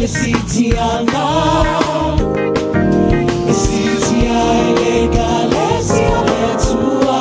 le sitiaga E sitia ai le Ekalesia le Atua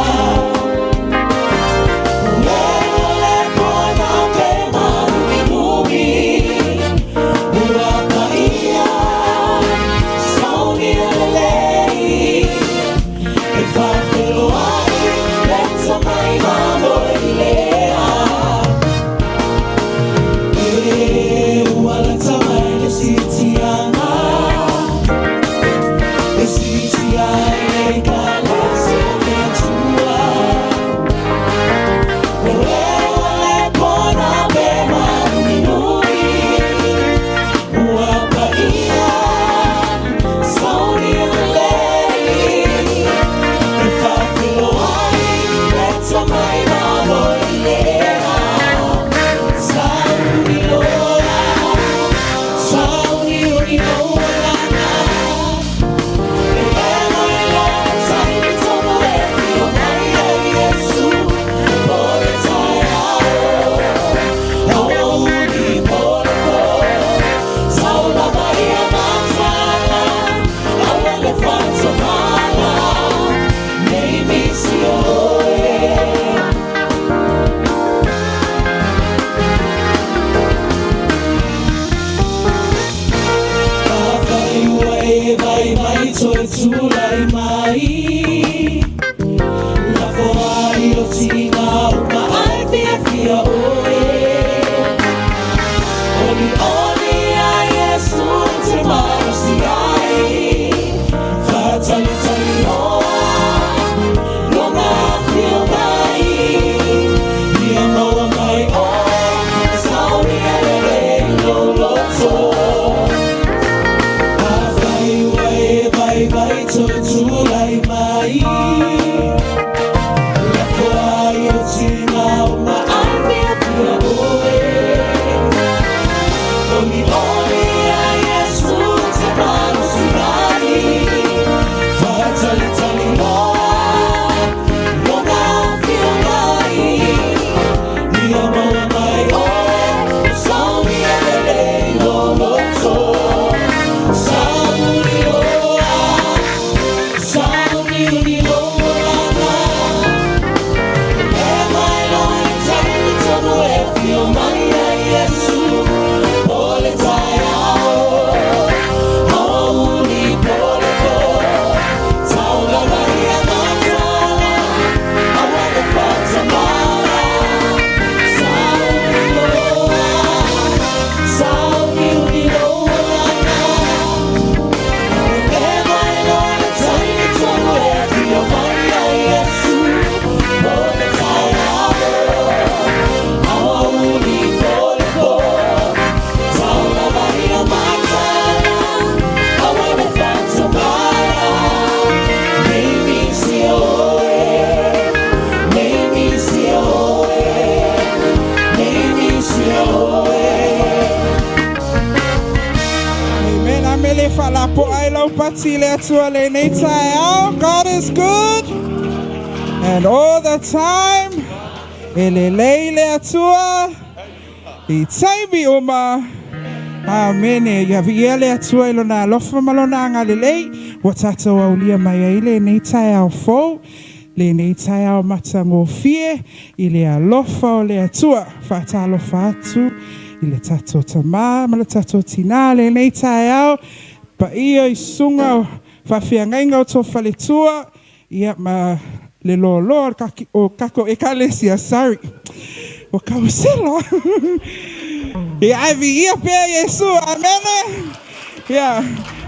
God is good and all the time. E lelei le Atua i taimi uma. Amene. Ia viia le Atua i lona alofa ma lona agalelei. Ua tatou aulia mai ai lenei taeao fou. Lenei taeao matagofie i le alofa o le Atua. Faatalofa atu i le tatou tamā ma le tatou tinā lenei taeao. Paia i susuga o faafeagaiga o tou faletua. Ia ma le loaloa o kako ekalesia, sorry. O kausela. Ia ai viia pea Iesu, amene. Ia,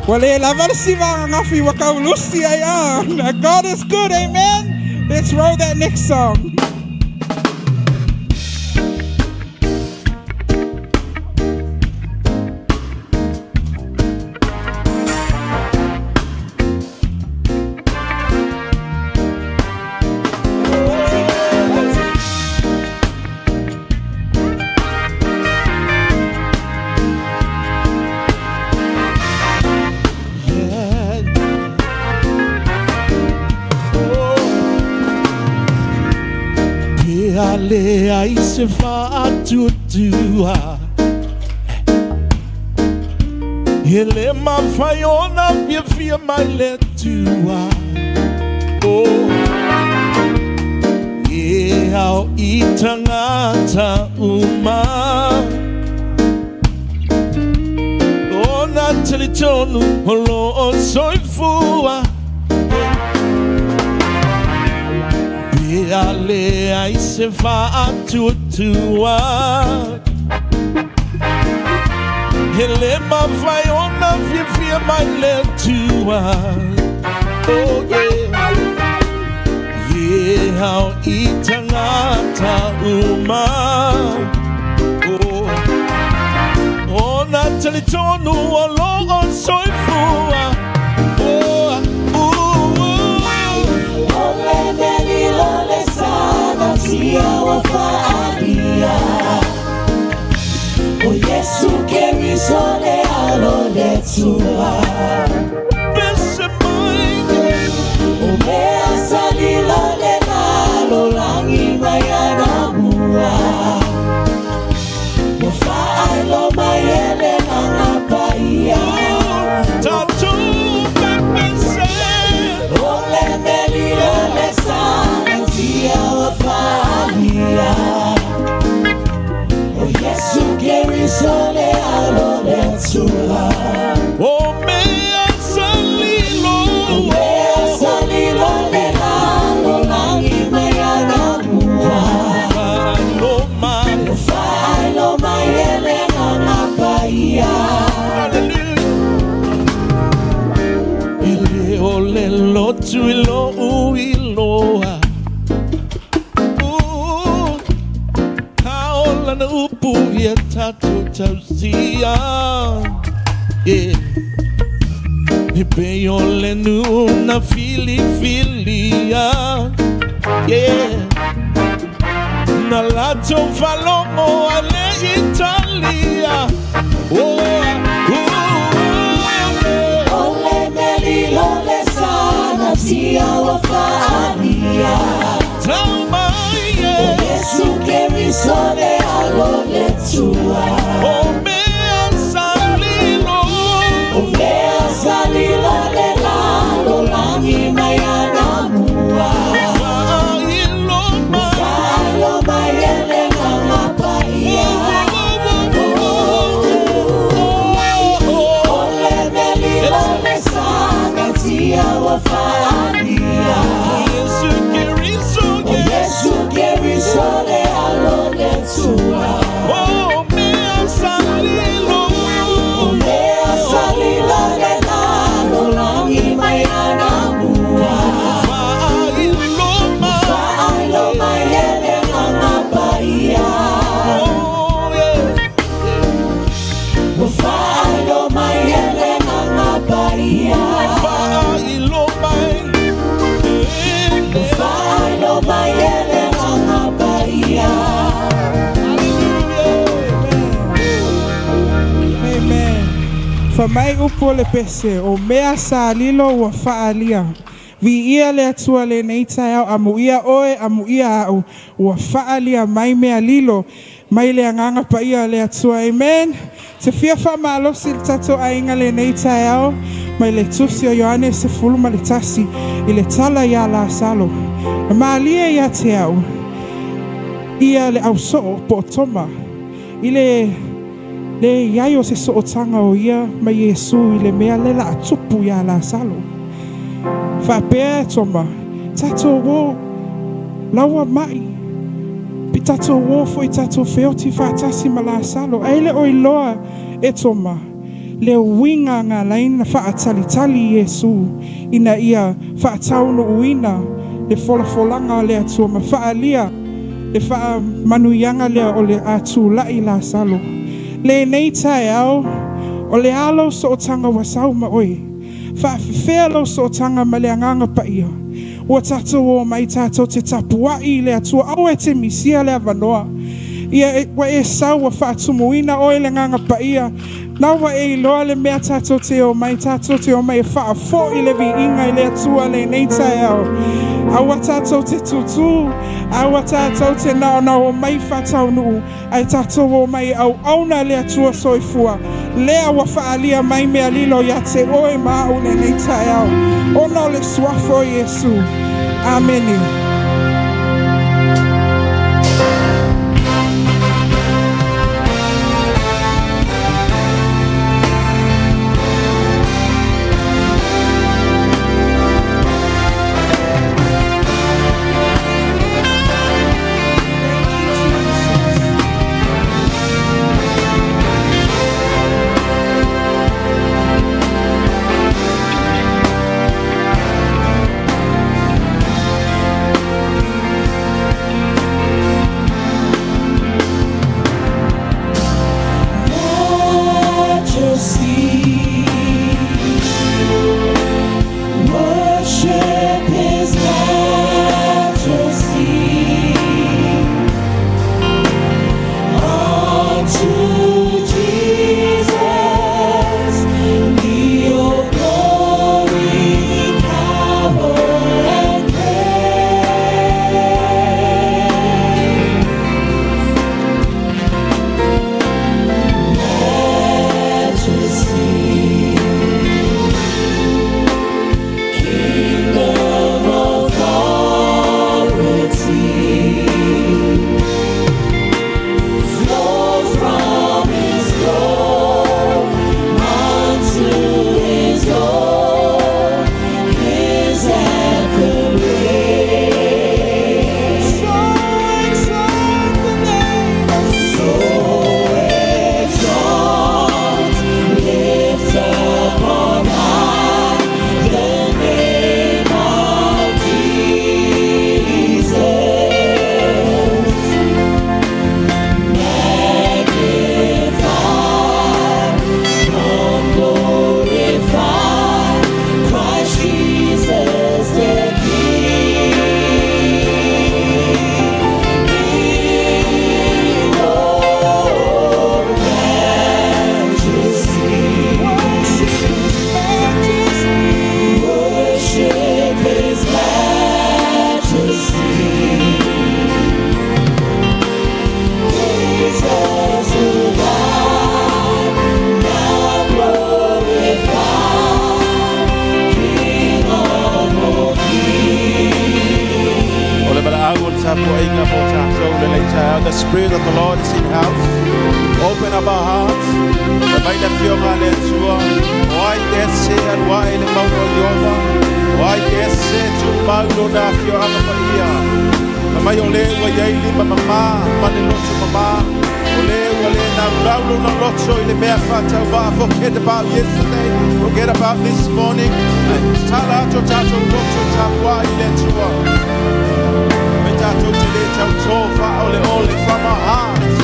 ua le lava le siva ua kaulusi ai a. God is good, amen. Let's roll that next song. Le ai se faatuatua. E le mafai ona fiafia mai le Atua. Oh. E ao i tagata uma ona talitonu o lo o soifua. Pe a leai se faatuatua. E le mafai ona fiafia mai le Atua. Oh yeah. E ao i tagata uma. Oh. Ona talitonu o lo o soifua. Oh, uh, uh. O le mea lilo le sa natia ua faaalia. O Iesu Keriso le Alo o le Atua. Pese mai. O mea sa lilo i le lalolagi mai anamua. Ua faailoa mai e le Agaga Paia. Tatou pepese. O le mea lilo le sa natia ua faaalia. O Iesu Keriso le Alo o le Atua. O mea sa lilo. O mea sa lilo i le lalolagi mai anamua. Faailoa mai. Faailoa mai e le Agaga Paia. Hallelujah. E le o le lotu i lo'u iloa. Uh, A o lana upu ia tatou tausia. Yeah. E pei o le nuu na filifilia. Yeah. Na latou faalogo ae le i talia. Oh, yeah. O le mea lilo le sa natia ua faaalia. Tau mai, O yeah. Iesu Keriso le Alo o le Atua. O mea sa lilo. O mea sa lilo i le lalolagi mai anamua. Faailoa mai. Faailoa mai e le Agaga Paia. O le mea lilo le sa natia ua faaalia. Iesu Keriso, O Iesu Keriso le Alo o le Atua. O mea sa lilo. O mea sa lilo i le lalolagi mai anamua. Faailoa mai. Faailoa mai e le Agaga Paia. Oh, yeah. Ua faailoa mai e le Agaga Paia. Faailoa mai. Ua faailoa mai e le Agaga Paia. Amen. Fa mai upu o le pese, o mea sa lilo ua faalia. Viia le Atua lenei taeao, amuia oe, amuia au, ua faalia mai mea lilo, mai le Agaga Paia le Atua. Amen. Te fia faamalosi le tatou aiga lenei taeao, mai le tusi o Ioane 11, i le tala ia Lasalo. E malie ia te au, ia le ausoo po o Toma, i le le iai o se sootaga o ia ma Iesu i le mea le la tupu ia Lasalo. Faapea e Toma, tatou o laua mai. Pi tatou o foi tatou feoti faatasi ma Lasalo. Ae le o iloa e Toma, le uiga na ala ai ona faatalitali Iesu ina ia faataunuuina le folafolaga o le Atua ma faalia le faamanuiaga lea o le a tula'i Lasalo. Lenei taeao, o le a lou sootaga ua sau ma oe. Faafefea lou sootaga ma le Agaga Paia. Ua tatou o mai tatou te tapuai i le Atua aua e te misia le avanoa. Ia e, ua e sau ua faatumuina oe le Agaga Paia. Na ua e iloa le mea tatou te o mai, tatou te o mai e faafo'i le viiga i le Atua lenei taeao. Aua tatou te tutū, aua tatou te naonao o mai faataunuu, ae tatou o mai e auauna le Atua soifua. Lea ua faaalia mai mea lilo ia te oe ma au i lenei taeao, ona o le Suafa o Iesu. Amene. Thank you, Jesus. Majesty, worship His majesty. Unto Jesus be all glory, power, and praise. Majesty, kingdom authority, flow from His throne unto His own, His anthem raise. So exalt the name of So exalt, lift up on high the name of Jesus. Magnify, come glorify Christ Jesus the King. In all majesty, Worship His majesty. worship His majesty. Jesus who died, now glorified, King of all kings. O le valaau o le tapuaiga mo tatou lenei taeao. The Spirit of the Lord is in house. Open up our hearts. Le mai le afioga a le Atua. O ai te ese alu ae i le mauga o Ieova. O ai te ese tumau lona afioaga paia. Fai mai o le ua i ai lima mamā ma le loto mamā. O le ua le naulau lona loto i le mea faatauvaa. Forget about yesterday. Forget about this morning. Tatala atu o tatou loto tapuai i le Atua. Me tatou te le tautō faaoleole from our hearts.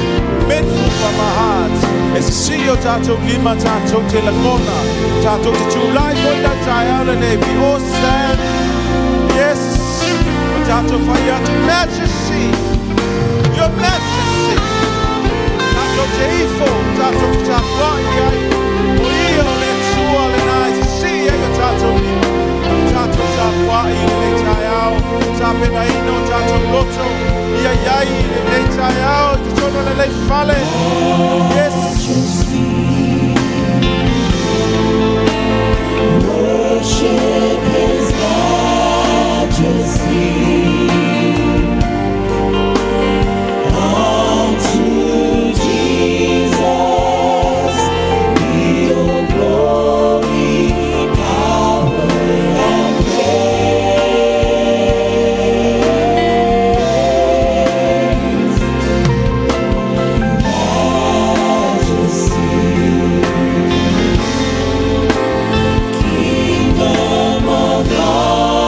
Mindful from our hearts. E sisii o tatou lima tatou te lagona. Tatou te tulai foi le taeao lenei. We all stand. Yes. O tatou fai atu. Majesty. Your majesty. Tatou te ifo. Tatou te tapuai ai. O ia o le Atua lena e sisii ai o tatou lima. Tatou tapuai i lenei taeao. Tapenaina o tatou loto. Ia iai i lenei taeao. I totonu o lenei fale. Yes. Worship His majesty. Unto Jesus be all glory, power, and praise. Majesty, kingdom authority.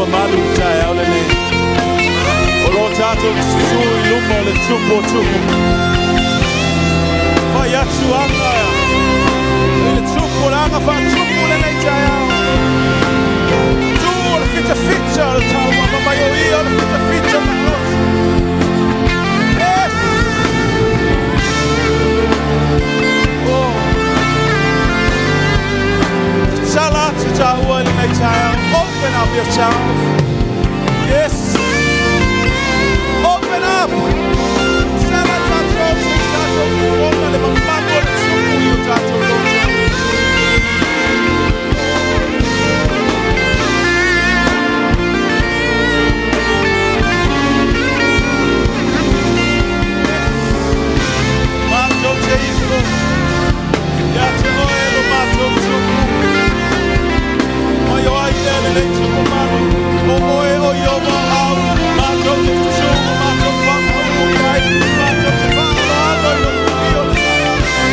mamalu i le taeao lenei. O lo tatou susu i luma o le tupu o tupu. Fai atu aga i le tupu o le aga faatupu lenei taeao. Tu o le fitafita o le taumafa mai o ia o le fitafita malosi. Yes! Oh. Tatala atu tāua i lenei taeao. Open up yourself. Yes. Open up. Tatala tātou se i tātou ona le mamalu o le tupu i o tātou loto. Mātou te ifo. Ia te oe lo mātou tupu. Mai o ai le le tupu malu. O oe o Iowa au. Mātou te tutu o mātou whakauru i ai. Mātou te whaaloalo i lo kuhi o le taeao lenei.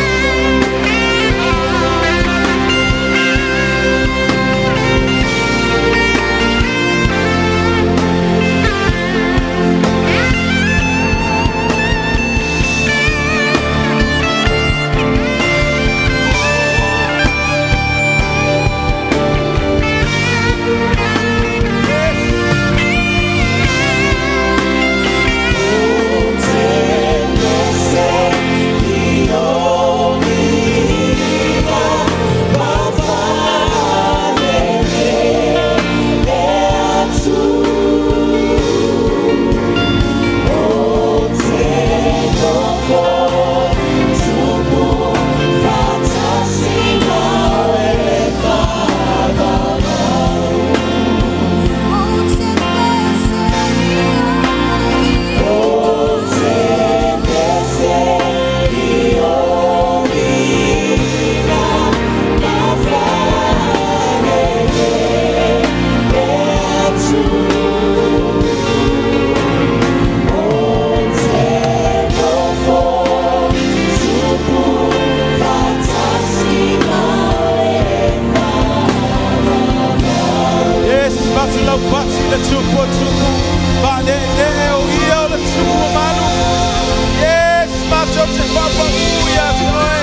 Yes, matu lau pati le tupu o tupu. Wha ne ne o ia o le tupu o malu. Yes, mātou te whapa ia te oe.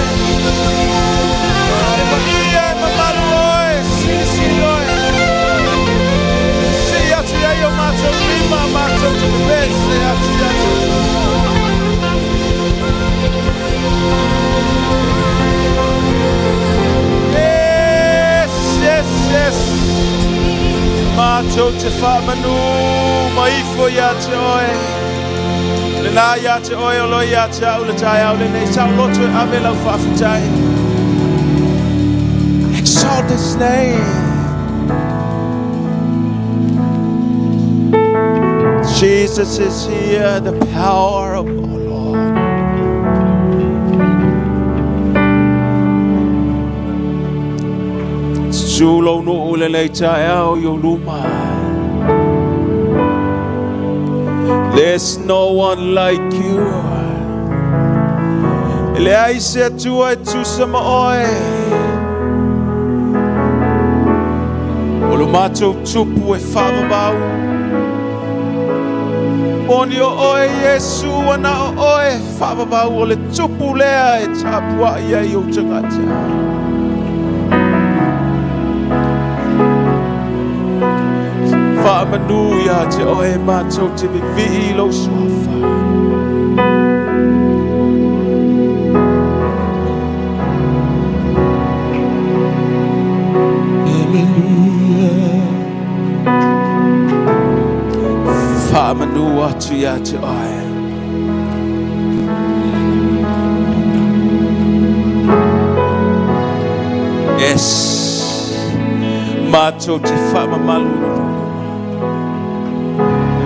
E paia e mamalu oe, sili sili oe. Si atu ai o mātou lima, mātou te pese atu ia te. Yes. Mātou te whamanu, maifo ia te oe. Le nā ia te oe o loi ia te au le tai au le nei sao loto e ave lau whaafetai. Exalt his name. Jesus is here, the power of our Lord. Sulo no ule lei taeao i o luma. There's no one like you. Le ai se atua e tusa ma oe. O lo mātou tupu e whavavau. Moni o oe Yesu ana o oe whavavau o le tupu lea e tapua ia i o tangata. Whaamanu ia te oe mātou te vivi lo suafa. Hallelujah. Whaamanu atu ia te oe. Yes. Mātou te whaamamalu i lo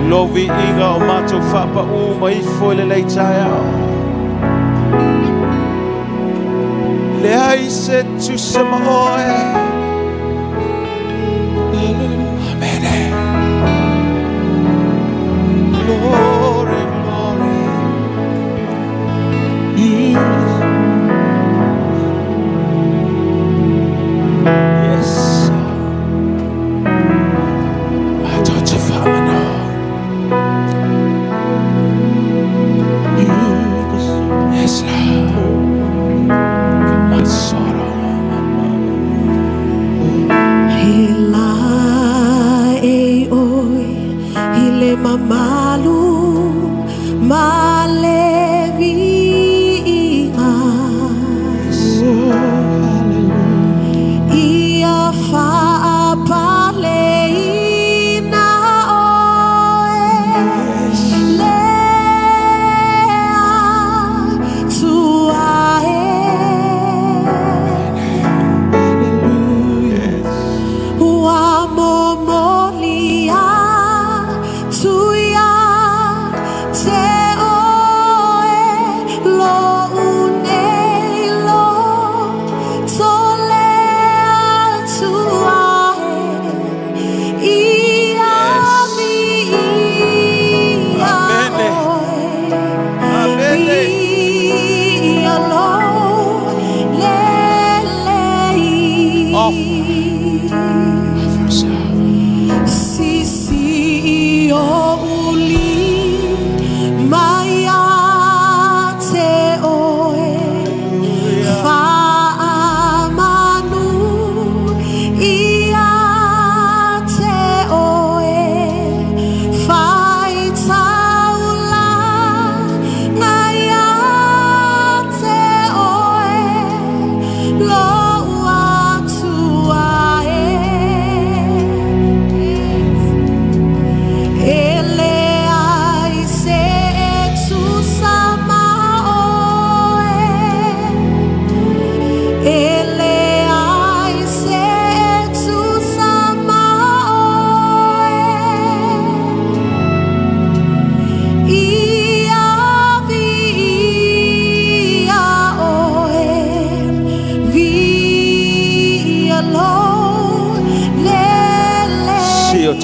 Lovi inga o mātou whapa u maifo i le lei taeao. Le ai se tusa ma oe. Amen. Glory, glory. Yes. Yes. Mātou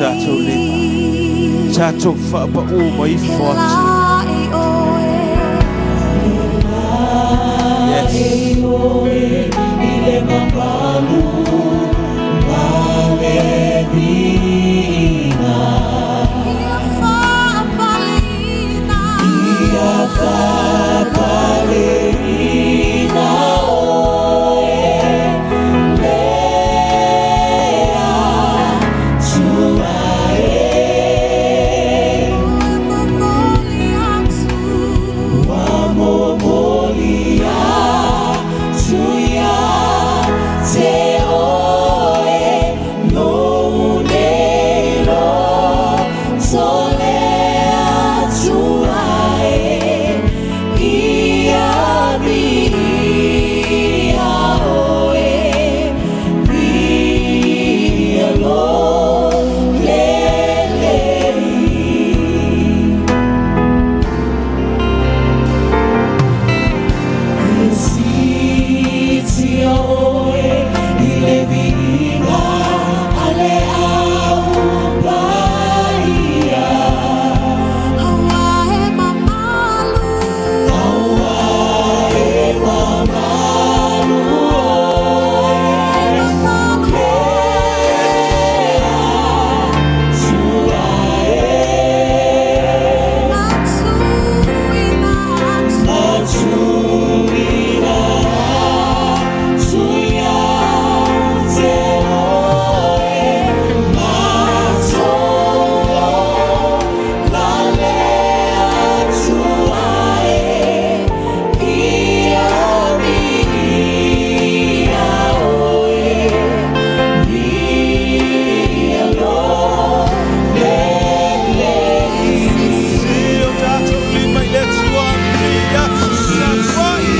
tatou lima, tatou faapaū mai ifo atu. Yes. Si o tatou lima i le Atua, i atu sa ai.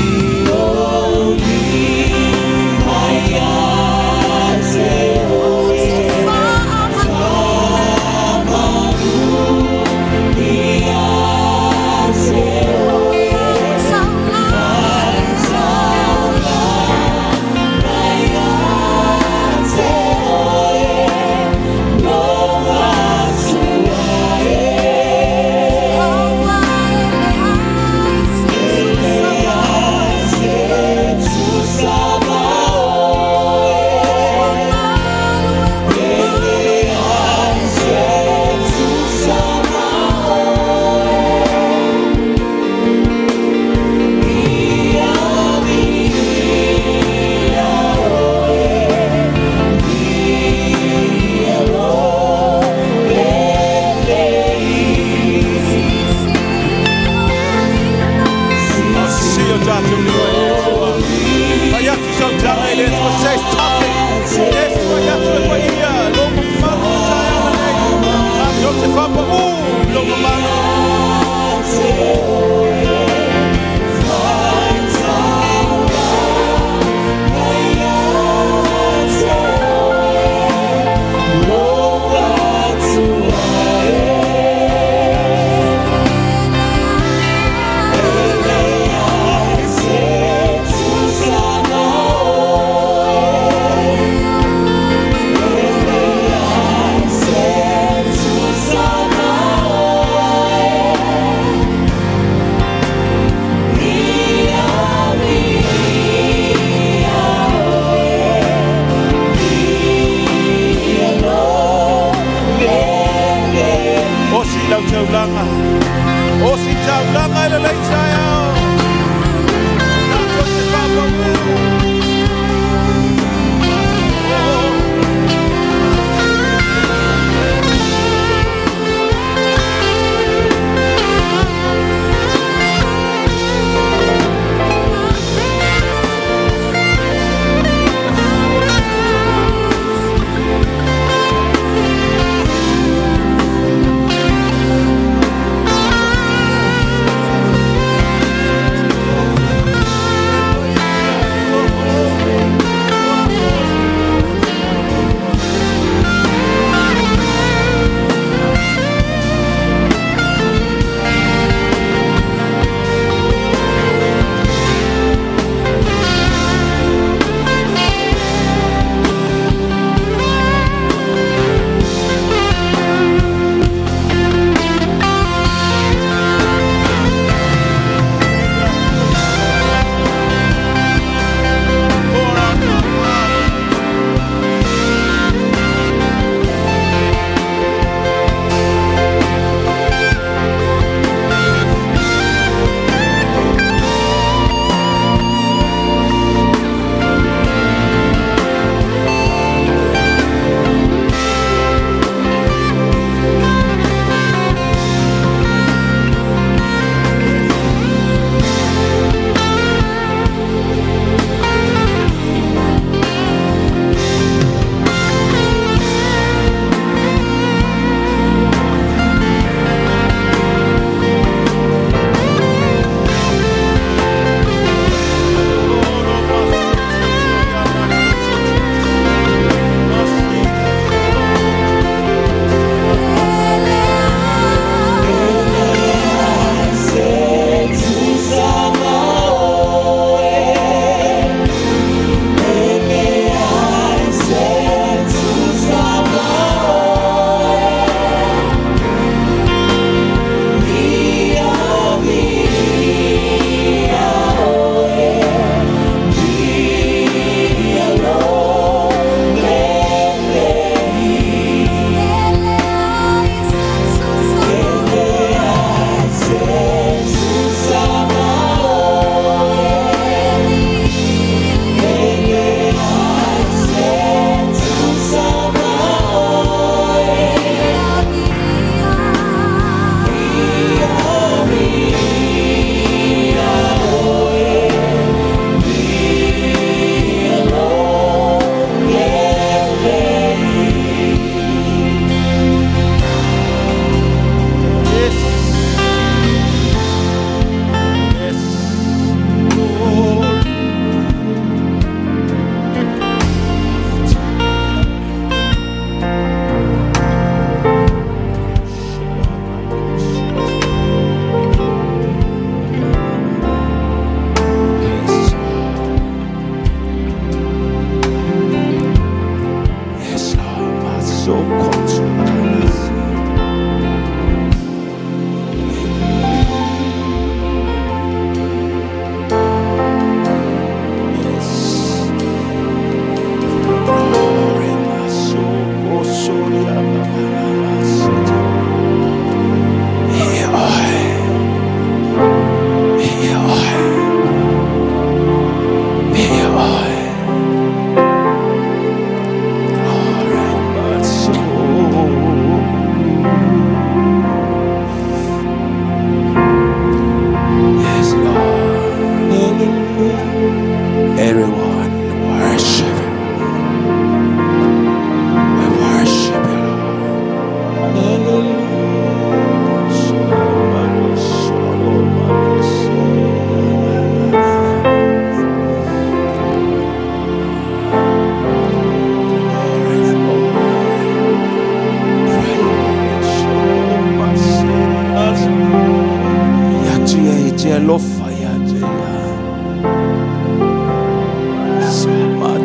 Si o tatou lima i le Atua. Fai atu sau tala i le Atua, say something. Yes, fai atu le paia, lou mamalu i le taeao lenei. Matou te faapaū i lou mamalu.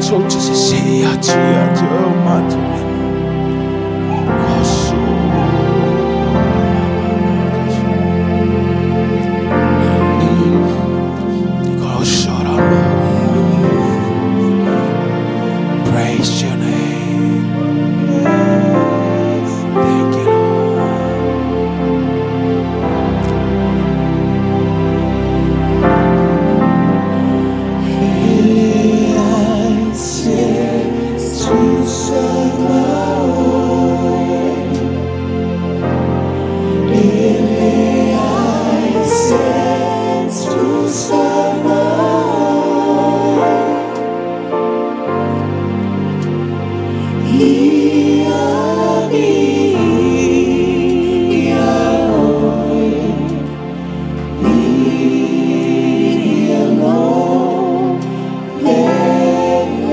Matou te sesē atu ia te oe o matou lima. Praise your name. Thank you, Lord.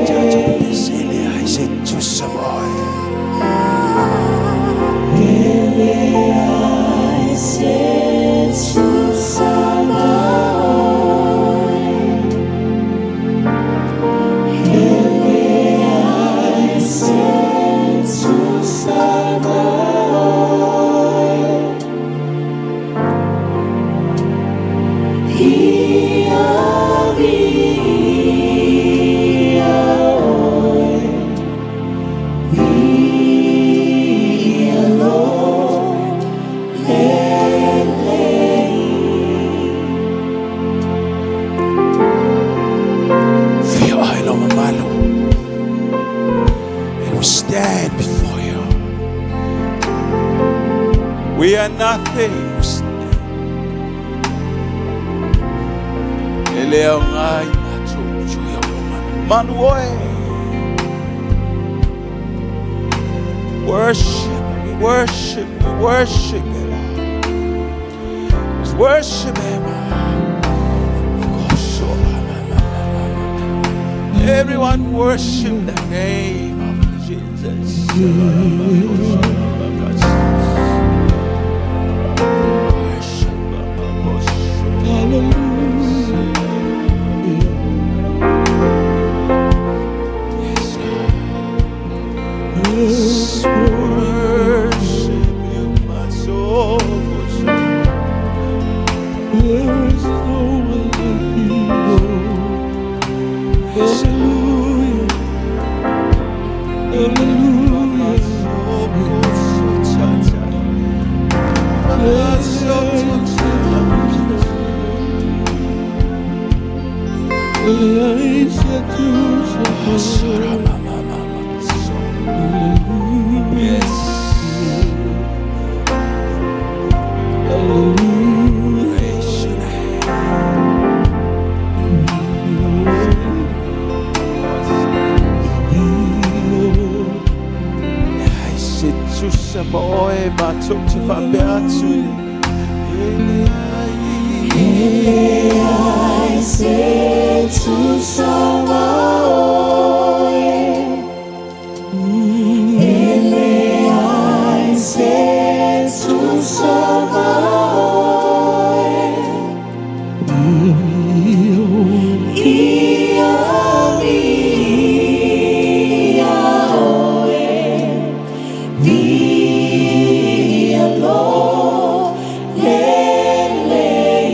Tatou pepesi e leai se tusa ma oe. Se tusa ma oe. E leai se tusa ma oe. Ia viia oe. Viia lo lelei. Fia ai lo mamalu. And we stand before you. We are nothing. We stand. E le aoga i matou tui o manu oe. Worship, we worship, we worship you, Lord. Just worship Him. Everyone worship the name of Jesus. Worship. Hallelujah. Yes, Lord. Worship you, my soul. There is no one like you, Lord. Hallelujah. Hallelujah. Leai se tusa Yes. Hallelujah. Praise your name. Leai se tusa ma oe matou te faapea atu. E leai. E leai se tusa ma oe. E leai se tusa ma oe. Ia viia oe. Viia lo lelei.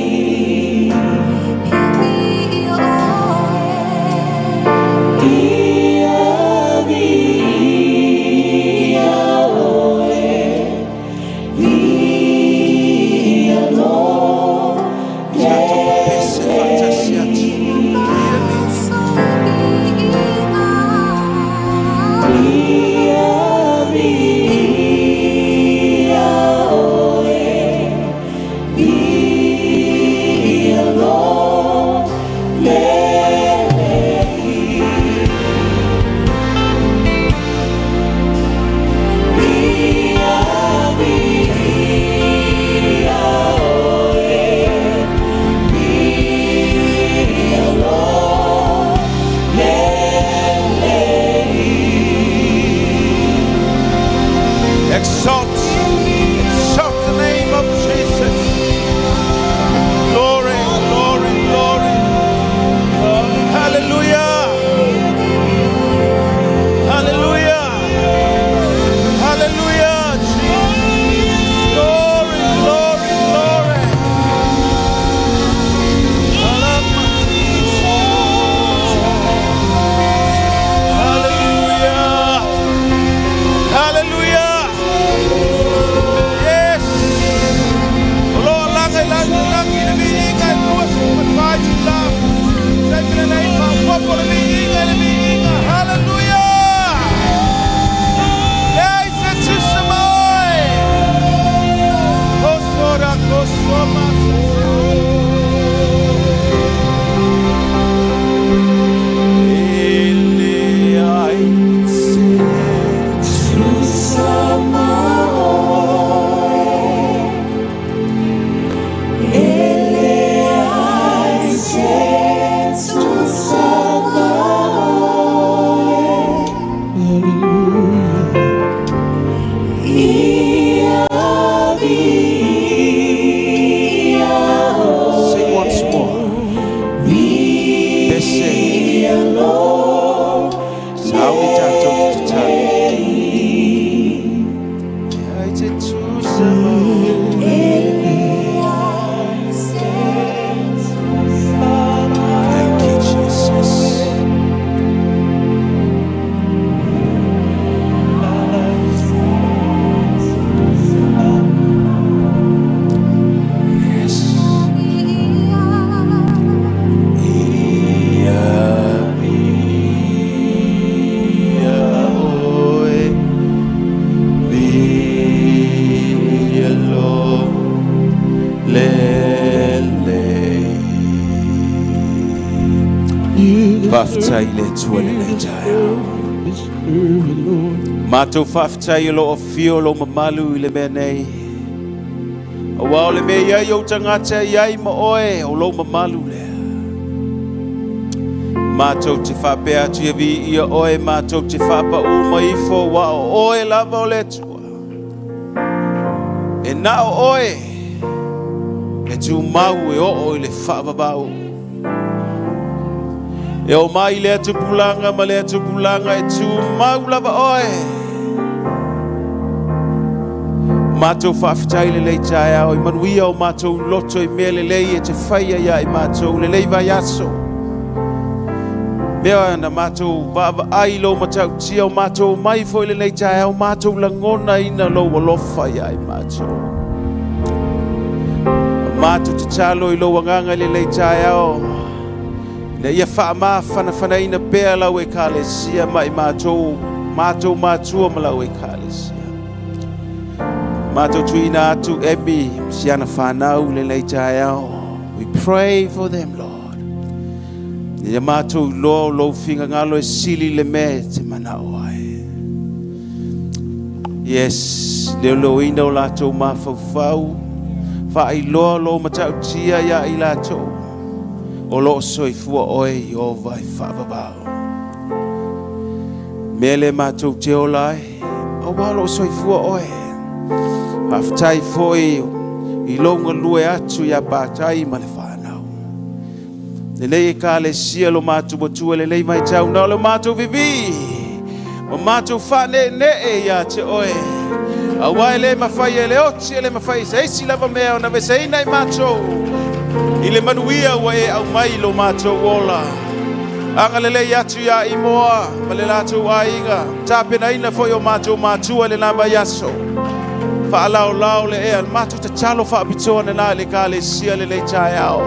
Faafetai i le Atua i lenei taeao. Matou faafetai o lo o afio lou mamalu i le mea nei. Aua o le mea i ai ou tagata e i ai ma oe, o lou mamalu lea. Matou te faapea atu ia viia oe, matou te faapaū mai ifo, aua o oe lava o le Atua. E na o oe e tumau e oo i le faavavau. E oo mai lea tupulaga ma lea tupulaga e tumau lava oe. Matou faafetai lenei taeao i manuia o matou loto i mea lelei e te faia ia i matou lenei vaiaso. Mea na matou vaavaai i lou matautia o matou mai foi lenei taeao, matou lagonaina lou alofa ia i matou. Matou tatalo i lou agaga i lenei taeao, ina ia faamafanafanaina pea lau Ekalesia ma i matou, matou matua ma lau Ekalesia. Matou tuuina atu Emi ma si ana fanau i lenei taeao. We pray for them, Lord. Ia matou iloa o lou finagalo e sili le mea e te manao ai. Yes, leoleoina o latou mafaufau, faailoa lou matautia ia i latou. O lo o soifua oe Ieova e faavavau. Mea le matou te ola ai, aua o lo o soifua oe. Faafetai foi i lou galue atu ia Patai ma le whanau. Lenei Ekalesia lo matou Atua lenei vaitau na o le matou vivii ma matou faaneenee ia te oe. Aua e le mafai e le oti, e le mafai e se isi lava mea ona veseina i matou i le manuia ua e aumai i lo matou ola. Agalelei atu ia Imoa ma le latou aiga, tapenaina foi o matou matua i lena vaiaso. Faalaolao le ea, matou tatalo faapitoa lena i le Ekalesia lenei taeao.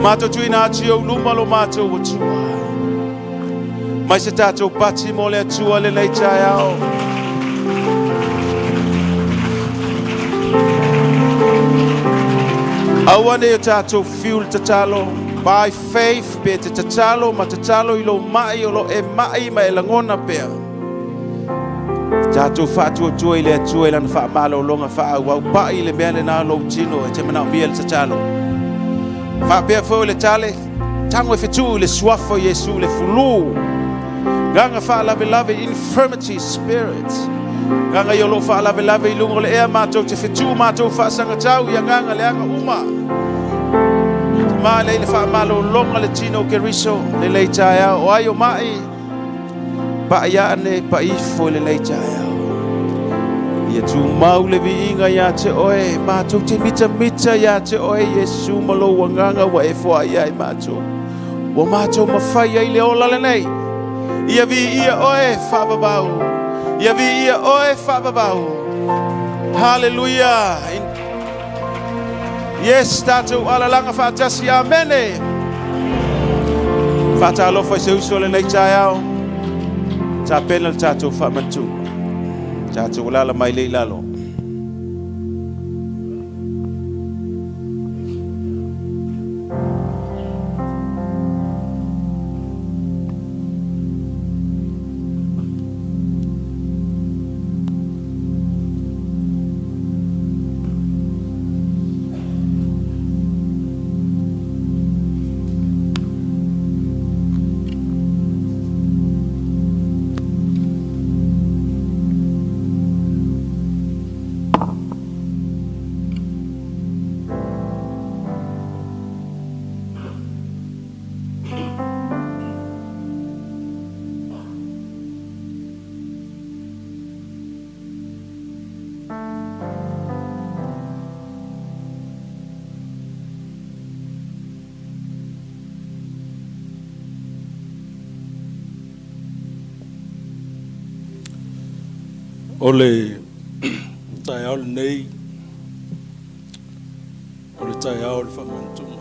Matou tuuina atu i ou luma lo matou Atua. Mai se tatou pati mo le Atua lenei taeao. Aua ne i o tatou fiu le tatalo by faith pe te tatalo ma tatalo i lou mai o lo e mai ma e lagona pea. Tatou faatuatua i le Atua i lana faamalologa faaauau pai le mea lena lou tino e te manaomia le tatalo. Faapea foi le tale, tago e fetuu i le suafa o Iesu le fulu. Gaga faalavelave infirmity spirit. Gaga ia o loo faalavelave i luga o le ea matou te fetuu matou faasagatau i agaga leaga uma. Ma lei le faamalologa le tino o Keriso lenei taeao o ai o mai. Pai ane, pai ifo i lenei taeao. Ia tumau le viiga ia te oe, matou te mitamita ia te oe, Iesu ma lou agaga ua e foai ai matou. Ua matou mafai ai le ola lenei. Ia viia oe faavavau. Ia viia oe faavavau. Hallelujah. Yes, tatou alalaga faatasi. Amene. Faatalofa i se uso o lenei taeao. Tapena le tatou faamanatuga. Tatou alala mai le i lalo. O le taeao lenei, o le taeao o le faamanatuga.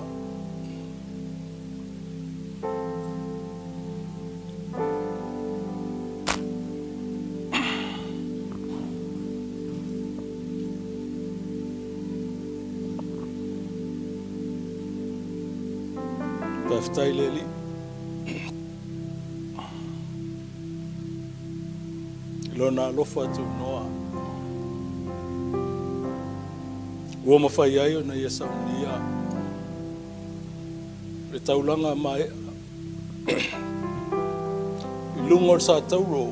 Faafetai le Alii. I Lona alofa tunoa, ua mafai ai ona Ia saunia le taulaga maea i luga o le satauro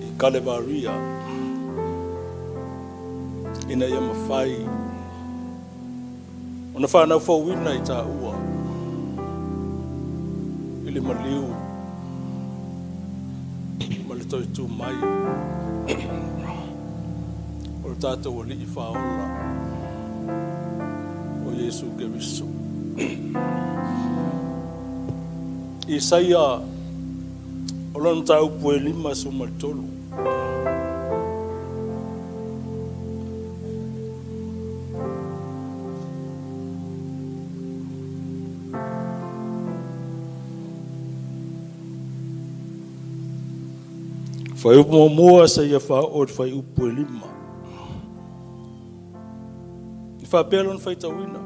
i Kalevaria ina ia mafai ona fanau fouina i taua i le maliu ma le toe tu mai o le tatou Alii Faaola o Iesu Keriso. Isaia o lona mataupu e 53. Fuaiupu muamua seia faaoo i le fuaiupu e 5. E faapea lona faitauina.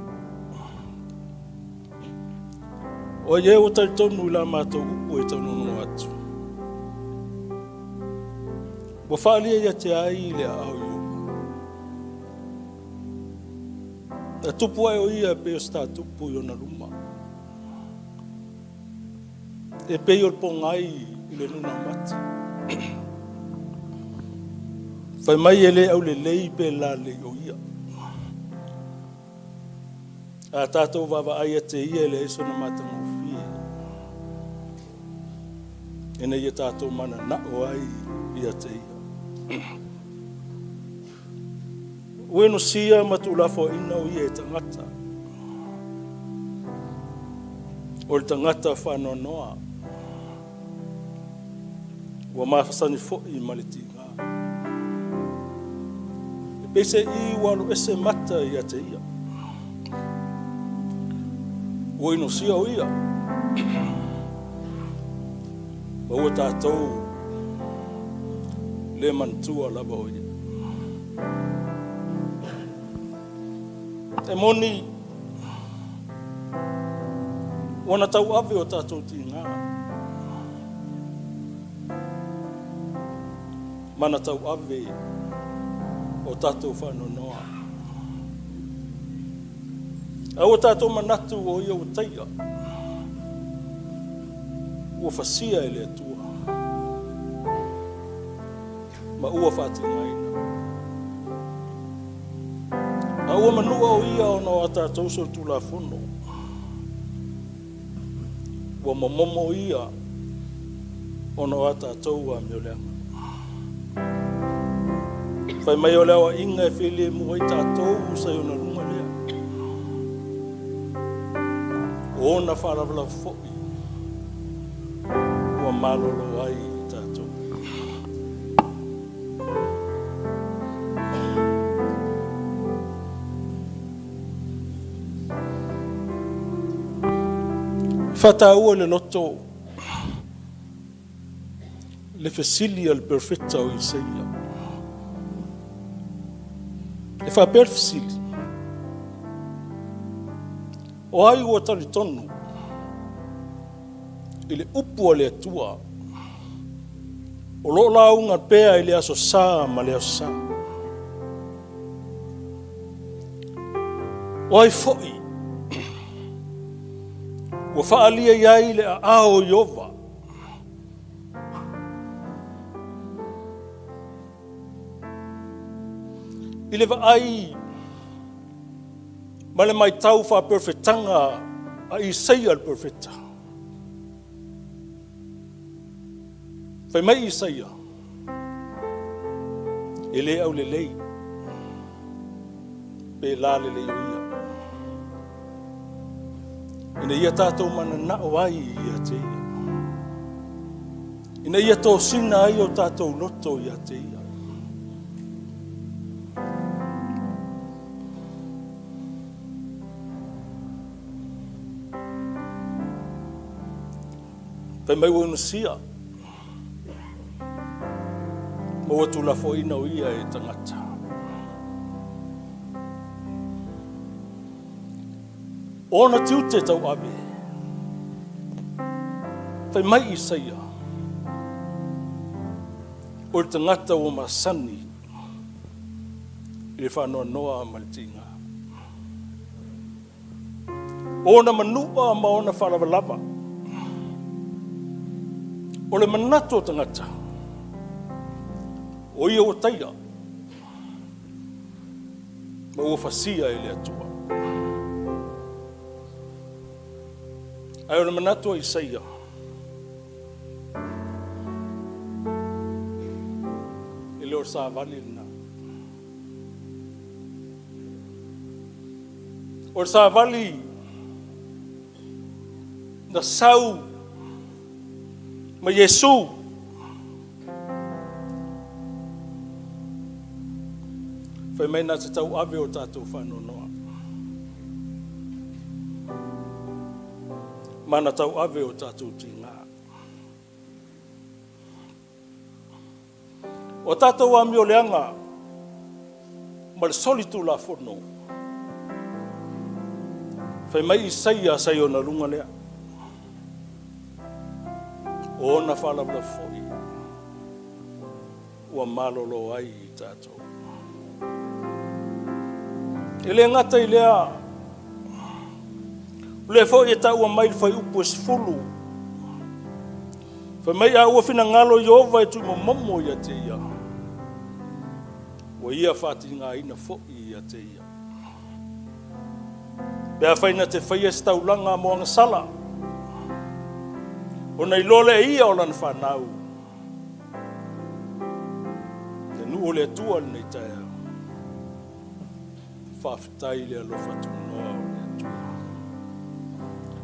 O ai ea ua talitonu i la matou upu e taunono atu? Ua faaalia ia te ai le aao i Ieova. Na tupu ae o ia e pei o se tatupu i ona luma. E pei o le pogai i le nunaumati. Fai mai e le aulelei pe lalelei o ia. A tatou vaavaai ate ia e leai sona matagofie ina ia tatou mananao ai ia te ia. Ua enosia ma tuulafoaiina o ia e tagata. O le tagata faanoanoa ua mafasani foi ma le tiga. E pei se i ua alo ese mata ia te ia. Ua inosia o ia. Ma ua tatou le manatua lava o ia. E moni ua na tauave o tatou tiga ma na tauave o tatou faanoanoa. A ua tatou manatu o ia ua taia, ua fasia e le Atua ma ua faatigaina. A ua manua o ia ona o a tatou solitulafono, ua momomo ia ona o a tatou amioleaga. Fai mai o le aoaiga e filemu ai tatou sa i ona luga lea. O ona faalavelave foi ua malolo ai tatou. Faataua i le loto le fesili a le perofeta o Isaia. E faapea le fesili, O ai ua talitonu i le upu a le Atua o lo o lauga pea i le Aso Sa ma le Aso Sa? O ai foi ua faaalia i ai le aao o Ieova? I le vaai ma le matau faaperofetaga a Isaia le perofeta, fai mai Isaia, E le aulelei pe lalelei o ia, ina ia tatou mananao ai ia te ia, ina ia tosina ai o tatou loto ia te ia. Fai mai ua unusia ma ua tulafoaina o ia e tagata. O ona tiute tauave, fai mai Isaia, O le tagata ua masani i le faanoanoa ma le tiga. O ona manua ma ona faalavalava. O le manatu o tagata, o ia ua taia ma ua fasia e le Atua. Ae o le manatu o Isaia, E le o le savali lena. O le savali na sau ma Iesu. Fai mai na te tauave o tatou faanoanoa. Ma na tauave o tatou tiga. O tatou amioleaga ma le solitulafono, fai mai Isaia sa i ona luga lea, o ona faalavelave foi ua malolo ai i tatou. E le gata i lea, o lea foi e taua mai le fuaiupu e 10, fai mai a ua finagalo Ieova e tuumomomo ia te ia, ua ia faatigaina foi ia te ia. Pe afai na te faia se taulaga mo agasala, ona iloa lea e ia o lana fanau. Le nuu o le Atua lenei taeao. Faafetai i le alofa tunoa o le Atua.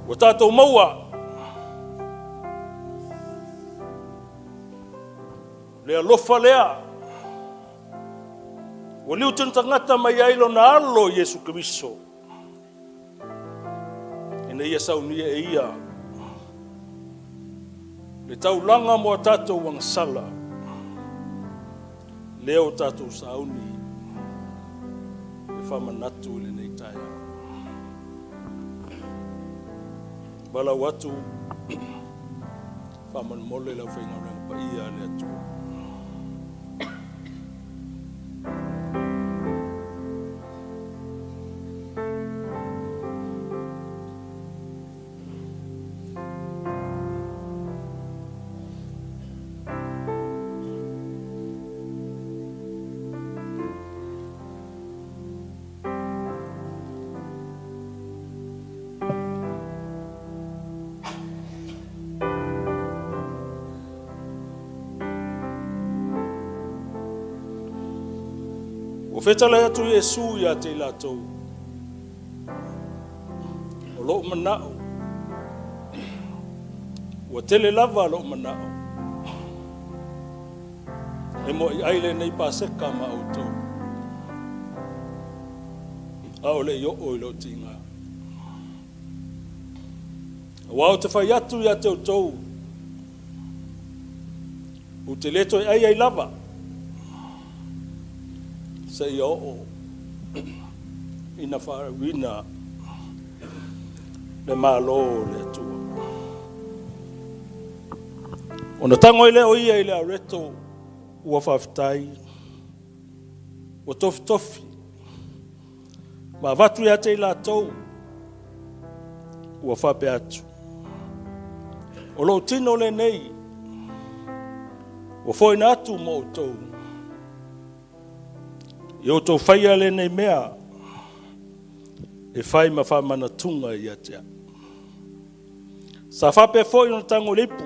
Ua tatou maua le alofa lea ua liu tino tagata mai ai lona alo Iesu Keriso ina ia saunia e ia le taulaga mo a tatou agasala lea o tatou sauni e faamanatu i lenei taeao. Valaau atu faamolemole le aufaigaluega paia a le Atua. Ua fetalai atu Iesu ia te i latou, O lou manao, ua tele lava lou manao e mo'i ai lenei Paseka ma outou, a o le i oo i lou tiga. Aua ou te fai atu ia te outou, ou te le toe ai ai lava, seia oo ina faauuina le Malo o le Atua. Ona tago ai lea o ia i le areto, ua faafetai, ua tofitofi, ma avatu ia te i latou, ua faapea atu, O lou tino lenei, ua foina atu mo outou. I outou faia lenei mea, e fai ma faamanatuga ia te au. Sa faapea foi ona tago i le ipu,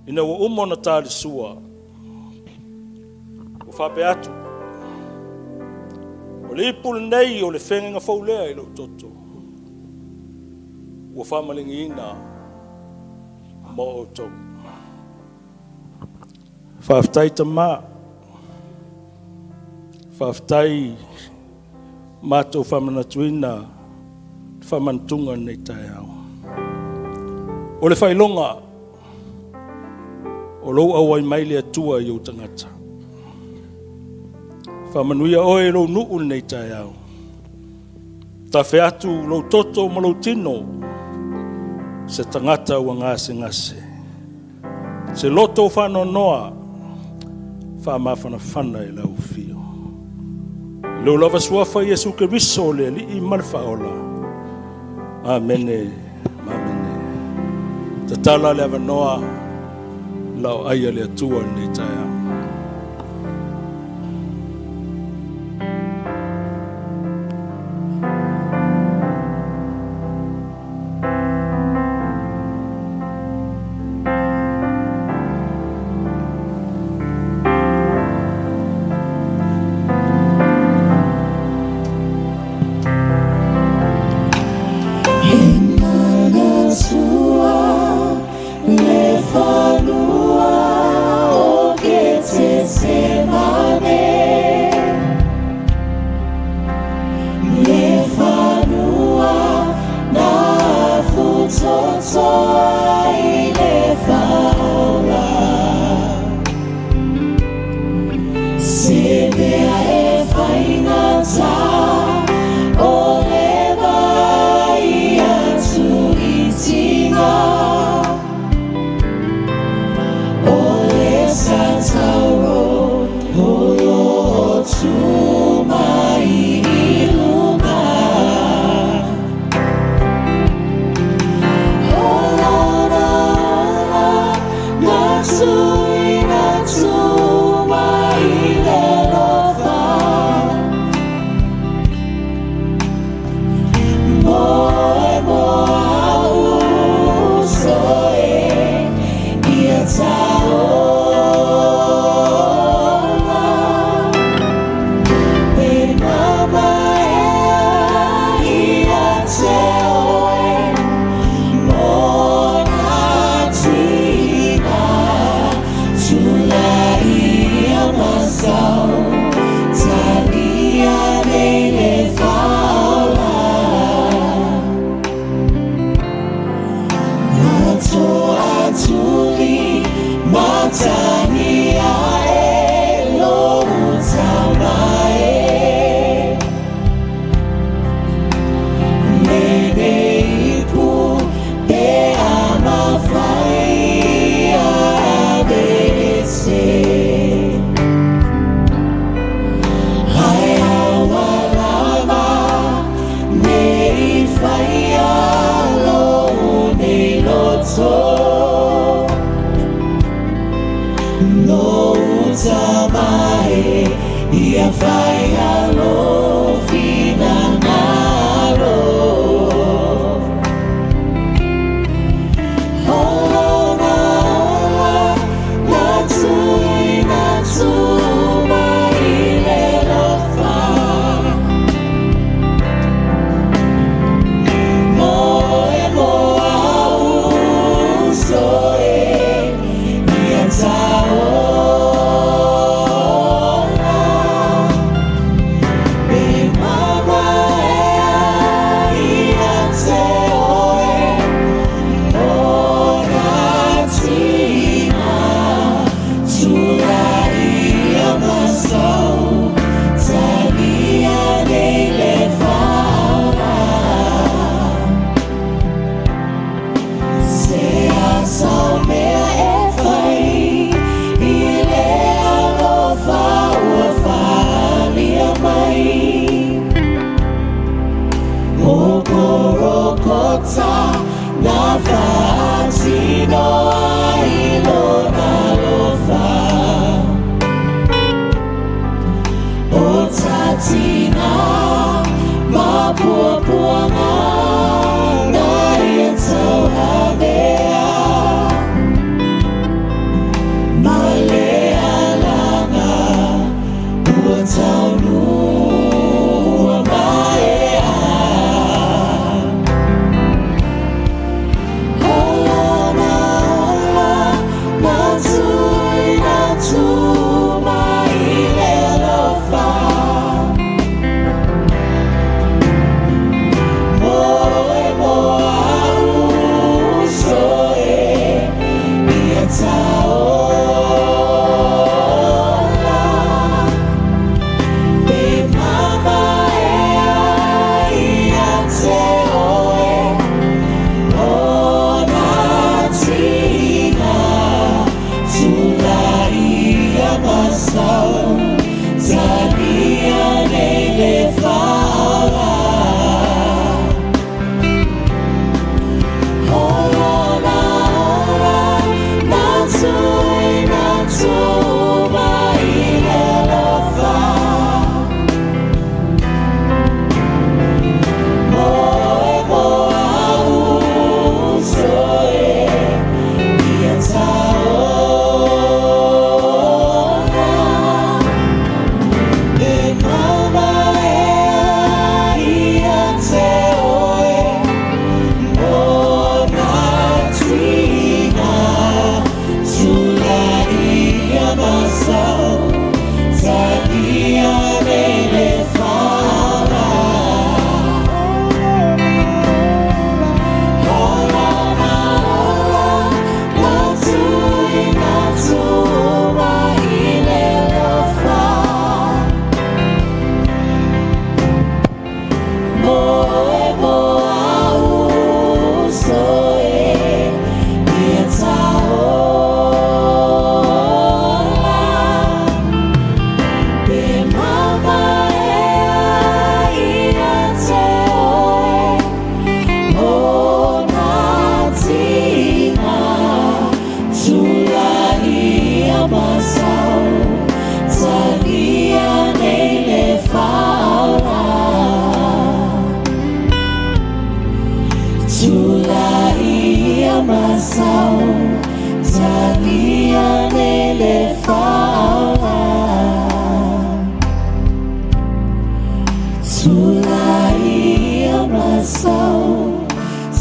ina ua uma ona ta le sua, ua faapea atu, O le ipu lenei o le feagaiga fou lea i lou toto, ua faamalegiina mo outou. Faafetai Tama, faafetai matou faamanatuina le faamanatuga lenei taeao. O le faailoga o lou auai mai le Atua i ou tagata. Faamanuia oe i lou nuu lenei taeao. Tafe atu lou toto ma lou tino se tagata ua gasegase. Se loto faanoanoa. Faamafanafana i lau afio. I lou lava suafa Iesu Keriso le Alii ma le Faaola. Amene ma amene. Tatala le avanoa laoai a le Atua i lenei taeao. masau Talia nele faola Tulai masau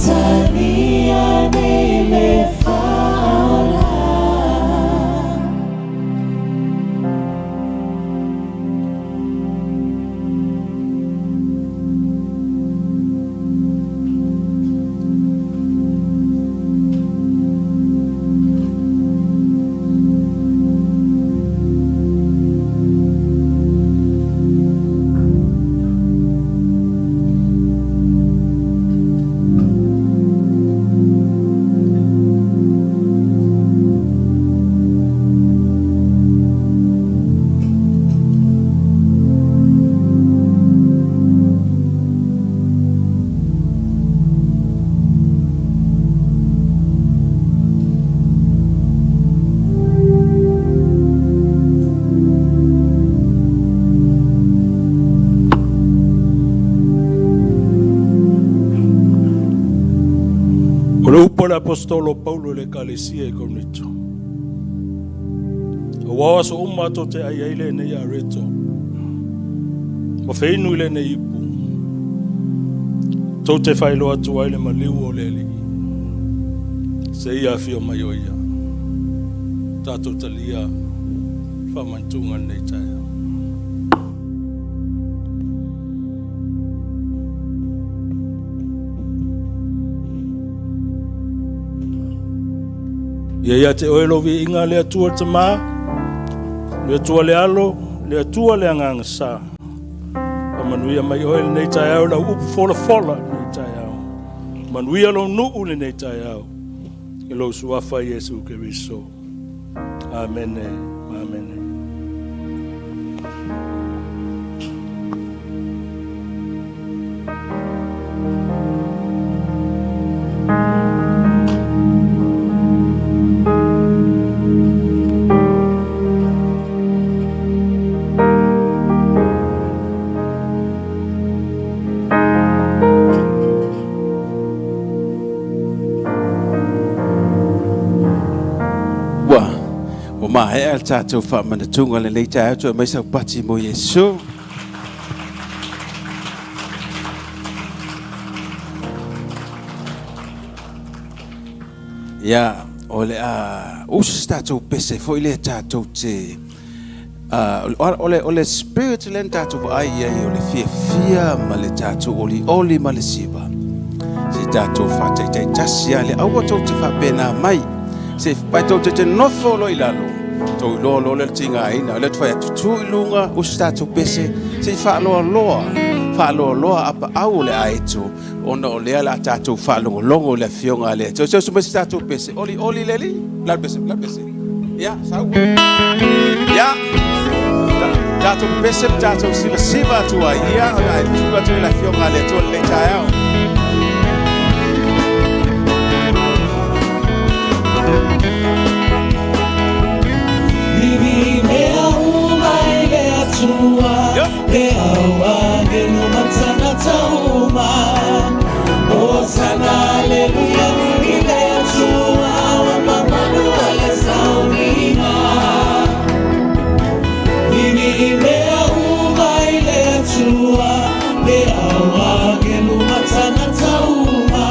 Talia nele faola. O le upu a le Aposetolo o Paulo i le Ekalesia i Korinito. Aua o aso uma tou te ai ai lenei areto, ma feinu i lenei ipu, tou te faailoa atu ai le maliu o le Alii, seia afio mai o Ia. Tatou talia faamantuga i lenei taeao. Ia ia te oe lou viiga le Atua le Tama, le Atua le Alo, le Atua le Agaga Sa. Faamanuia mai oe lenei taeao lau upu folafola lenei taeao. Manuia lou nuu lenei taeao i lou suafa Iesu Keriso. Amene. Amene. Ua, ua maea le tatou faamanatuga lenei taeao toe aumai sau pati mo Iesu. Ia, o le a usu se tatou pese foi lea tatou te o le spirit lea na tatou vaai i ai o le fiafia ma le tatou olioli ma le siva. Se tatou faataitaitasi lava le aua tou te faapena mai. Se pai tou te nofo loa i lalo, tou iloa loa lea o le tigaina. O lea ou te fai atu, tu i luga, usu tatou pese, se i faaloaloa, faaloaloa apaau o le aeto, ona o lea o le a tatou faalogologo i le Afioga a le Atua. Se usu mai se tatou pese, olioli le alii, la le pese, la le pese. Ia, sau. Ia, tatou pese ma tatou sivasiva atu ai, ia, o le a tu atu i le Afioga a le Atua i lenei taeao. Vivi mea uma i le Atua, Le au angelu ma tagata uma. Hosana, aleluia, i le Atua, ua mamalu ai le sauniga. Vivi mea uma i le Atua, Le au angelu ma tagata uma.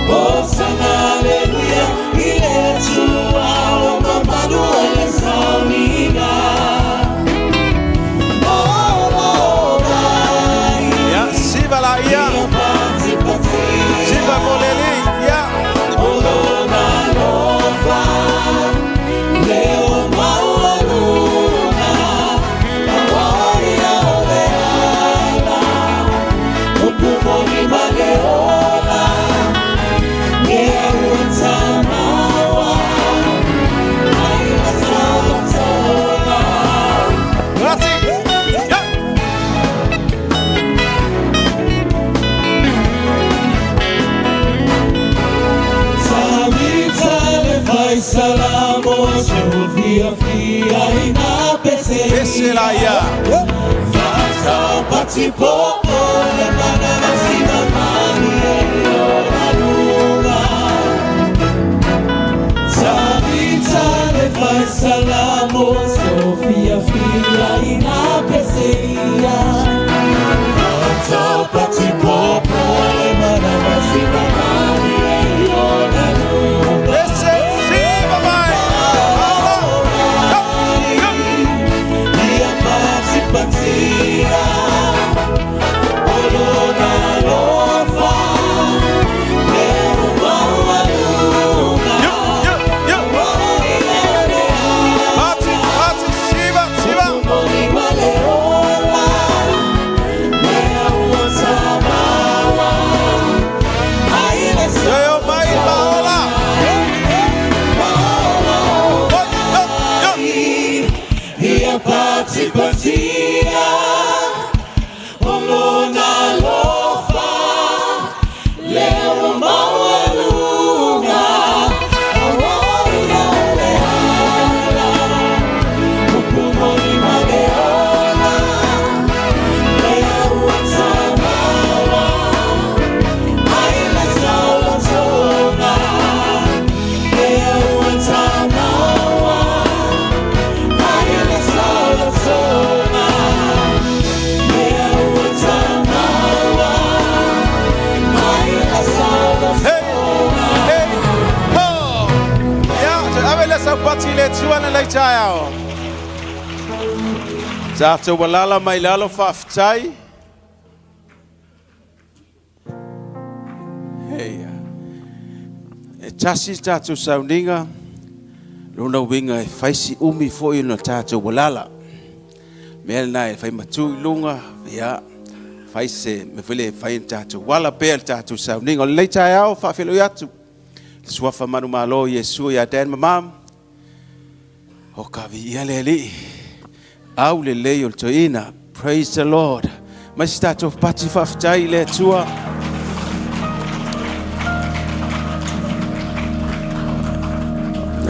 Hosana, aleluia, i le Atua, ua mamalu ai le sauniga. Ia, siva la ia. Siva mo le alii. Ia. Rati. Ia. Pese la ia. Pati po o le mana na sina mani e o la luna. lenei taeao. Tatou alala mai lalo faafetai. Heia. E tasi le tatou sauniga, lona uiga e fai si umi foi ona tatou alala. Mea lena e fai matu i luga, ia, fai se mea foi lea e fai ona tatou ala pea le tatou sauniga. O lenei taeao, faafeiloai atu le suafa manumalo o Iesu ia Dan Mamam. O ka viia le Alii, aulelei o le toeaina. Praise the Lord. Mai se tatou pati faafetai i le Atua.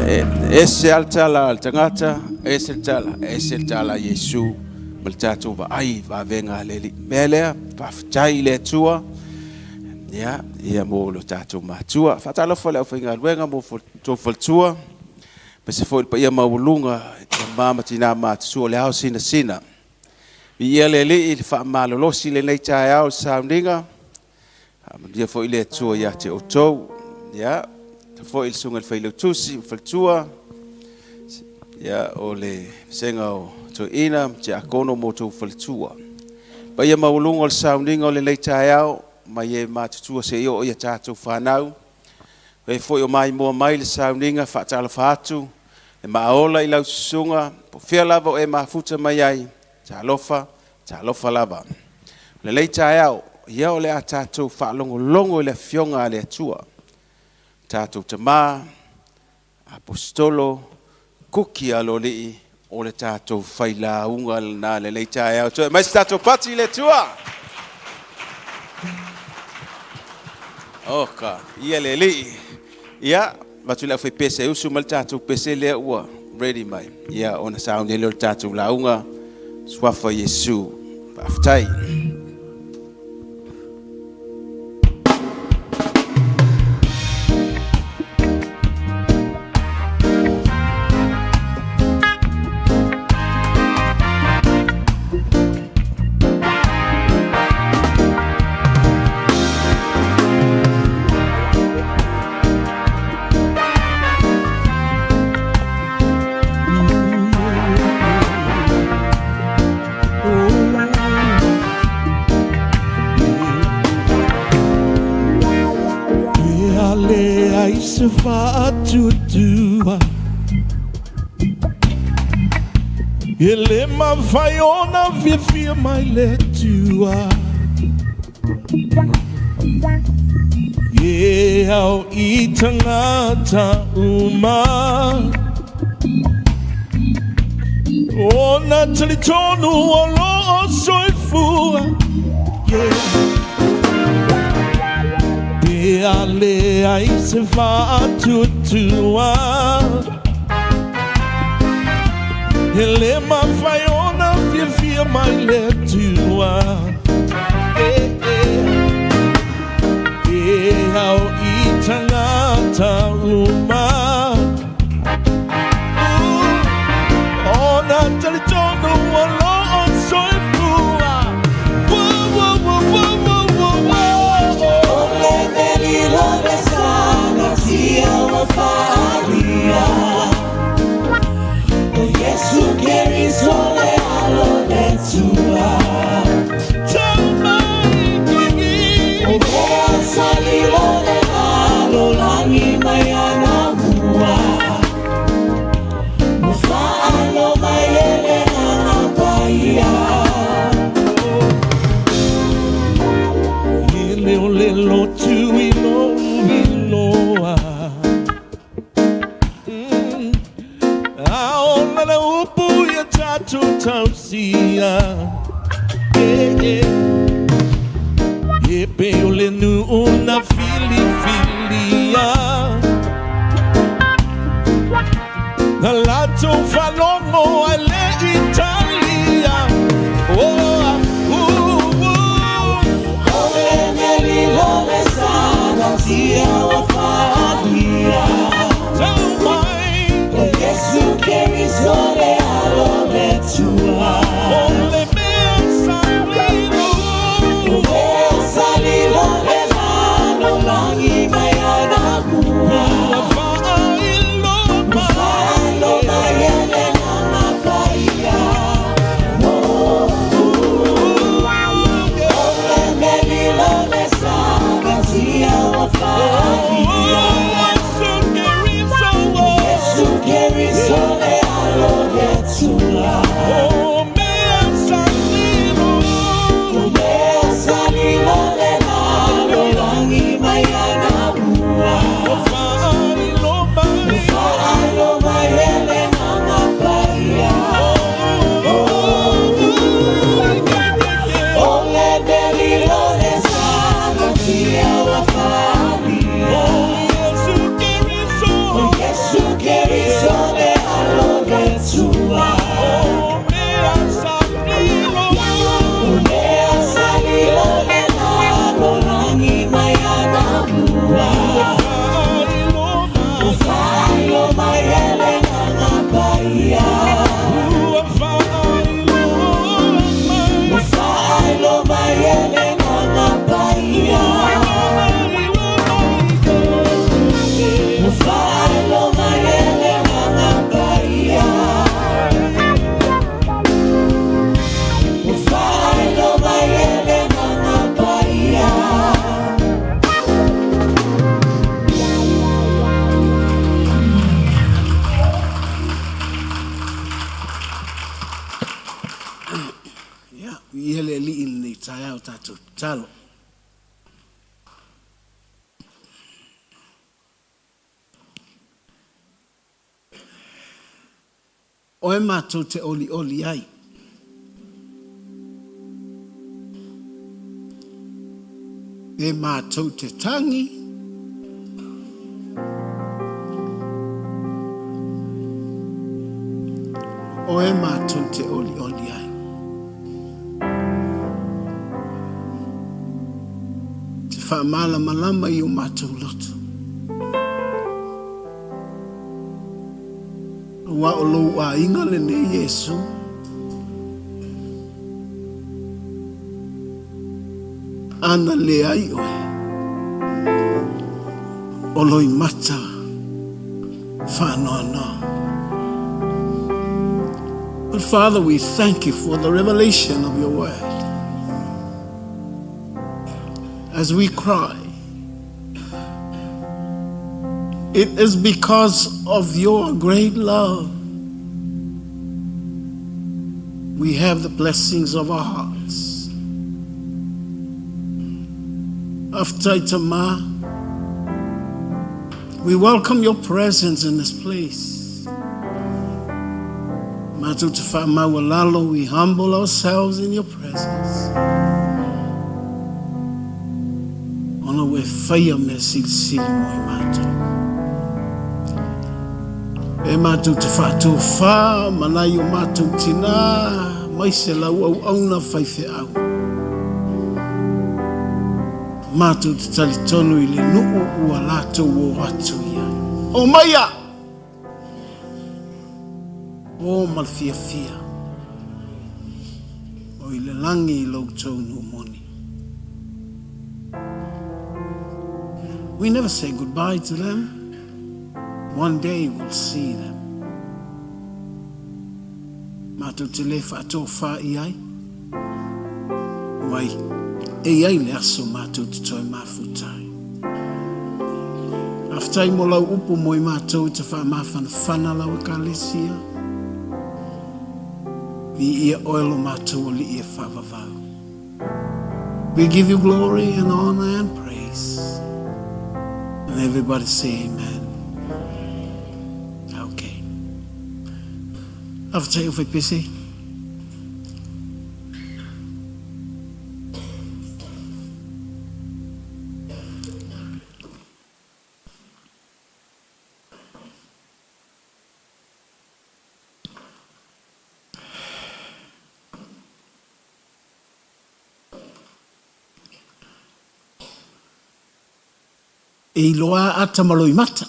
E, ese lava le tala a le tagata, ese le tala, ese le tala a Iesu ma le tatou vaai i vavega a le Alii. Mea lea, faafetai i le Atua. Ia, ia mo lo tatou matua. Faatalofa i le aufaigaluega mo tou faletua. Aemaise foi le paia maualuga i tama ma tina matutua o le ao sinasina. Viia le Alii i le faamalolosi i lenei taeao i le sauniga. Faamanuia foi le Atua ia te outou. Ia, foi le susuga i le Failautusi ma faletua. Ia, o le vasega o toeaina ma tiakono ma outou faletua. Paia maualuga o le sauniga o lenei taeao, mai e matutua seia oo i a tatou fanau. O e foi o maimoa mai le sauniga, faatalofa atu, e maaola i lau susuga, po o fea lava o e mafuta mai ai, talofa, talofa lava. O lenei taeao, ia o le a tatou faalogologo i le Afioga a le Atua, tatou Tama, Aposetolo, Kuki Aloalii, o le tatou failauga lena i lenei taeao. Toe aumai se tatou pati i le Atua. Oka, ia le Alii. Ia, avatu i le aufaipese e usu mai le tatou pese lea ua ready mai. Ia, ona sauni ai lea o le tatou lauga, Suafa Iesu. Faafetai. E ale ai se faatuatua E le mafai ona fiafia mai le Atua E ao i tagata uma Ona talitonu o lo o soifua Yeah. Pe a leai se faatuatua E le mafai ona fiafia mai le Atua Eh, eh. E ao i tagata uma Ona talitonu o lo o soifua Whoa, whoa, whoa, whoa, whoa, whoa, whoa. O le meli lo le saga tia ua faaalia O Iesu Keriso le Alo o le Atua Tau mai O mea sa lilo le lalolagi mai anamua Ua faailo mai e le Agaga Paia. E le o le lotu i lou iloa A o lana upu ia tatou tausia Eh, eh. E pei o le nuu na filifilia Na latou faalogo ae le i talia Oh, ah, uh, uh. O le mea lilo le saga tia ua faaalia Tau mai O Iesu Keriso le Alo o le Atua O le mea sa lilo O mea sa lilo le lalolagi mai anamua Ua faailo Faailo mai mai e Tatalo. Oe matou te olioli ai. E matou te tangi. Oe matou te olioli ai. Te faamalamalama i o matou loto. Aua o lou aiga lenei Iesu. Ana leai oe, o loimata faanoanoa. But Father, we thank you for the revelation of your word. As we cry, it is because of your great love we have the blessings of our hearts. Aftaitama, we welcome your presence in this place. Matou te whaamaualalo, we humble ourselves in your presence. Ona ua e faia mea silisili mo i mātou. E mātou te whaatōwhā ma nai o mātou tinā mai se lau auauna faifeau. Mātou te tali tonu i le nuu ua lātou o atu ia. O maia! O ma le fiafia. O i le langi i lou tou nuu moni. We never say goodbye to them. One day we'll see them. Mātou te le whaatōwhā i ai. Wai, e i ai le aso mātou te toe mafuta ai. Faafetai mo lau upu mo i mātou i te whaamāwhanawhana lau Ekalesia. Viia oe lo mātou alii e whaavavau. We give you glory and honor and praise. And everybody say amen. Okay. Faafetai o Faipese. E iloa a Tamaloimata.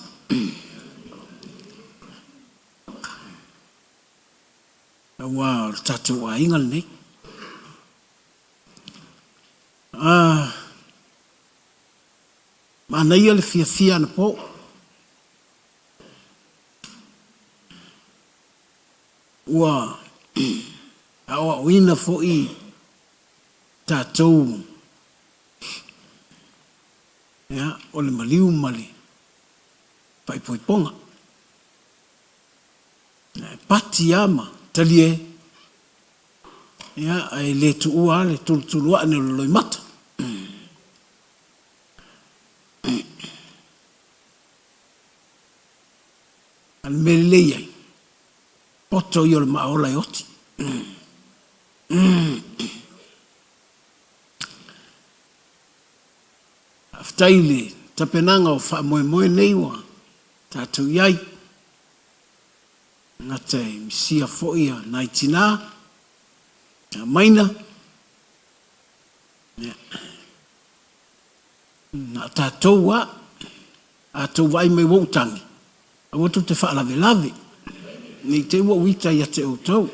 Aua o le tatou aiga lenei. Ah, manaia le fiafia anapo. Ua aoaoina foi tatou ia, o le maliu ma le faaipoipoga. E pati lava ma talie, ia, ae le tuua lava le tulutuluaʻe o le loimata. A le mea lelei ai, poto ia o le maaola e oti. Faafetai i le tapenaga o faamoemoe nei ua tatou i ai. Gata e misia foi a nai tinā, a maina, ia, na o tatou a, a tou vaai mai ua ou tagi, aua tou te faalavelave, ne i te i ua ou ita ia te outou.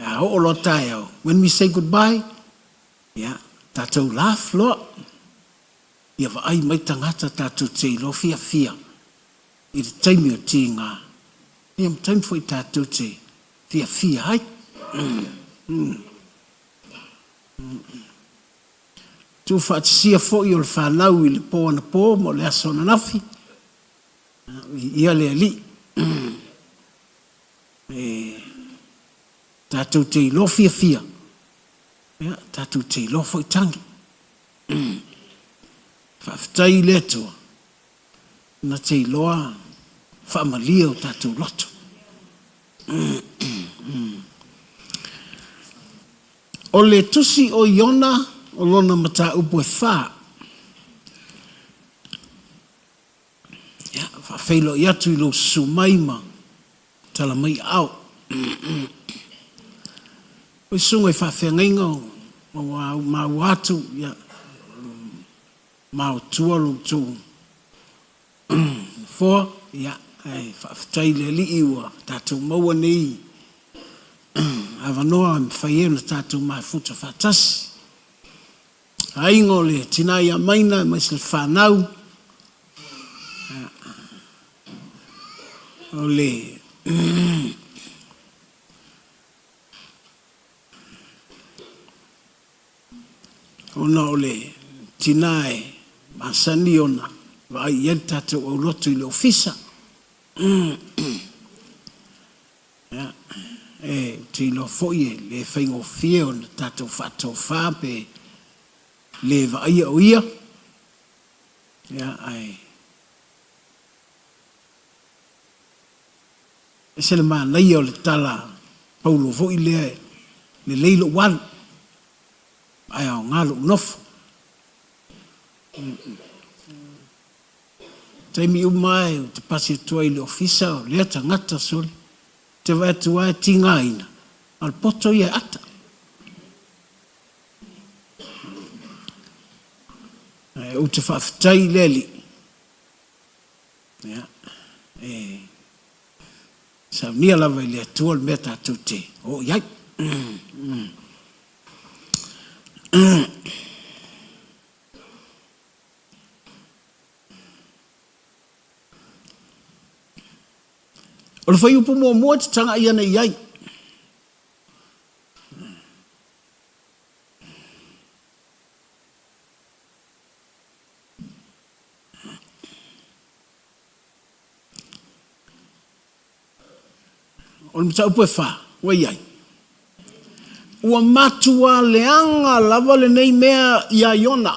A oo loa taeao, when we say goodbye, ia, tatou laugh loa, ia vaai mai tagata tatou te iloa fiafia i le taimi o tiga, ia ma taimi foi tatou te fiafia ai. Tuufaatasia foi o le fanau i le po anapo ma o le aso ananafi, viia le Alii. E tatou te iloa fiafia. Ia, tatou te iloa foi tagi. Faafetai i le Atua na te iloa faamalie o tatou loto. O le tusi o Iona o lona mataupu e fa. Ia, faafeiloai atu i lou susu mai ma tala mai aao. Oi susuga i faafeagaiga ua maua atu, ia, maotua lo outou nofoa, ia, ae faafetai i le Alii ua tatou maua nei avanoa e mafai ai ona tatou mafuta faatasi. Aiga o le tina ia Maina aemaise le fanau, o le ona o le tina e masani ona vaai i ai le tatou aulotu i le ofisa. Ia, e, ou te iloa foi e le faigofie ona tatou faatofa pe le vaaia o ia, ia, ae ese le manaia o le tala paulo foi lea, e lelei lou alu, ae aoga lou nofo. Taimi uma lava ou te pasi atu ai i le ofisa o lea tagata sole, ou te vaai atu lava e tigaina, a o le poto ia e ata. Ae ou te faafetai i le Alii, ia, e saunia lava i le Atua le mea tatou te oo i ai. O le fuaiupu muamua e te tagai ane i ai. O le mataupu e fa, ua i ai. Ua matua leaga lava lenei mea iā Iona.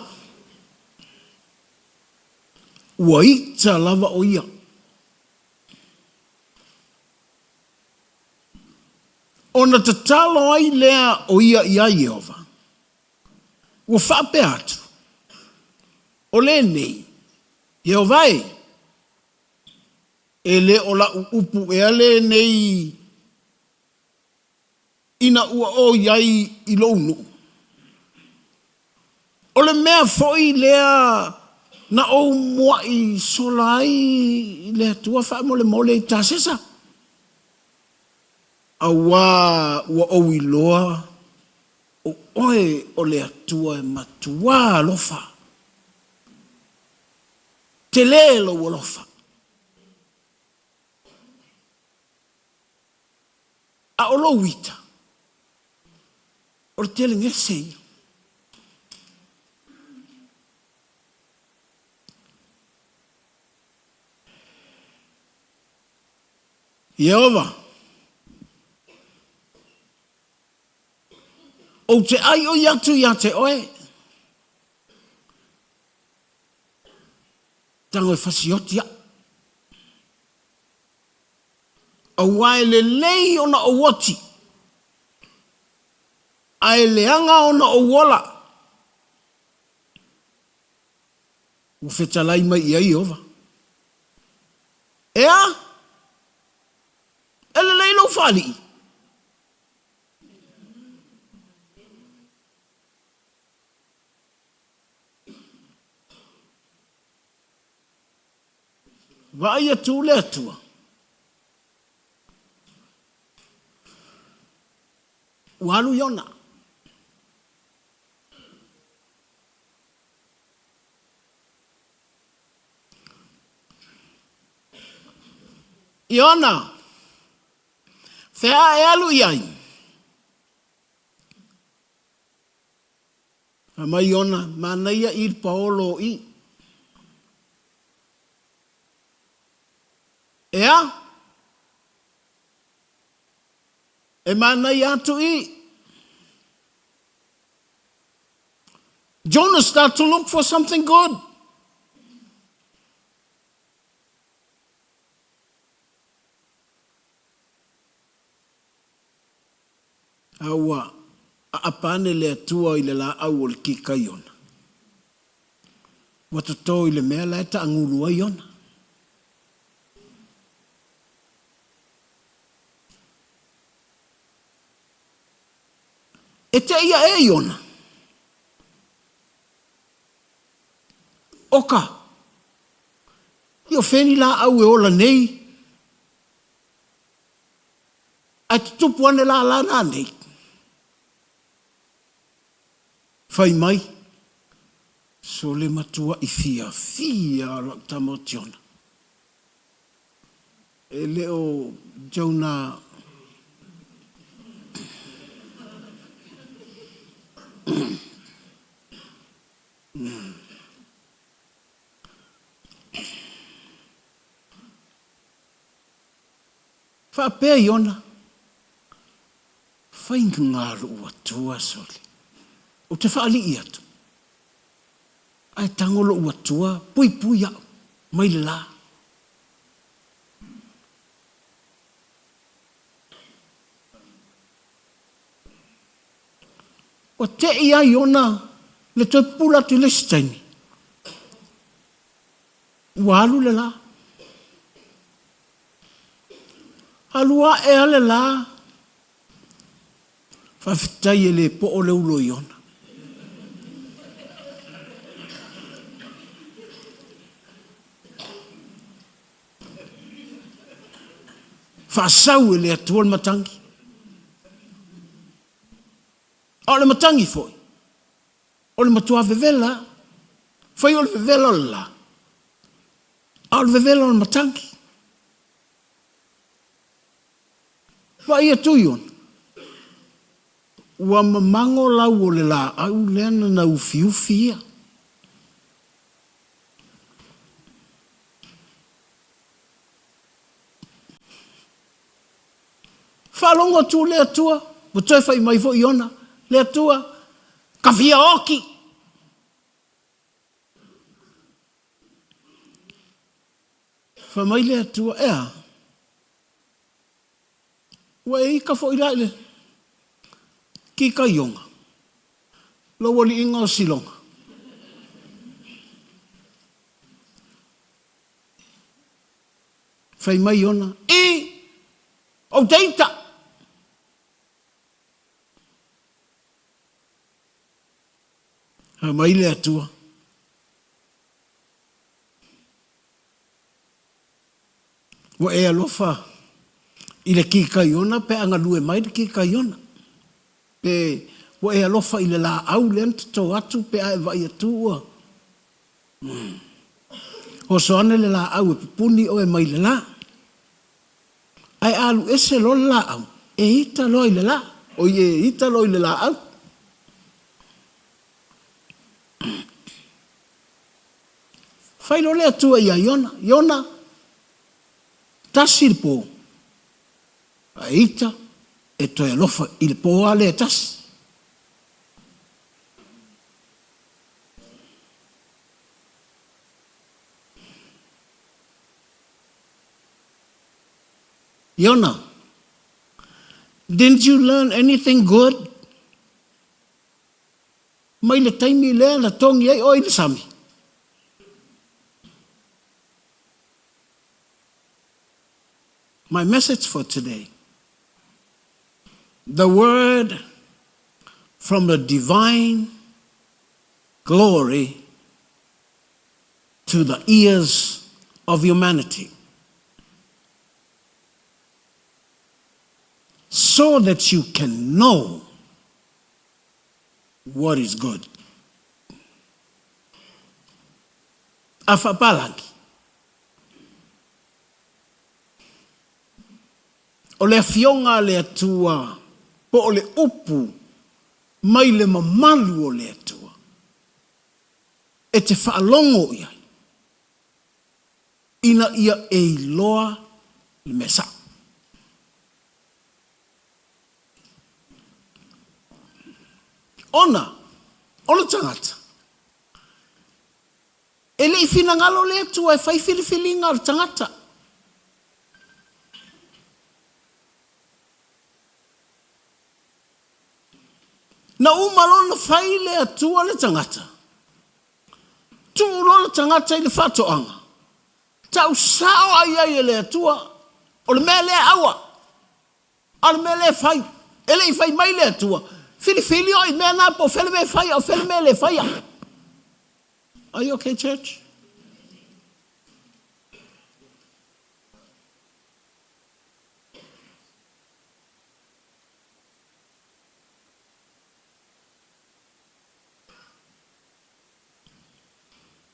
Ua ita lava ʻo ia. Ona tatalo ai lea o ia iā Ieova, ua faapea atu, O lenei, Ieova e, e le o lau upu ea lenei ina ua oi ai i lou nuu. O le mea foi lea na ou muaʻi sola ai i le Atua faamolemole i Tasesa, auā ua ou iloa o oe o le Atua e matuā alofa. Tele lou alofa. A o lou ita, o le telegese ia. Ieova, ou te ʻaiʻoi atu iā te oe. Tago e fasioti aʻu. Auā e lelei ona ou oti, a e leaga ona ou ola. Ua fetalai mai i ai Ieova. Ea? E lelei lou faalii? Vaai atu le Atua. Ua alu Iona. Iona, fea e alu i ai? Fai mai Iona, Manaia i le paolo o i. Ea? E manaia atu i. Jonah start to look for something good. A ua aapa ane le Atua i le laau o le kikaiona, ua toto i le mea la e taagulu ai ona. E te ia e Iona. Oka, i o feni laau e ola nei, ae tutupu ane lala na nei. Fai mai, sole matua i fia fia lau tama o Tiona. E le o Jonah. Faapea Iona, Faiga lou Atua sole, ou te faalii atu, ae tago lou Atua puipui au mai le la. Ua te'i ai Iona le toe pupula atu i le isi taimi, ua alu le la. Alu ae a le la, faafetai e le po'o le ulo Iona. Faasau e le Atua le matagi. A o le matagi foi, o le matua vevela. Fai o le vevela o le la, a o le vevela o le matagi. Vaai atu Iona, ua mamago lau o le laau lea na na ufiufi ia. Faalogo atu le Atua, ua toe fai mai foi Iona, le Atua, ka fia oki. Fai mai le Atua, e a? Ua e ika foi la i le kikaioga, lou aliiga o Siloga. Fai mai ona, I! Ou te ita! Fai mai le Atua, Ua e alofa i le kikaiona pe a galue mai le kikaiona, pe ua e alofa i le laau lea na toto atu pe a e vaai atu ua Oso ane le laau e pupuni oe mai le la. Ae a alu ese loa le laau, e ita loa i le la, oi e ita loa i le laau. Fai loa le Atua ia Iona, Iona, tasi le po, a e ita, e toe alofa i le po a lea e tasi. Iona, didn't you learn anything good? Mai le taimi lea na togi ai oe i le sami. My message for today, the word from the divine glory to the ears of humanity, so that you can know what is good. A faapalangi. O le Afioga a le Atua po o le upu mai le mamalu o le Atua e te faalogo i ai, ina ia e iloa le mea sao. Ona o le tagata. E le i finagalo le Atua e fai filifiliga a le tagata. Na uma loa ona fai le Atua le tagata, tuu loa le tagata i le faatoaga, tau sao lava i ai e le Atua, o le mea lea aua, a o le mea lea fai. E le i fai mai le Atua, filifili oe i mea na po o fea le mea e fai a o fea le mea e le faia. Are you okay, church?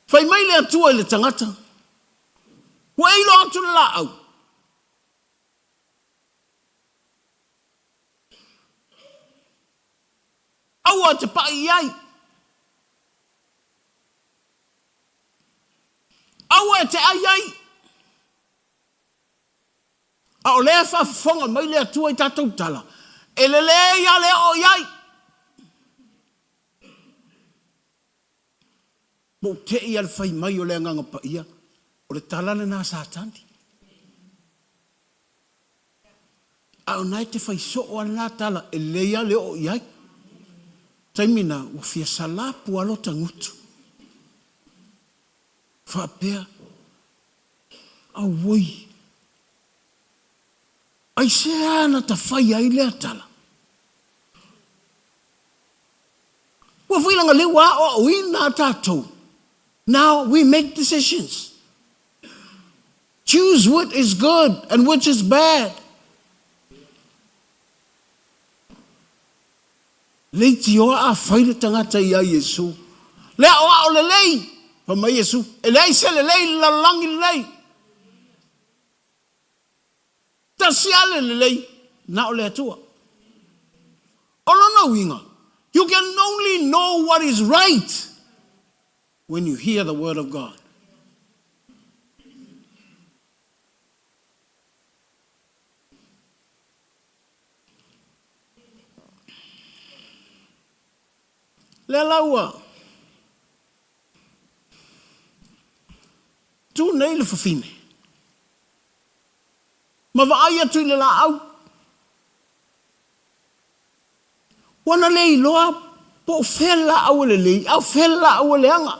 Fai mai le Atua i le tagata, Ua e iloa atu le laau. Aua e te pai i ai. Aua e te ai ai. A o lea e faafofoga mai le Atua i tatou tala, e lelei lava le oo i ai. Ma ou te i lava i le fai mai o le Agaga Paia, o le tala lena a Satani. A o na e te fai soo lava lena tala, e lelei lava le oo i ai. Taimi na, ua fia salapu lava lota gutu. Faapea, Auoi! Aisea na ta faia ai lea tala? Ua foi leaga lea ua aoaoina a tatou. Now we make decisions. Choose what is good and which is bad. Leitioa a fai le tagata iā Iesu. Le aoao lelei, fai mai Iesu, e leai se lelei i le lalolagi lenei. Tasi lava le lelei, na o le Atua. O lona uiga, you can only know what is right when you hear the word of God. Lea la ua tu nei le fafine ma vaai atu i le laau. Ua na le iloa po o fea le laau e lelei a o fea le laau e leaga.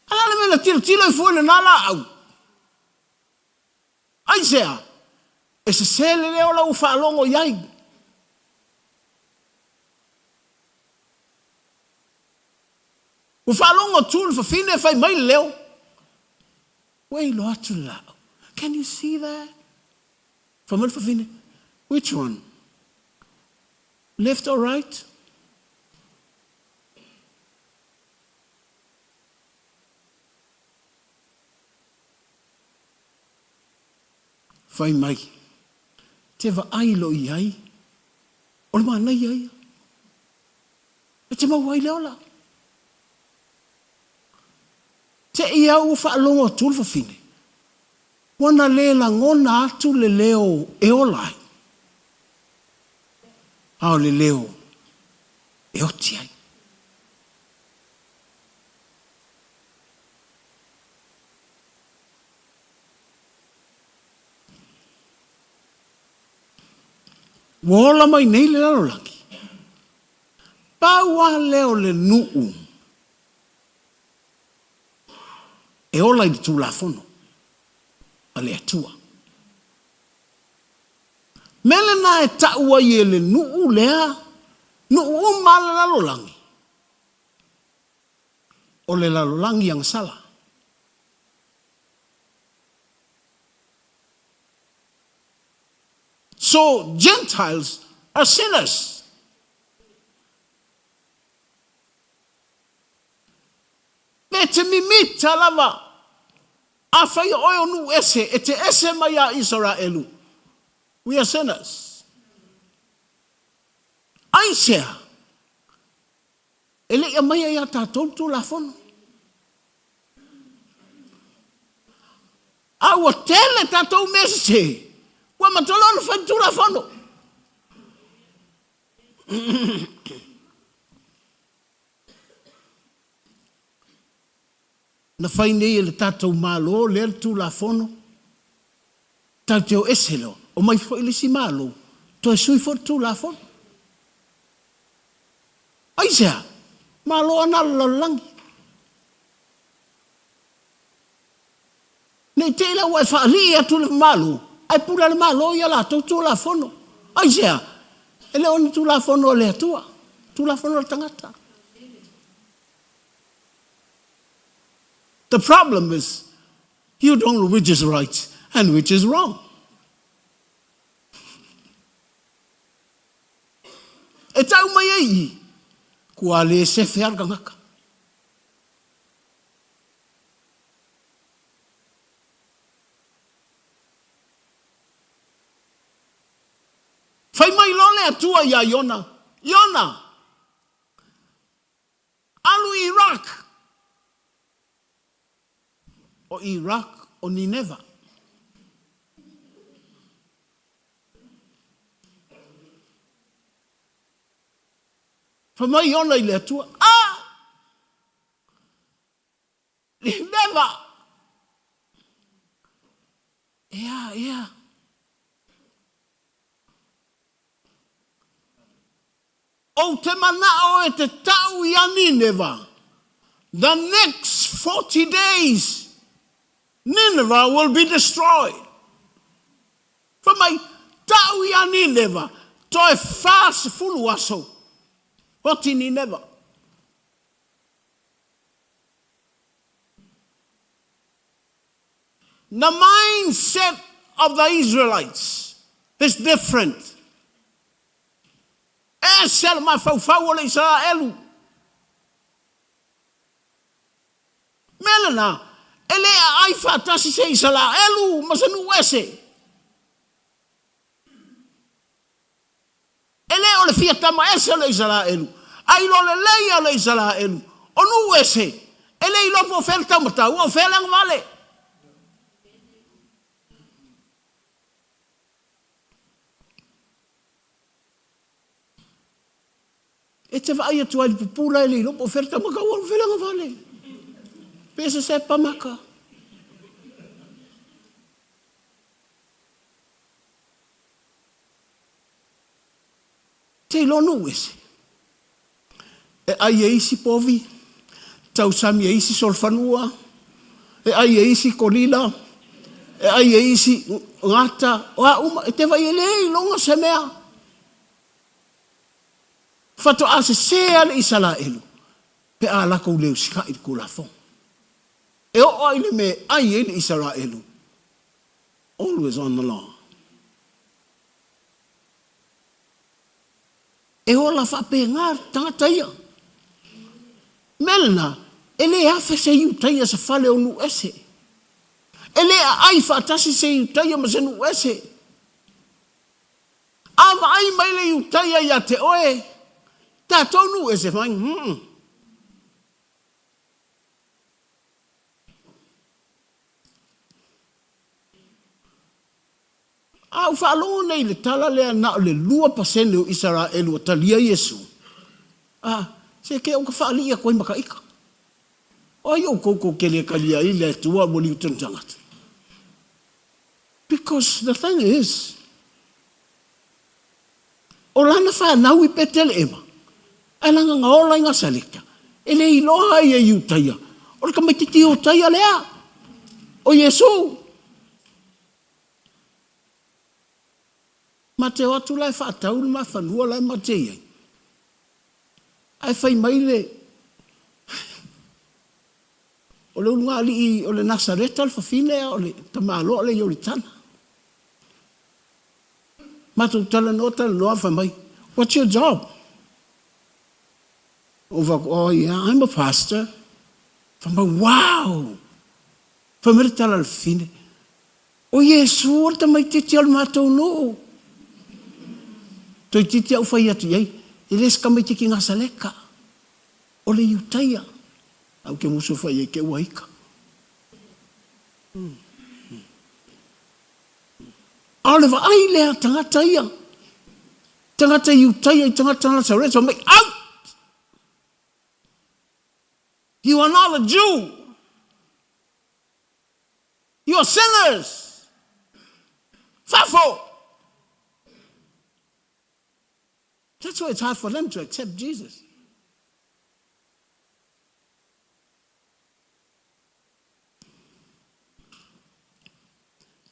A o le a le mea na tilotilo ai fua i lena laau? Aisea? E sese le leo la ua faalogo i ai. Ua faalogo atu le fafine fai mai le leo. Ua e iloa atu le laau. Can you see that? Fai mai le fafine, Which one? Left or right? Fai mai, te vaai loa i ai, o le manaia ia. E te maua ai le ola. Te i au ua faalogo atu le fafine, ua na le lagona atu le leo e ola ai, a o le leo e oti ai. Ua ola mai nei le lalolagi. Pau lava lea o le nuu e ola i le Tulafono a le Atua. Mea lena e tau ai e le nuu lea, nuu uma a le lalolagi, o le lalolagi agasala. So, Gentiles are sinners. Me te mimita lava, afai o oe o nuu ese, e te ese mai iā Isaraelu. We are sinners. Aisea? E le i aumaia iā tatou le Tulafono. A ua tele tatou mea sese, ua amata loa ona fai le Tulafono. Na fai nei e le tatou Malo lea le Tulafono, tatou te o ese loa, omai foi le isi Malo, toe sui foi le Tulafono. Aisea? Malo ana le lalolagi. Ne i te i la ua e faalii atu i le Malo, ae pule le Malo i a latou Tulafono. Aisea? E le o ni Tulafono a le Atua, Tulafono a le tagata. The problem is you don't know which is right and which is wrong. E tau mai ai i, kua le sefe a le tagata. Fai mai loa le Atua iā Iona, Iona! Alu i Iraq! O Iraq o Nineva. Fai mai Iona i le Atua, Ah! Nineva! Ea, ea. Ou te manao e te tau ia Nineva, The next 40 days, Nineveh will be destroyed. Fai mai, tau ia Nineva, toe 40 aso, oti Nineva. The mindset of the Israelites is different. E ese le mafaufau o le Isaraelu. Mea lena, e le aai faatasi se Isaraelu ma se nuu ese. E le o le fia tama ese o le Isaraelu, a iloa lelei e le Isaraelu, o nuu ese, e le iloa po o fea le taumatau, a o fea le agavale. E te vaai atu ai i le pupula e le iloa po o fea le taumatau, a o fea le agavale. Pe se sepa maka. Te iloa nuu ese. E ai e isi povi, tausami e isi solofanua, e ai e isi kolila, e ai e isi gata, o a uma, e te vai e le iloga se mea. Faatoa sesē a le Isalaelu pe a lakou le usikai i le Tulafono. E oo a i le mea e ai ai le Isaraelu, always on the law. E ola faapena le tagata ia. Mea lena, e le afe se Iutaia se fale o nuu ese. E le aai faatasi se Iutaia ma se nuu ese. A vaai mai le Iutaia ia te oe, tatou nuu ese fai, hmm. A ou faalogo nei i le tala lea na o le 2% o Isaraelu ua talia Iesu, a, se ke ou ka faalii atu ai ma ka ika. O ai oukou kou te le talia ai le Atua ua liu tonu tagata? Because the thing is, o lana fanau i Peteleema, ae lana na ola i Nasaleta, e le iloa ai e Iutaia, o le tamaititi Iutaia lea, o Iesu. Ma te o atu la e faatau le mafanua la e ma te i ai. Ae fai mai le O le ulugalii o le Nasareta le fafine a o le tamaloa le Ioritana. Matou talanoa talanoa fai mai, What's your job? Ou fai atu, Oh yeah, I'm a pastor. Fai mai, Wow! Fai mai le tala a le fafine, O Iesu o le tamaitiiti o le matou nuu. Toeitiiti au fai atu i ai, e le se tamaitiiti Nasaleta, o le Iutaia. Ae ou te musu fai ai te ua ika. A o le vaai lea a tagata ia, tagata Iutaia i tagata Nasareta, fai mai, Out! You are not a Jew! You are sinners! Fafo! That's why it's hard for them to accept Jesus.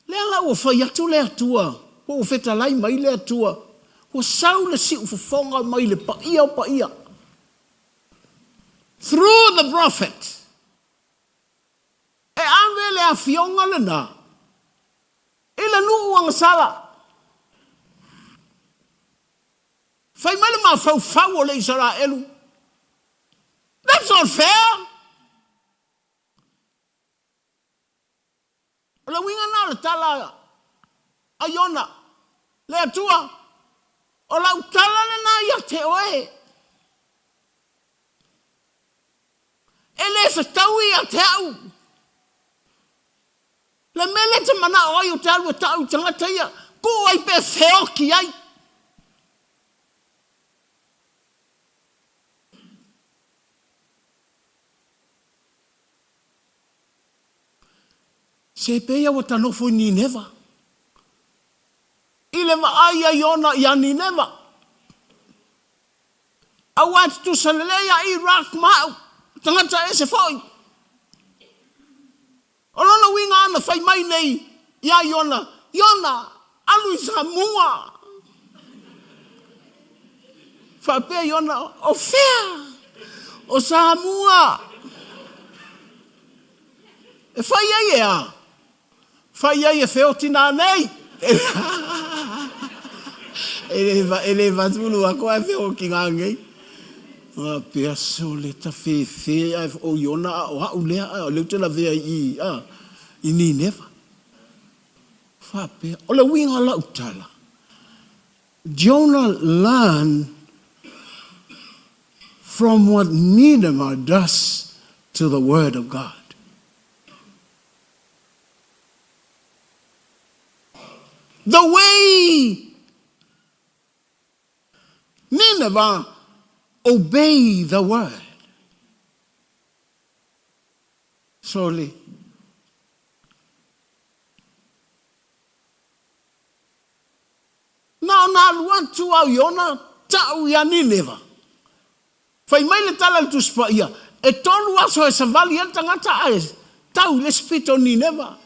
Lea la ua fai atu le Atua, po ua fetalai mai le Atua, ua sau le siufofoga mai le paia o paia. Through the prophet. E ave le afioga lena i le nuu agasala. Fai mai le mafaufau o le Isaraelu, That's not fair! O le uiga lena o le tala a Iona, Le Atua, o lau tala lena ia te oe. E le fetaui ia te au. Le mea lea e te manao ai ou te alu e tau i tagata ia, tuu ai pe feoti ai. Se pei ua ta nofo i Nineva. I le vaai a Iona iā Nineva. Aua e tutusa lelei a Iraq ma au, tagata ese foi. O lona uiga ana fai mai nei iā Iona, Iona, alu i Samua. Faapea Iona, O fea? O Samua. E fai ai e a? Fai ai e feoti nanei. E le vatulu aku ae feoti nanei. Faapea, Sole, ta fefe ae o Iona a o a'u lea, a o lea ou te lavea i i, a, i Nineva. Faapea, o le uiga o lau tala, Jonah learn from what Nineveh does to the word of God. The way Nineveh obey the word. Sole. Na ona alu atu au i ona tau iā Nineva. Fai mai le tala a le Tusi Paia, E tolu aso e savali ai le tagata ae tau i le isi pito o Nineva.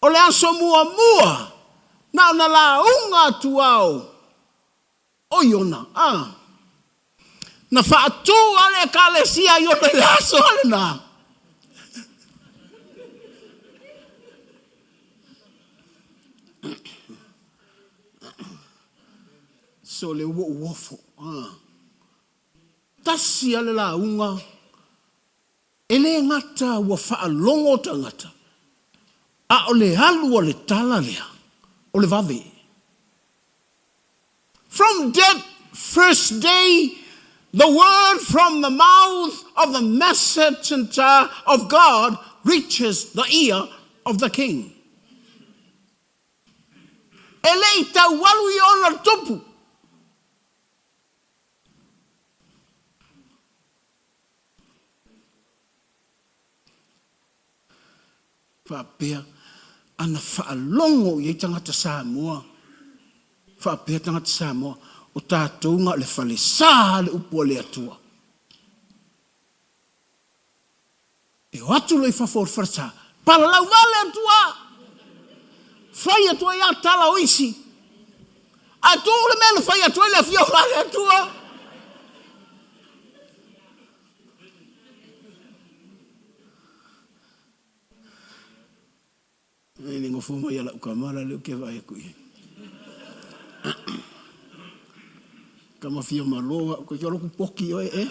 O le aso muamua, na ona lauga atu ao o Iona, a. Na faatū a le Ekalesia a Iona i le aso lena. Sole ua ou ofo, a. Tasi a le lauga, e le gata ua faalogo tagata, a o le alu a le tala lea, o le vave. From that first day, the word from the mouth of the messenger of God reaches the ear of the king. E le i taualu i ona le tupu. Faapea ana faalogo i ai tagata Samoa, faapea tagata Samoa, o tatou na o le falesa le upu a le Atua. E o atu loa i fafo o le falesa, palalau vale atu a! Fai atu ai a tala o isi. Ae tuu le mea na fai atu ai le afioga a le Atua. E le nofo mai a lau tama la lea ou te vaai atu i ai. Tama fia malo au, koe te aloku poki oe e.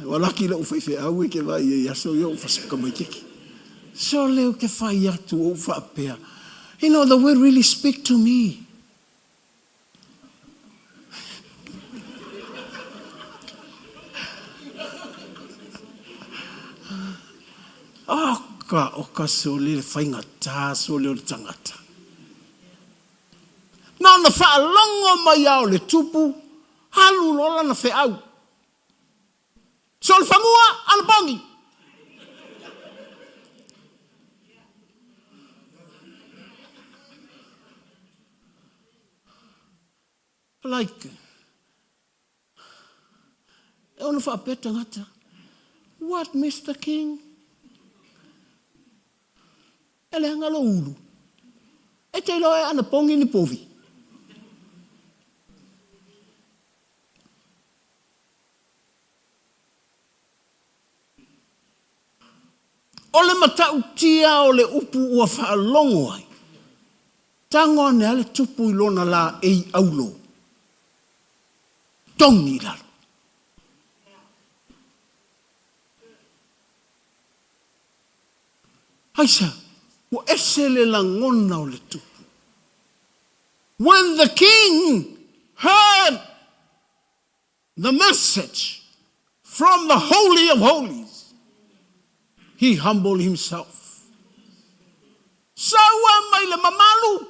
Ua laki lou faifeau e ke vaai i ai aso ia ou tamaititi. Sole ou te fai atu ou faapea, You know, the word really speak to me. Oka, oka sole le faigata sole o le tagata. Na ona. lona faalogo mai lava o le Tupu, alu loa lana feau. Solofanua, anapogi! Like, e ono faapea tagata, What, Mister King? E leaga lou ulu. E te iloa e anapogi ni povi. O le matautia o le upu ua faalogo ai, tago ane lava le tupu i lona laei aulo, togi i lalo. Aisea? Ua ese le lagona o le tupu. When the king heard The message from the Holy of Holies, he humbled himself. Saua mai le mamalu,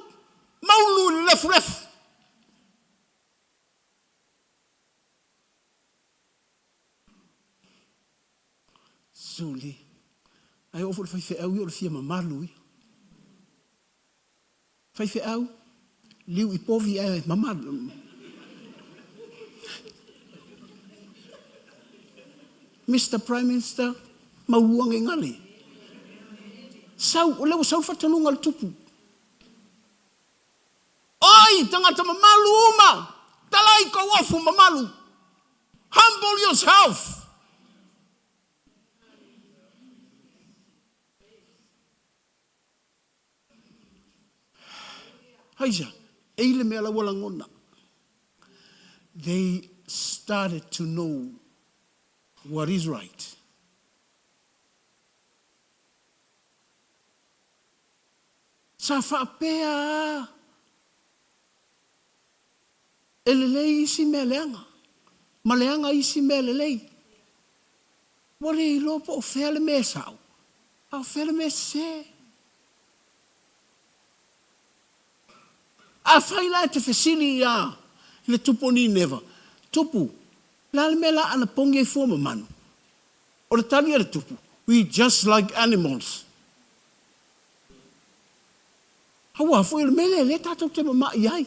maulu i le lefulefu. Suli, ai oo foi le faifeau ia o le fia mamalu ia. Faifeau, liu i povi ae mamalu. Mister Prime Minister, maulua gegale. Sau, o lea ua sau le faatonuga a le Tupu. Oi, tagata mamalu uma, talai kou ofu mamalu. Humble yourself. Aisea? E i le mea la ua lagona. They started to know what is right. Sa faapea a e lelei isi mea leaga, ma leaga isi mea lelei. Ua le iloa po o fea le mea e sao, a o fea le mea e sese. Afai la e te fesili iā i le tupu o Nineva, Tupu, o le a le mea la a anapogi ai fua ma manu? O le tali a le tupu, We just like animals. Aua foi o le mea lea lea tatou te mama'i ai.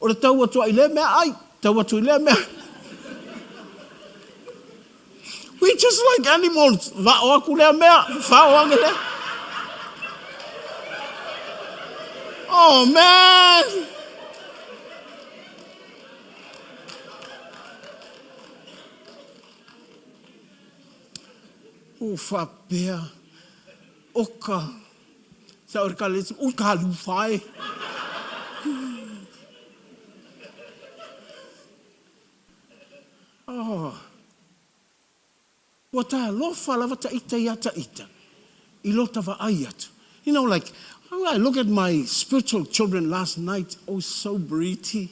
O le tau atu ai i lea mea ai, tau atu i lea mea. We just like animals. Vao aku lea mea, fao age lea. Oh man! Ua faapea, oka. Sa o le kalesi, ui ka lufa e. Oh. Ua talofa lava ta ita iā ta ita i lota vaai atu. You know like, oh, I look at my spiritual children last night, oh so pretty.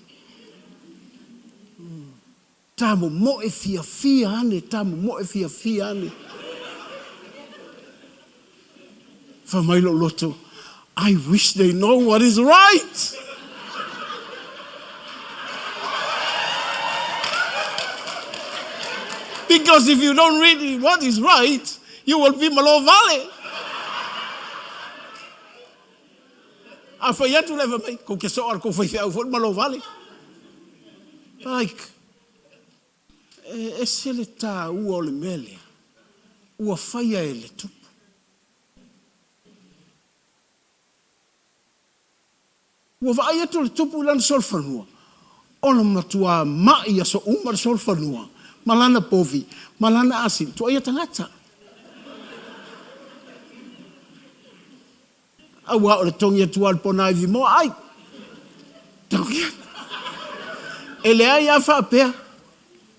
Ta momoe fiafia ane, ta momoe fiafia ane. Fai mai lou loto, I wish they know what is right. Because if you don't read what is right, you will be malo vale. A fai atu le fai mai, kou te soa le kou faifeau foi le malo vale. Like, e ese le tāua o le mea lea, ua faia e le Tupu. Ua vaai atu le Tupu i lana solofanua, ona matuā ma'i aso uma le solofanua ma lana povi ma lana asili, tuaia tagata. Aua o le togi atu lava o le ponaivi moa ai. Togi atu. E leai lava faapea,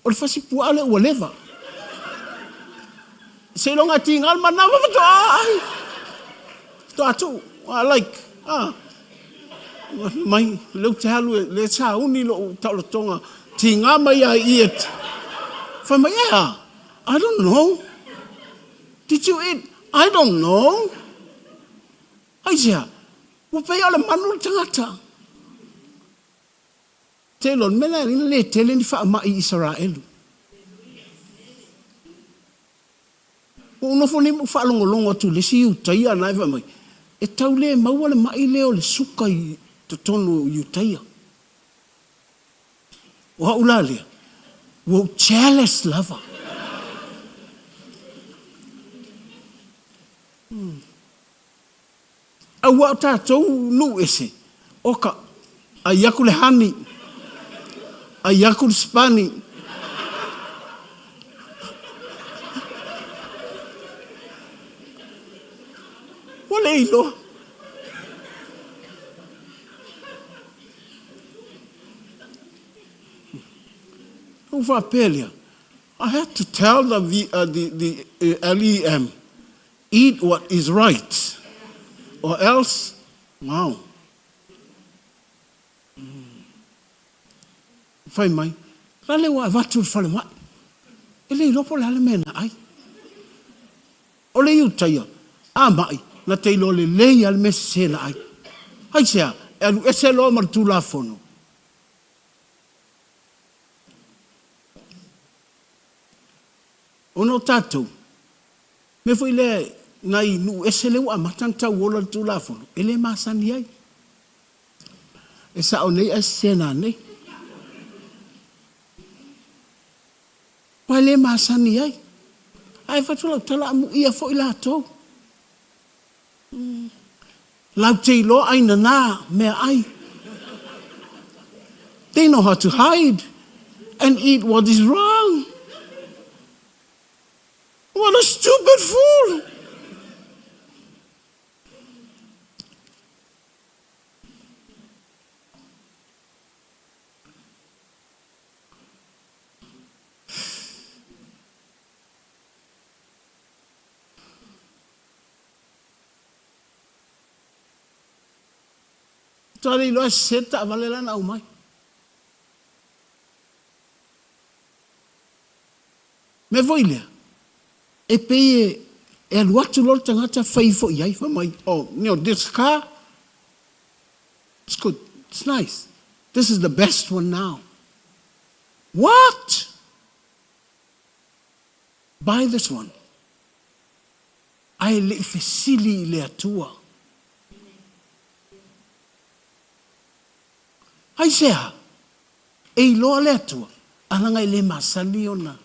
o le fasi puaa lea ua leva. Seiloga e tiga le manava faatoa ai. Faatoa tuu. I like, ah. Mai, lea ou te alu, lea e sauni lou taolotoga, tiga mai lava i i e. Fai mai, e a? I don't know. Did you eat? I don't know. Aisea? Ua pei o le manu le tagata. Te iloa, o le mea lea e ala ai ona le tele ni faamai i Isaraelu. Ua ou nofo nei ma ou faalogologo atu i le isi Iutaia na e fai mai, e tau le maua le mai lea o le suka i totonu o Iutaia. O au la lea, ua ou jealous lava. Aua o tatou nuu ese, oka, ai aku le honey, ai aku le spani. Ua le iloa. Ou faapea lea, I had to tell the, the, uh, the, the uh, LEM, Eat what is right or else, wow. Fai mai, lale ua avatu i le falemai. E le iloa po o le a le mea na ai. O le Iutaia, a mai, na te iloa lelei lava le mea sese na ai. Aisea? E alu ese loa ma le Tulafono. Ona o tatou, mea foi lea nai nuu ese lea ua amata ona tauola i le Tulafono, e le masani ai. E sao nei ae sese nanei. Aua e le masani ai. Ae fai atu lau tala, amuia foi latou. Latou te iloa ai nana meaai. They know how to hide and eat what is wrong. What a stupid fool! Faatoa le iloa e sese le taavale la na aumai. Mea foi lea, e pei e, e alu atu loa le tagata fai ifo i ai, fai mai, oh, you know, this car, it's good, it's nice. This is the best one now. What? Buy this one. Ae le i fesili i le Atua. Aisea? E iloa le Atua, a leaga e le masani ona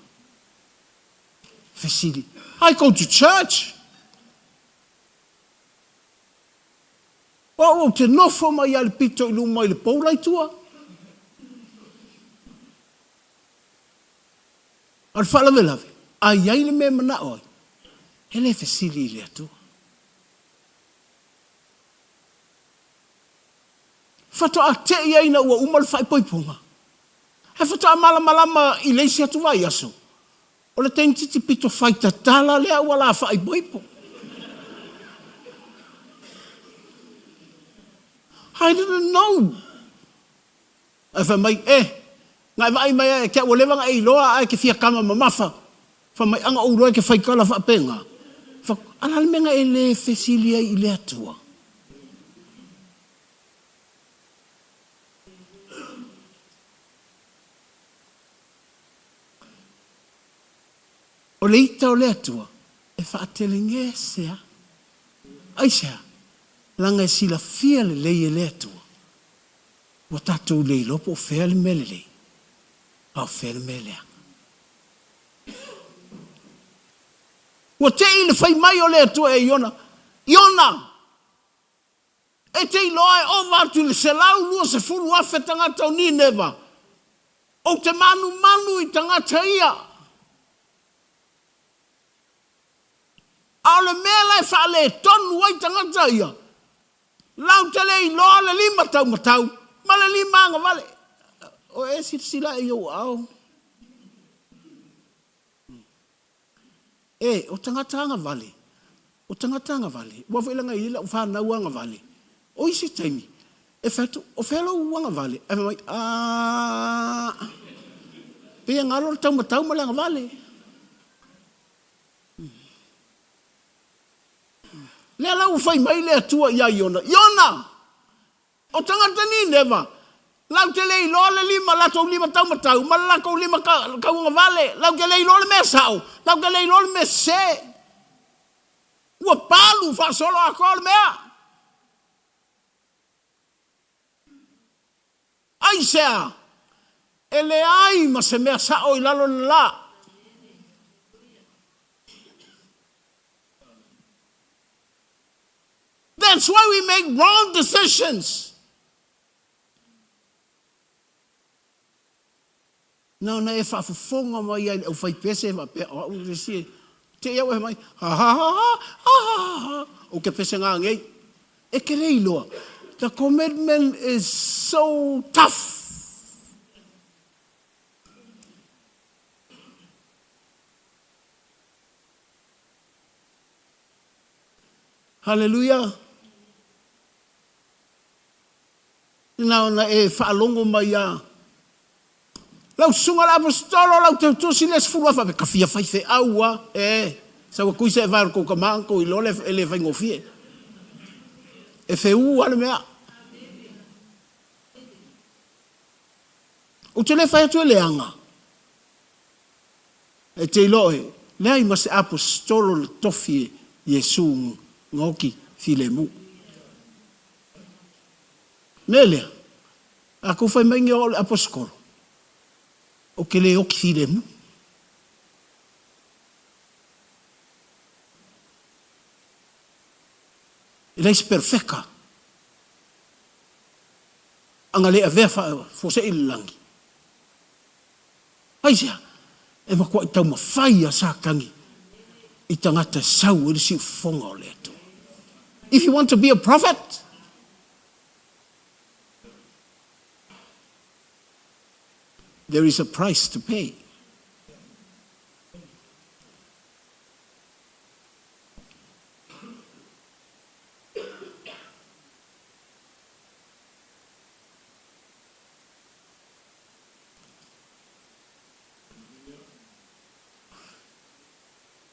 fesili. I go to church. O au ou te nofo mai lava i le pito i luma i le pou la i tua. A o le faalavelave, a i ai le mea e manao ai, e le fesili i le Atua. Faatoa te i ai ina ua uma le faaipoipoga, ae faatoa malamalama i le isi atu vaiaso, o le teinititi pito fai tatala lea ua la faaipoipo. I didn't know. Ae fai mai, E! Na e vaai mai ai e te au ua leva na e iloa ae te fia tama mamafa. Fai mai, Ana ou iloa e te faitala faapena. Fai atu, A o le a le mea na e le fesili ai i le Atua? O le ita o le Atua e faatelegese lava. Aisea? Leaga e silafia lelei e le Atua Ua tatou le iloa po o fea le mea lelei a o fea le mea leaga. Ua te i le fai mai o le Atua e Iona, Iona, e te iloa e ova atu i le 120,000 tagata o Nineva. Ou te manumanu i tagata ia. A o le mea la e faaletonu ai tagata ia, Lau te le iloa le lima taumatau ma le lima agavale. O e silasila ae i ou aao. E, o tagata agavale, o tagata agavale, aua foi leaga e i ai lau fanau agavale, o isi taimi, e fai atu, o fea lou agavale? Ae fai mai, aa, pei e galo le taumatau ma le agavale. Lea la ua fai mai le Atua ia Iona, Iona! O tagata Nineva, Latou te le iloa le lima, latou lima taumatau ma le latou lima tauagavale. Latou te le iloa le mea sao, latou te le iloa le mea sese. Ua palu faasoloatoa le mea. Aisea? E leai ma se mea sao i lalo o le la. That's why we make wrong decisions. Na ona e faafofoga mai ai i le aufaipese e faapea, o au le isi e te i au e mai, ha ha ha ha, ha ha ha ha, ou te pese ngā nei. E te le iloa, the commitment is so tough. Haleluia! Na ona e faalogo mai lava. Lau susuga le Aposetolo, lau teutusi le 10,000, faapea, ka fia faifeau lava. E, sau atu i se e vae o le tou tama ona tou iloa lea e le faigofie. E feū lava le mea. Ou te le fai atu e leaga. E te iloa oe, leai ma se Aposetolo na tofi e Iesu na oti filemu. Mea lea, a tou fai mai nei o au le Aposetolo, ou te le oti filemu. E leai se perofeka a na le avea faafuasei i le lagi. Aisea? E matuai taumafai a Satani i tagata e sau ai le siufofoga o le Atua. If you want to be a prophet, there is a price to pay.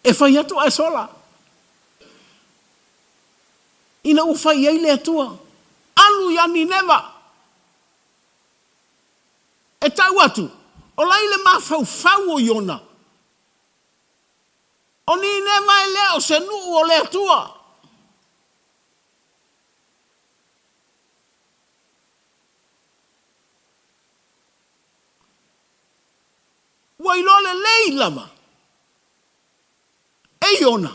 E fai atu ae sola. Ina ua fai i ai le Atua, Alu ia Nineva! E tau atu, o la i le mafaufau o Iona. O Nineva e le o se nuu o le Atua. Ua iloa lelei lava e Iona,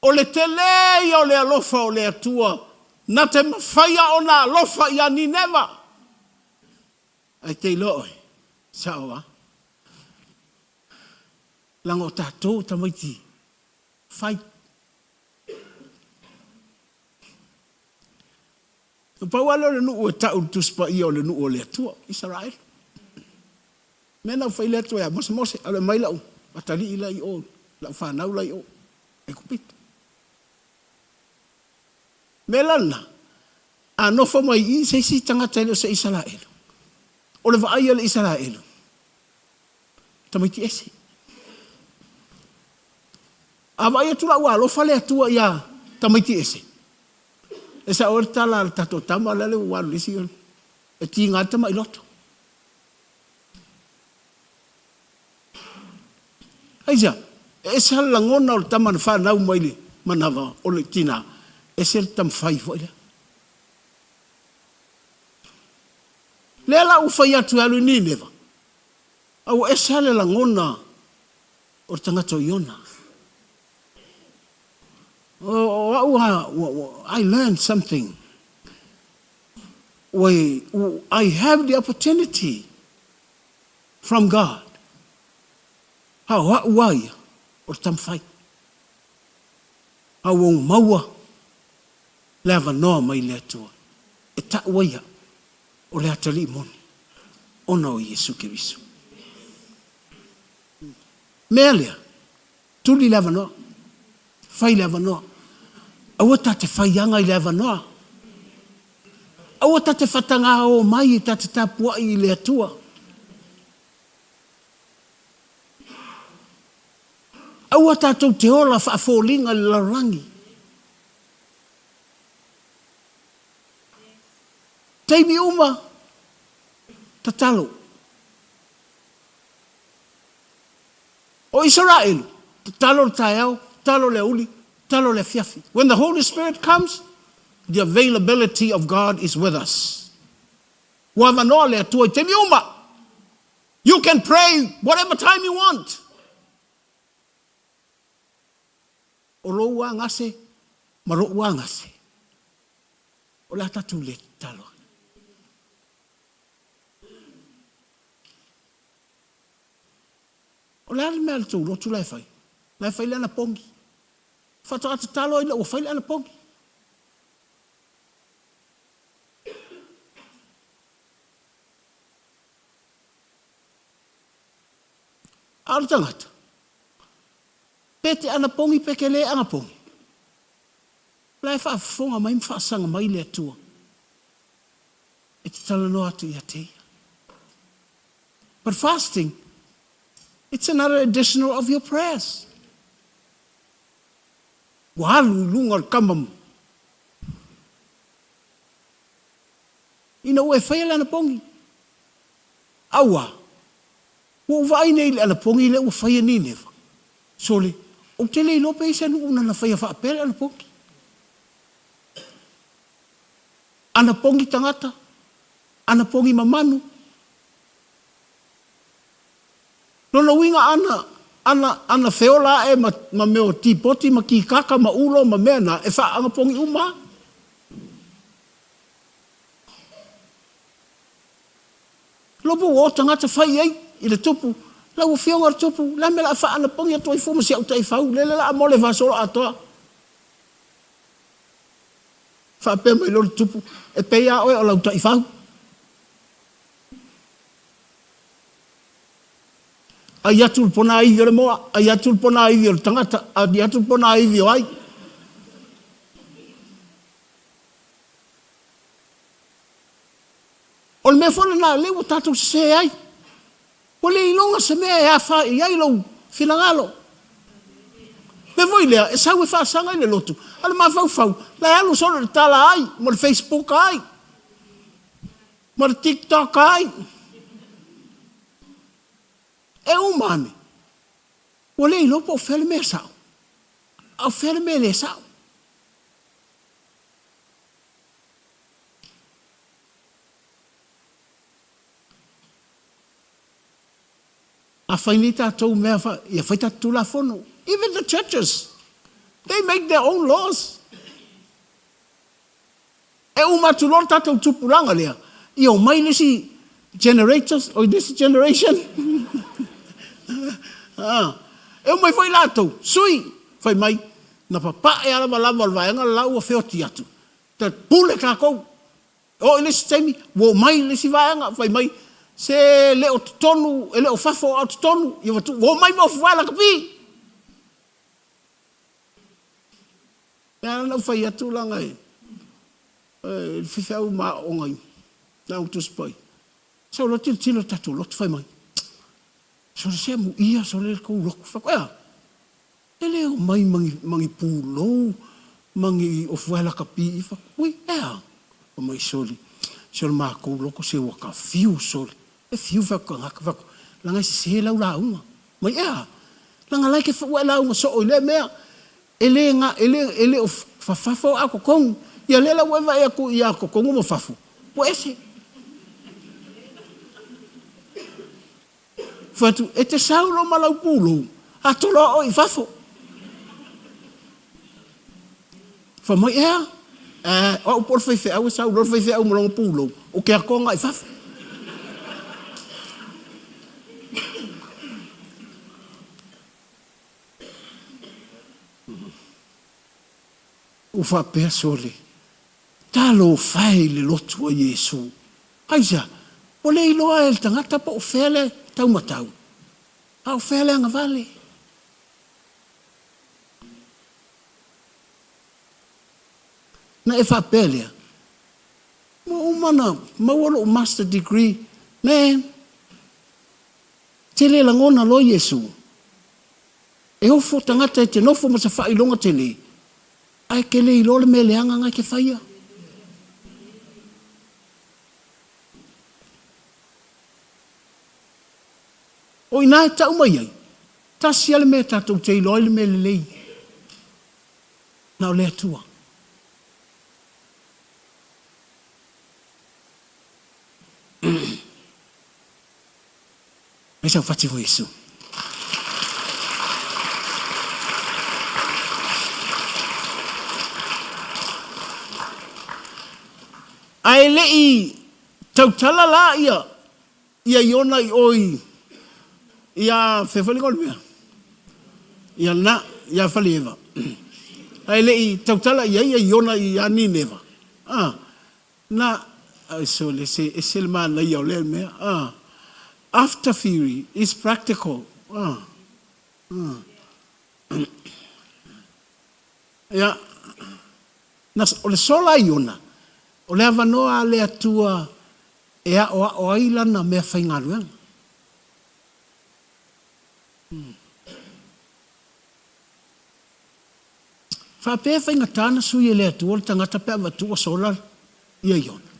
o le tele ia o le alofa o le Atua na te mafaia ona alofa ia Nineva. Ae te iloa oe, sao a? Leaga o tatou o tamaiti fai. Na pau lava lea o le nuu e tau i le Tusi Paia o le nuu o le Atua, Isaraelu. Mea na ua fai le Atua ia Mose, Mose, alu e mai lau atalii la i o, lau fanau la i o, Aikupito. Mea la lena, a nofo mai i i se isi tagata e le o se Isaraelu, o le vaai a le Isaraelu, tamaiti ese. A vaai atu la ua alofa le Atua ia tamaiti ese, E sao ai le tala a le tatou tama lea ua alu i le isi, e tiga le tamai loto. Aisea? E ese lava le lagona o le tama na fanau mai le manava o le tina, ese le tamafai foi lea. Lea la ua fai atu e alu i Nineva, a ua ese lava le lagona o le tagata o Iona. O au lava, I learned something. I have the opportunity from God. A o au lava ia, o le taumafai. A ua ou maua le avanoa mai le Atua e tau ai au o le atalii moni ona o Iesu Keriso. Mea lea, Tuli le avanoa. Fai le avanoa. Aua ta te faiaga i le avanoa. Aua ta te fatagā mai i ta te tapuai i le Atua. Aua tatou te ola faafoliga i le lalolagi. Taimi uma, tatalo. O Isaraelu, tatalo le taeao, tatalo le aoauli, tatalo le afiafi. When the Holy Spirit comes, the availability of God is with us. Ua avanoa le Atua i taimi uma. You can pray whatever time you want. O lou agase ma lo'u agase, o le a tatou le tatalo ai. O le a le mea a le tou lotu la e fai? La e fai le anapogi. Faatoa tatalo ina ua fai le anapogi. A o le tagata, pe te anapogi pe te le anapogi, o la e faafofoga mai ma faasaga mai le Atua e te talanoa atu ia te ia. But fasting, it's another additional of your prayers. Ua alu i luga le kama ina ua e faia le anapogi. Aua, ua ou vaai nei i le anapogi lea ua fai e Nineva. Sole, ou te le iloa pe i ai se nuu na na faia faapea le anapogi. Anapogi tagata, anapogi ma manu. Lona uiga ana, ana, ana feola ae ma, ma mea o tipoti ma kikaka ma ulo ma mea na, e faa-anapogi uma lava. Lopo ua o tagata fai i ai i le tupu, Lau Afioga i le Tupu, o le a le mea o le a faa-anapogi atu ai fua ma si au taifau, lele o le a mole faasoloatoa. Faapea mai loa le tupu, E pei lava oe o lau taifau. Ai atu le ponaivi o le moa, ai atu le ponaivi o le tagata, ai atu le ponaivi o ai. O le mea foi lena lea ua tatou sese ai. Ua le iloga se mea e afa i ai lou finagalo. Mea foi lea, e sau e faasaga i le lotu, a o le mafaufau, la e alu solo i le tala ai, ma le Facebook ai, ma le TikTok ai. E uma ane, ua le iloa po o fea le mea sao, a o fea le mea le sao. A fai nei tatou mea, ia fai tatou Tulafono. Even the churches, they make their own laws. E uma atu loa le tatou tupulaga lea, ia omai le isi generators, or le isi generation. Ah, e omai foi latou, sui, fai mai, na papae a lava lava o le vaega le la ua feoti atu. Ta pule tatou. Oo i le isi taimi, ua omai le isi vaega, fai mai, se le o totonu, e le o fafo a o totonu, ia ua tuu, ua omai ma ofu ae lakapi. E ala ona ou fai atu leaga e le faifeau ma aooga i na ou Tusi Paia. Sau loa tilotilo i le tatou lotu fai mai, Sole se amuia sole le tou lotu. Fai atu, e a? E le omai ma ni pulou ma ni ofu ae lakapi i fai atu, ui, e a? Fai mai, sole, se o le matou lotu se ua ta fiu sole. E fiu fai atu tagata, fai atu, leaga e sese lau lauga. Mai, e a? Leaga la e te ua e lauga soo i lea mea. E le ga, e le, e le o fafafo a o totonu. Ia lea la ua e vaai atu ia totonu ma fafo, ua ese. Fai atu, e te sau loa ma lau pulou, a toloa oe i fafo. Fai mai, e a? Eh, o au po o le faifeau e sau loa le faifeau ma lona pulou, ou te atoa agai i fafo. Ua faapea sole, Talofa e i le lotu a Iesu! Aisea? Ua le iloa e le tagata po o fea le taumatau, a o fea le agavale. Na e faapea lea, Ua uma ona maua lou master degree, man, te le lagona loa Iesu. E ofo tagata e te nofo ma se faailoga tele, ae te le iloa le mea leaga na e te faia. O i ina e tau mai ai, tasi lava le mea tatou te iloa ai le mea lelei, na o le Atua. Mai sau fati mo Iesu. Ae le i tautala la ia ia Iona i o i ia fea foi le igoa o le mea? Ia na ia Faleeva. Ae le i tautala i ai ia Iona ia Nineva. Ah, Na, sole, se ese le manaia o lea mea. Ah, after theory is practical. Ah, ah. Ia, na, o le sola Iona, o le avanoa a le Atua e aoao ai lana mea faigaluega. Hmm. Faapea e faigata ona sui e le Atua le tagata pe a avatu ua sola ia Iona.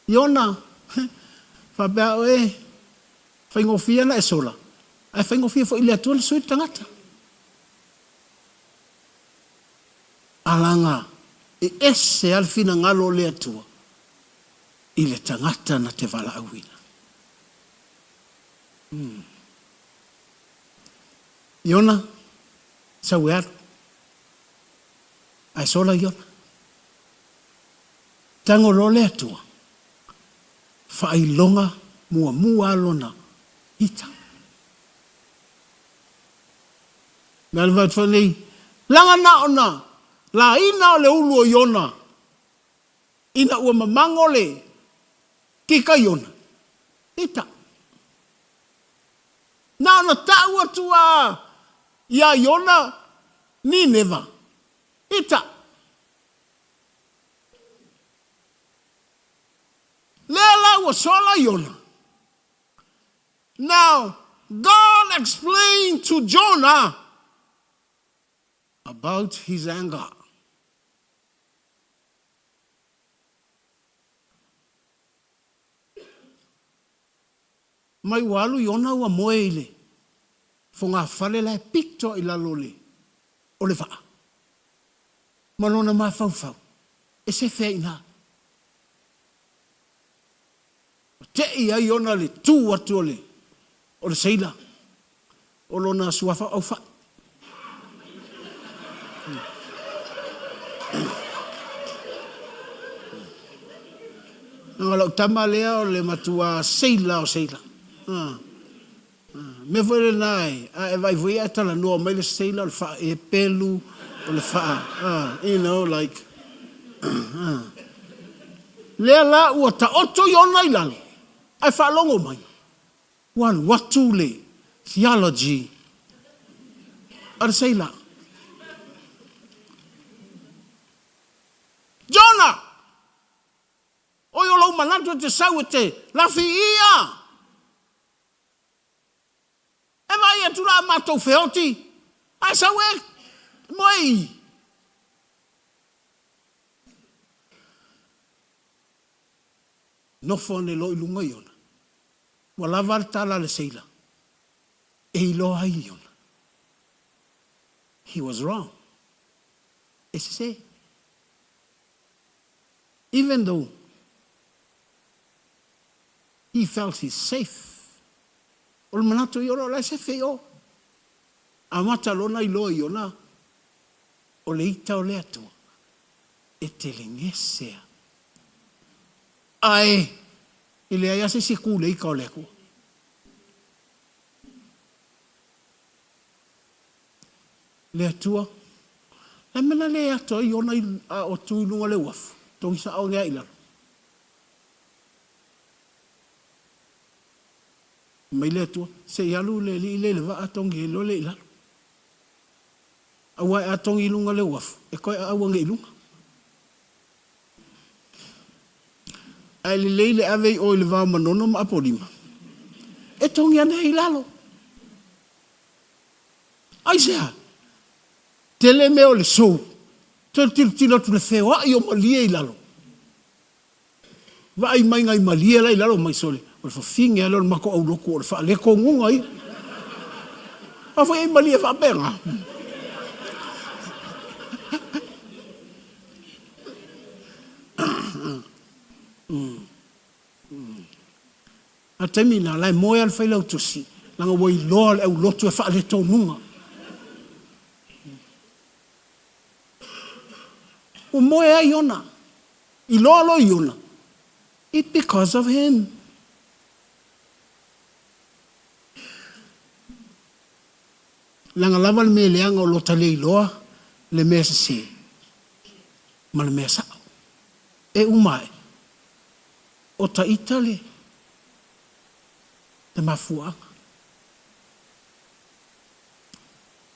Iona, faapea oe, faigofie ona e sola, ae faigofie foi i le Atua ona sui le tagata. Alaga e ese lava le finagalo o le Atua i le tagata na te valaauina. Hmm. Iona, sau e alu. Ae sola Iona. Tago loa le Atua, faailoga muamua lona ita. Mea le vaai nei, laga na ona laina o le ulu o Iona ina ua mamago le kika Iona. Ita. Na ona tau atu a iā Iona Nineva, ita. Lea la ua sola Iona. Now, God explained to Jonah about his anger. Mai ua alu Iona ua moe i le fogafale la e pito i lalo o le vaa, ma lona mafaufau e sefe ai i ina. Ua tei ai Iona i le tu atu o le seila o lona suafa o Aufai. Leaga o lau tama lea o le matua seila o seila. Mea foi lena e, a e vaai foi ae talanoa mai le seila o le faaepelu, o le faa, you know, like, Lea la ua taoto Iona i lalo, ae faalogo mai, Ua alu atu le theology a le seila. Jonah! Oi o lou manatu e te sau e te lafi ia! E vaai atu la a matou feoti, ae sau e moe i. Nofo ane loa i luga Iona. Ua lava le tala a le seila e iloa ai Iona. He was wrong. E sese. Even though he felt he's safe. O le manatu i ona o la e sefe i o. Amata lona iloa i ona o le ita o le Atua e telegesea. Ae e leai lava se isi e ku i le ika o le Atua. Le Atua, le mea na le ato ai ona a o tu i luga o le uafu, togi sao ane lava i lalo. Fai mai le Atua, se i alu le alii lea i le vaa togi ai loa lea i lalo. Aua a togi i luga o le uafu, e toe aau ane i luga. Ae lelei le ave i o i le vao Manono ma Apolima, e togi ane ai i lalo. Aisea? Tele mea o le sou, toe tilotilo atu i le feoai o malie i lalo. Vaai mai nai malie la i lalo mai sole, O le fafine lava lea o le matou aulotu o le faaletonuga ia. A foi e malie faapena. A le taimi lena, la e moe lava le Failautusi, leaga ua iloa le aulotu e faaletonuga. Ua moe ai Iona. Iloa loa Iona, it because of him. Leaga lava le mea leaga o lo ta le iloa le mea sese ma le mea sao. E uma ae, o ta ita le le mafuaaga.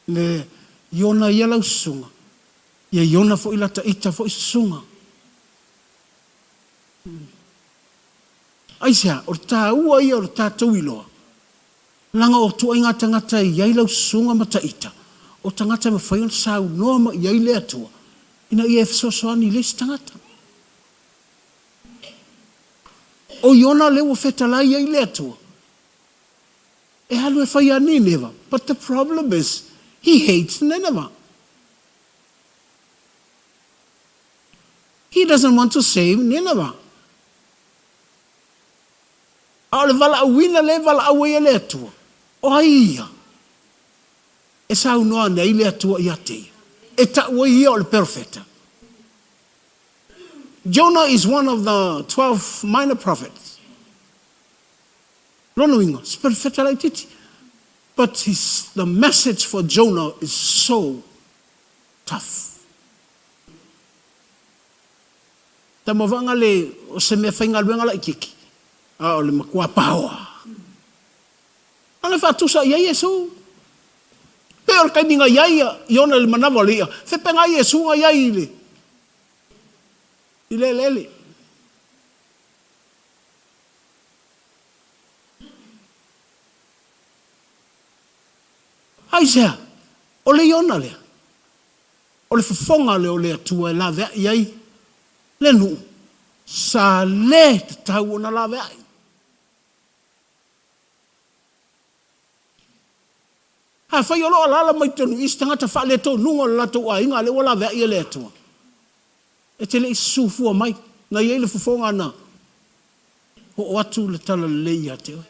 Le Iona ia lau susuga, ia Iona foi la ta ita foi susuga. Aisea? O le taua ia o le tatou iloa, leaga o ituaiga tagata e i ai lau susuga ma ta ita, o tagata e mafai ona saunoa mai i ai le Atua ina ia e fesoasoani i le isi tagata. O Iona lea ua fetalai ai le Atua e alu e fai ia Nineva, but the problem is he hates Nineveh. He doesn't want to save Nineveh. A o le valaauina lea e valaau ai e le Atua, o ai ia e saunoa ane ai le Atua ia te ia, e tau ai ia o le perofeta? Jonah is one of the 12 minor prophets. Lona uiga, se perofeta laitiiti. But his, the message for Jonah is so tough. Tama vaga le o se mea faigaluega laitiiti, a o le matua paoa. Ana faatusa i ai Iesu. Pei o le taimi na i ai Iona i le manawa o le i'a, fepegai Iesu na i ai i le i le eleele. Aisea? O le Iona lea. O le fofoga lea o le Atua e laveai ai le nuu, sa le tatau ona laveai. Afai o lo o alaala mai totonu i i se tagata faaletonuga o le latou aiga a lea ua laveai e le Atua, e te le i susu fua mai, na i ai le fofoga na oo atu le talalelei ia te oe.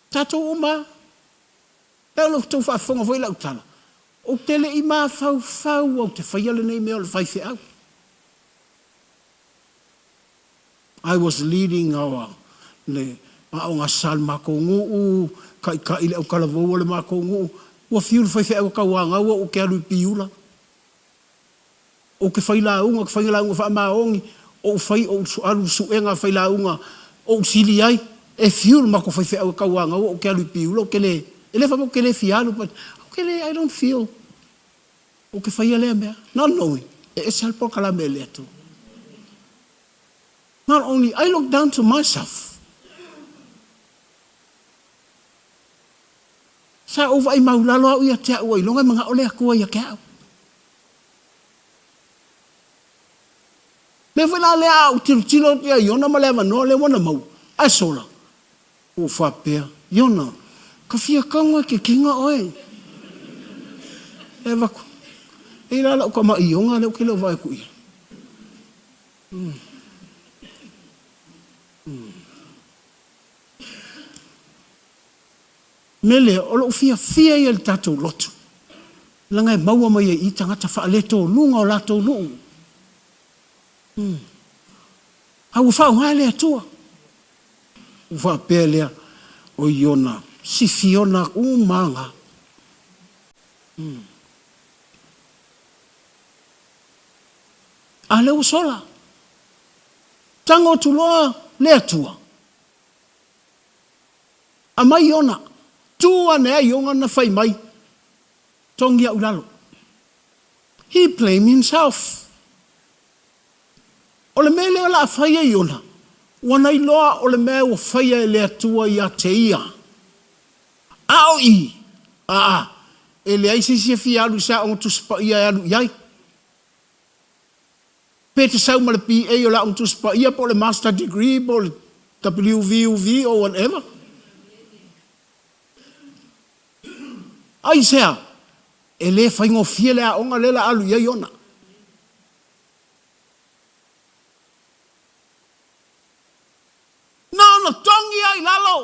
Tatou uma lava. E o lo outou faafofoga foi i lau tala, ou te le i mafaufau ou te faia lenei mea o le faifeau. I was leading our le aoga sa le matou nuu, taitai le autalavou o le matou nuu. Ua fiu le faifeau e tauanau au ou te alu i Piula. Ou te fai lauga, ou te fai lauga faamaoni, ou fai ou alu i le suega fai lauga ou sili ai. E fiu le matou faifeau e tauanau ou te alu i Piula, ou te le, e le faapea ou te le fia alu but ou te le, I don't feel ou te faia lea mea. Not knowing, e ese lava le polokalame a le Atua. Not only, I look down to myself. Sa ou vaai maulalo au ia te au ailoga e manao le Atua ia te au. Mea foi la lea a ou tilotilo atu ia Iona ma le avanoa lea ua na maua, ae sola, ua ou faapea, Iona, ka fia tago e kekega oe. E avatu, e i la lau tama Iona lea ou te le o vaai atu i ai. Mea lea, o lou fiafia ia i le tatou lotu, leaga e maua mai ai i tagata faaletoluga o latou nuu. A ua faaaoga e le Atua. Ua faapea lea, o Iona, sifiona uma ga. A lea ua sola. Tago atu loa le Atua. Aumai Iona, tu ane ai Iona na fai mai, Togi au i lalo. He blamed himself. O le mea lea o le a fai e Iona, ua na iloa o le mea ua faia e le Atua ia te ia. A o i, aa, e leai se isi e fia alu i se aoga Tusi Paia e alu i ai. Pe te sau ma le BA o le Aoga Tusi Paia po o le Master Degree po o le WVUV or whatever. Aisea? E le faigofie le aoga lea la alu i ai ona. Na ona togi lava i lalo,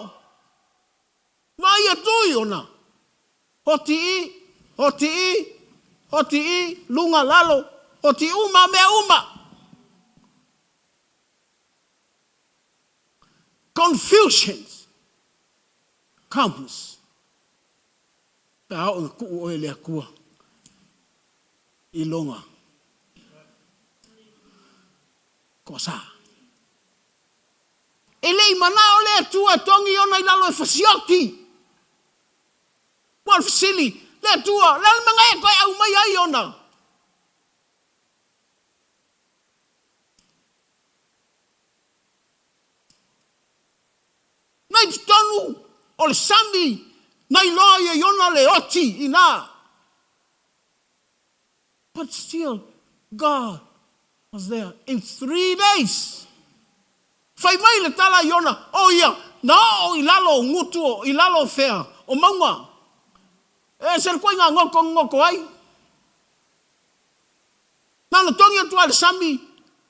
vaai atu i ona oti i, oti i, oti i, luga, lalo, oti uma, mea uma. Confusions comes pe a oo ina tuu oe e le Atua i lona toasa. E le i manao le Atua e togi ona i lalo e fasioti. Ua o le fesili, le Atua, o le a le mea na e toe aumaia ai ona? Na i totonu o le sami, na iloa ai e Iona le oti i ina. But still, God was there in 3 days. Fai mai le tala a Iona, o ia, na oo i lalo o gutu o, i lalo o fea, o mauga. E ese le koiga goto goto ai. Na ona togi atu lava i le sami,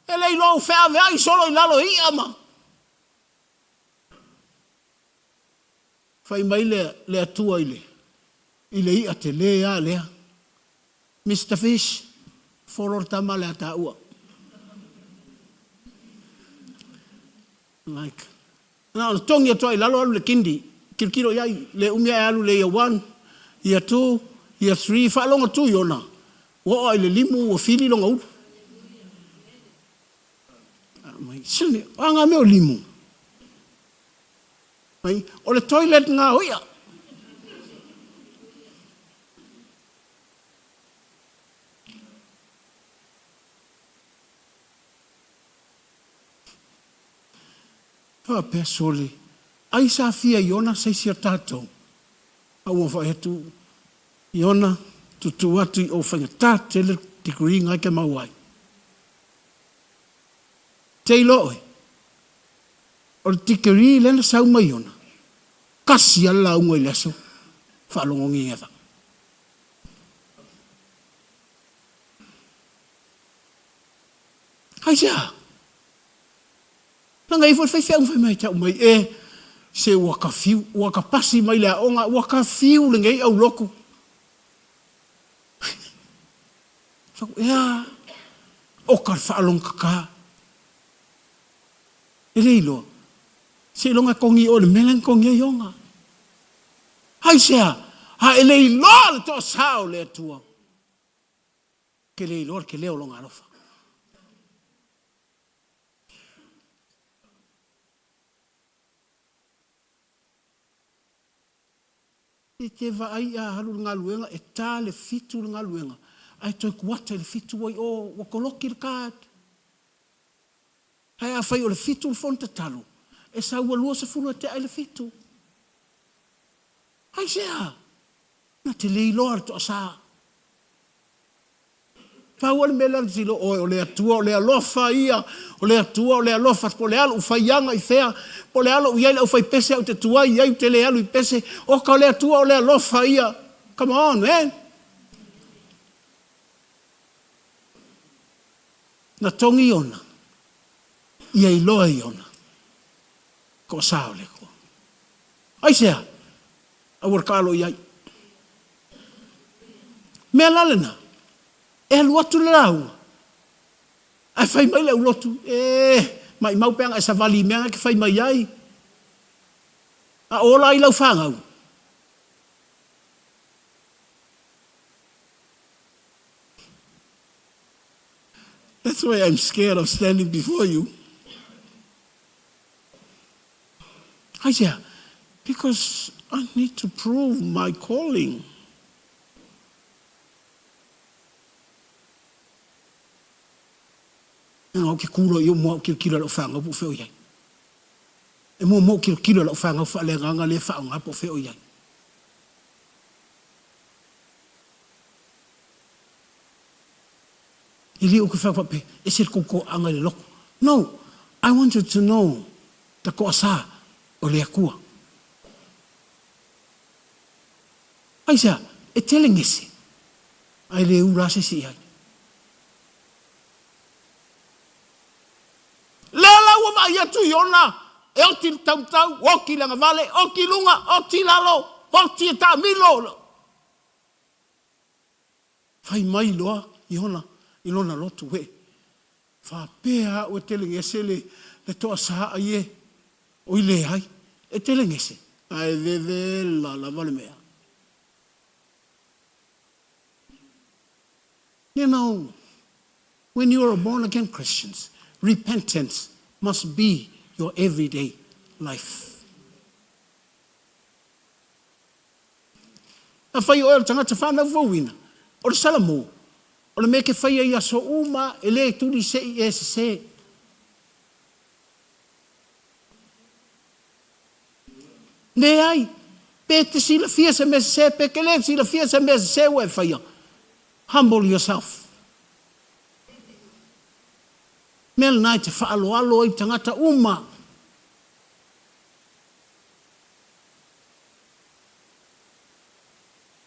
e le iloa ua feaveai solo i lalo e i'a ma. Fai mai le, le Atua i le, i le i'a telē lava lea, Mister Fish, follow le tama lea a taua. Like, na ona togi atu lava i lalo alu le kindi, tilotilo i ai, le umi ae alu i le year one, year two, year three, faalogo atu i ona, ua oo lava i le limu ua fili lona ulu. Sene, o a ngā mea o limu? Mai, o le toilet ngā o ia. Faapea sole, ai sa fia Iona se isi o tatou? A ua vaai atu Iona, tutu atu i o faigata tele degree ngai ke mau ai. Te iloa oe, o le degree lea na sau mai Iona, kasi lava le lauga i le aso faalogo gigeva. Aisea? Leaga e i ai foi le faifeau na fai mai ia te au mai, e, se ua ka fiu, ua ka pasi mai le aoga, ua ka fiu lenei aulotu. Fai atu, ea, oka le faalogotata. E le iloa, seiloga e togi oe i le mea lea na togi ai ona. Aisea? A e le iloa le toasa o le Atua, e te le iloa le tele o Lona alofa. E te vaai a alu le galuega e ta le 7 le galuega ae toe kuata i le 7 ua i o ua koloki le card. Ae afai o le 7 le fono tatalo e sau ua 20 e tea i le 7. Aisea? Na te le iloa le toasa. Pau lava le mea lea na tilotilo oe, o le Atua, o le alofa ia, o le Atua, o le alofa, po o le a lou faiaga i fea, po o le a lou i ai le aufaipese au te tuai i ai, ou te le alu i pese, oka o le Atua, o le alofa ia. Come on, man. Na togi Iona, ia iloa e Iona, toasa o le Atua. Aisea? Aua le taalo i ai. Mea la lena, e alu atu le lauga, ae fai mai le aulotu, E, maimau pe ana e savali i mea na e te fai mai ai, a ola ai lau fanau. That's why I'm scared of standing before you. Aisea? Because I need to prove my calling. Leaga ou te ku loa i ou mua au tilotilo i lau fanau po o fea o i ai. E muamua ou tilotilo i lau fanau faaleagaga lea e faaaoga po o fea o i ai. E le o ke fai faapea, ese le kou toaaga i le loto. No, I want you to know the toasa o le Atua. Aisea? E tele gese, ae le ula lava se isi i ai. Lea la ua vaai atu Iona, e oti le tautau, oti le agavale, oti i luga, oti i lalo, oti e taamilo. Fai mai loa Iona i lona loto, Uē, faapea au e telegese le, le toasaa ie, oi leai, e telegese, ae vevela lava le mea. You know, when you are a born again Christians, repentance must be your everyday life. Afai o oe o le tagata whanau fouina, o le Salamo, o le mea ke whaia i aso uma, e le tuli se i e se. Leai, pe te silafia se mea sesē, pe ke le silafia se mea sesē ua e faia. Humble yourself. Mea lena e te faaaloalo ai tagata uma.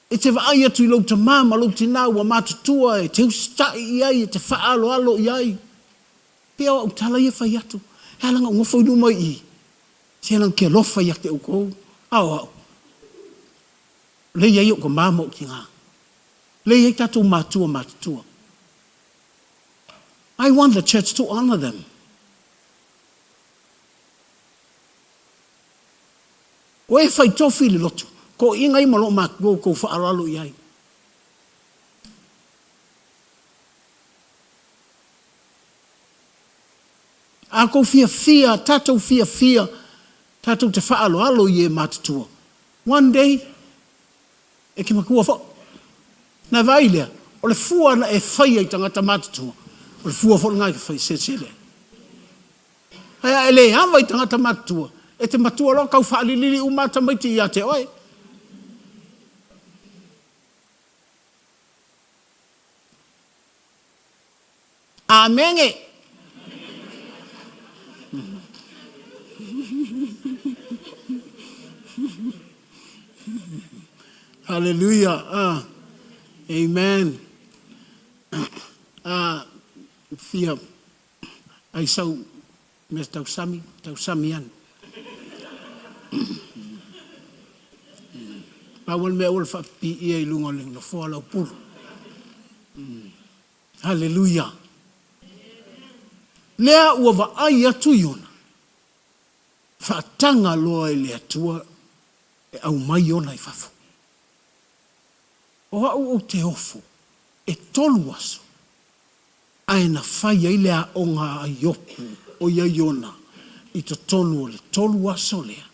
E te vaai atu i lou tamā ma lou tinā ua matutua e te usitai i ai, e te faaaloalo i ai. Pea o au tala ia fai atu, he ala na ou nofo i luma i i, se ala na ke alofa ia te oukou, a o au, lea i ai ou tamā ma ou tinā, lea i ai tatou matua matutua. I want the church to honor them. O e fai tofi i le lotu, ko iga i ma loo matua oukou faaaloalo i ai. A kou fiafia, tatou fiafia, tatou te faaaloalo i e matutua. One day, e ke matua fo. Na vaai lea, o le fua na e faia i tagata matutua, o le fua fo lena e ke fai selesele ai. Ae a e le ava i tagata matutua, e te matua loa kau faalilili uma a tamaiti ia te oe. Amene. Hallelujah. Amen. Fia ai sau mea tausami, tausami ane. Pau le mea ua le faapipiia i luga o le nofoa o lau pulu. Haleluia! Lea ua vaai atu Iona, faataga loa e le Atua e aumai Iona i fafo. O au ou te ofo e tolu aso, ae na fai ai le aoga a Iopu, ʻo ia Iona, i totonu o le tolu aso lea,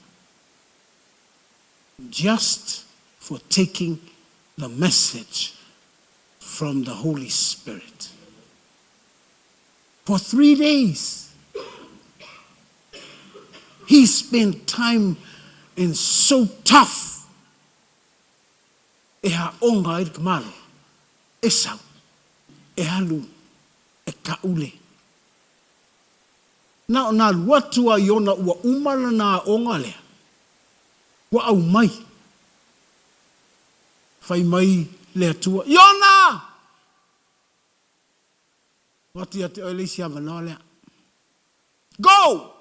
just for taking the message from the Holy Spirit. For 3 days, he spent time in so tough e aoga ai le tamaloa, e sau, e alu, e kaʻule. Na ona alu atu a Iona ua uma lana aoga lea, ua aumai. Fai mai le Atua, Iona! Ua atu ia te oe le isi avanoa lea. Go!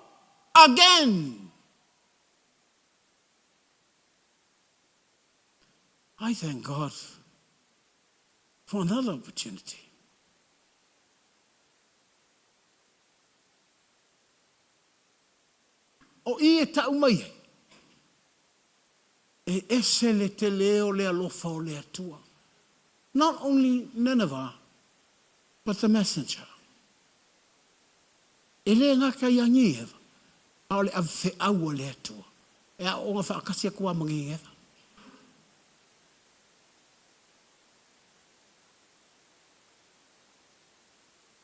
Again! I thank God for another opportunity. O i e tau mai ai, e ese le tele o le alofa o le Atua. Not only Nineveh, but the messenger. E le gata ia Nineva, a o le avefeau a le Atua. E aooga faatasi atu lava ma Nineva.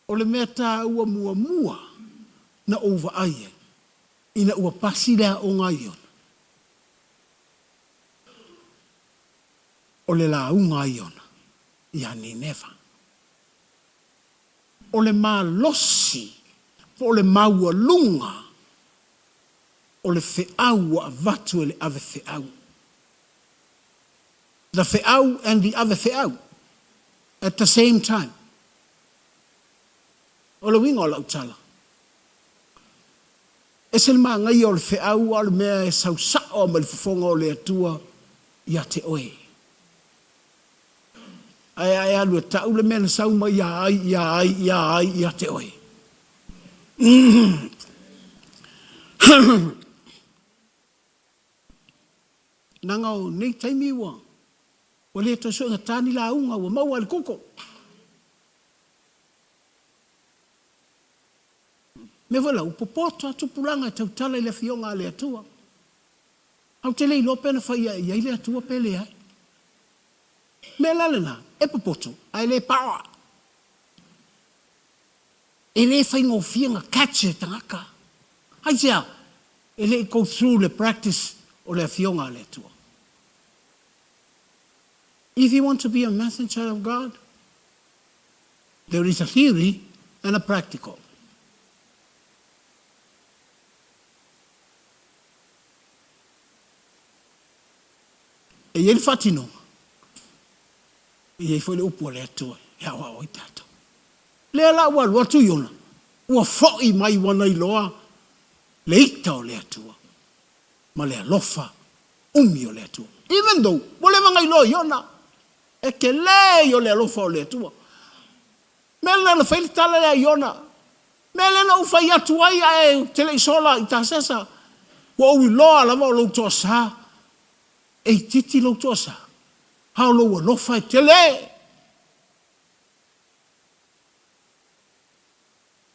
O le mea taua muamua na ou vaai ai, ina ua pasi le aoga a Iona, o le lauga a Iona iā Nineva. O le malosi po o le maualuga o le feau ua avatu e le ave feau. The feau and the ave feau at the same time. O le uiga o lau tala, ese le manaia o le feau a o le mea e sau sao lava mai le fofoga o le Atua ia te oe. Ae a e alu e tau le mea na sau mai ia ai, ia ai, ia ai ia te oe. Leaga o nei taimi ua ua le toe suegata ni lauga ua maua i le Google. Mea foi la, ua popoto lava tupulaga e tautala i le Afioga a le Atua. Ae ou te le iloa pe na fai i ai le Atua pe leai. Mea la lena, e popoto ae le paoa. E le faigofie ona catch e tagata. Aisea? E le i go through le practice o le Afioga a le Atua. If you want to be a messenger of God, there is a theory and a practical. E i ai le faatinoga, e i ai foi le upu a le Atua e aoao ai tatou. Lea la ua alu atu Iona, ua foi mai ua na iloa le ita o le Atua ma le alofa umi o le Atua. Even though ua leva na iloa Iona, e tele ia o le alofa o le Atua. Mea lena na fai le tala lea a Iona, mea lea na ou fai atu ai ae ou te le i sola i Tasesa, ua ou iloa lava o lou toasa, e itiiti lou toasa, a o lou alofa e tele.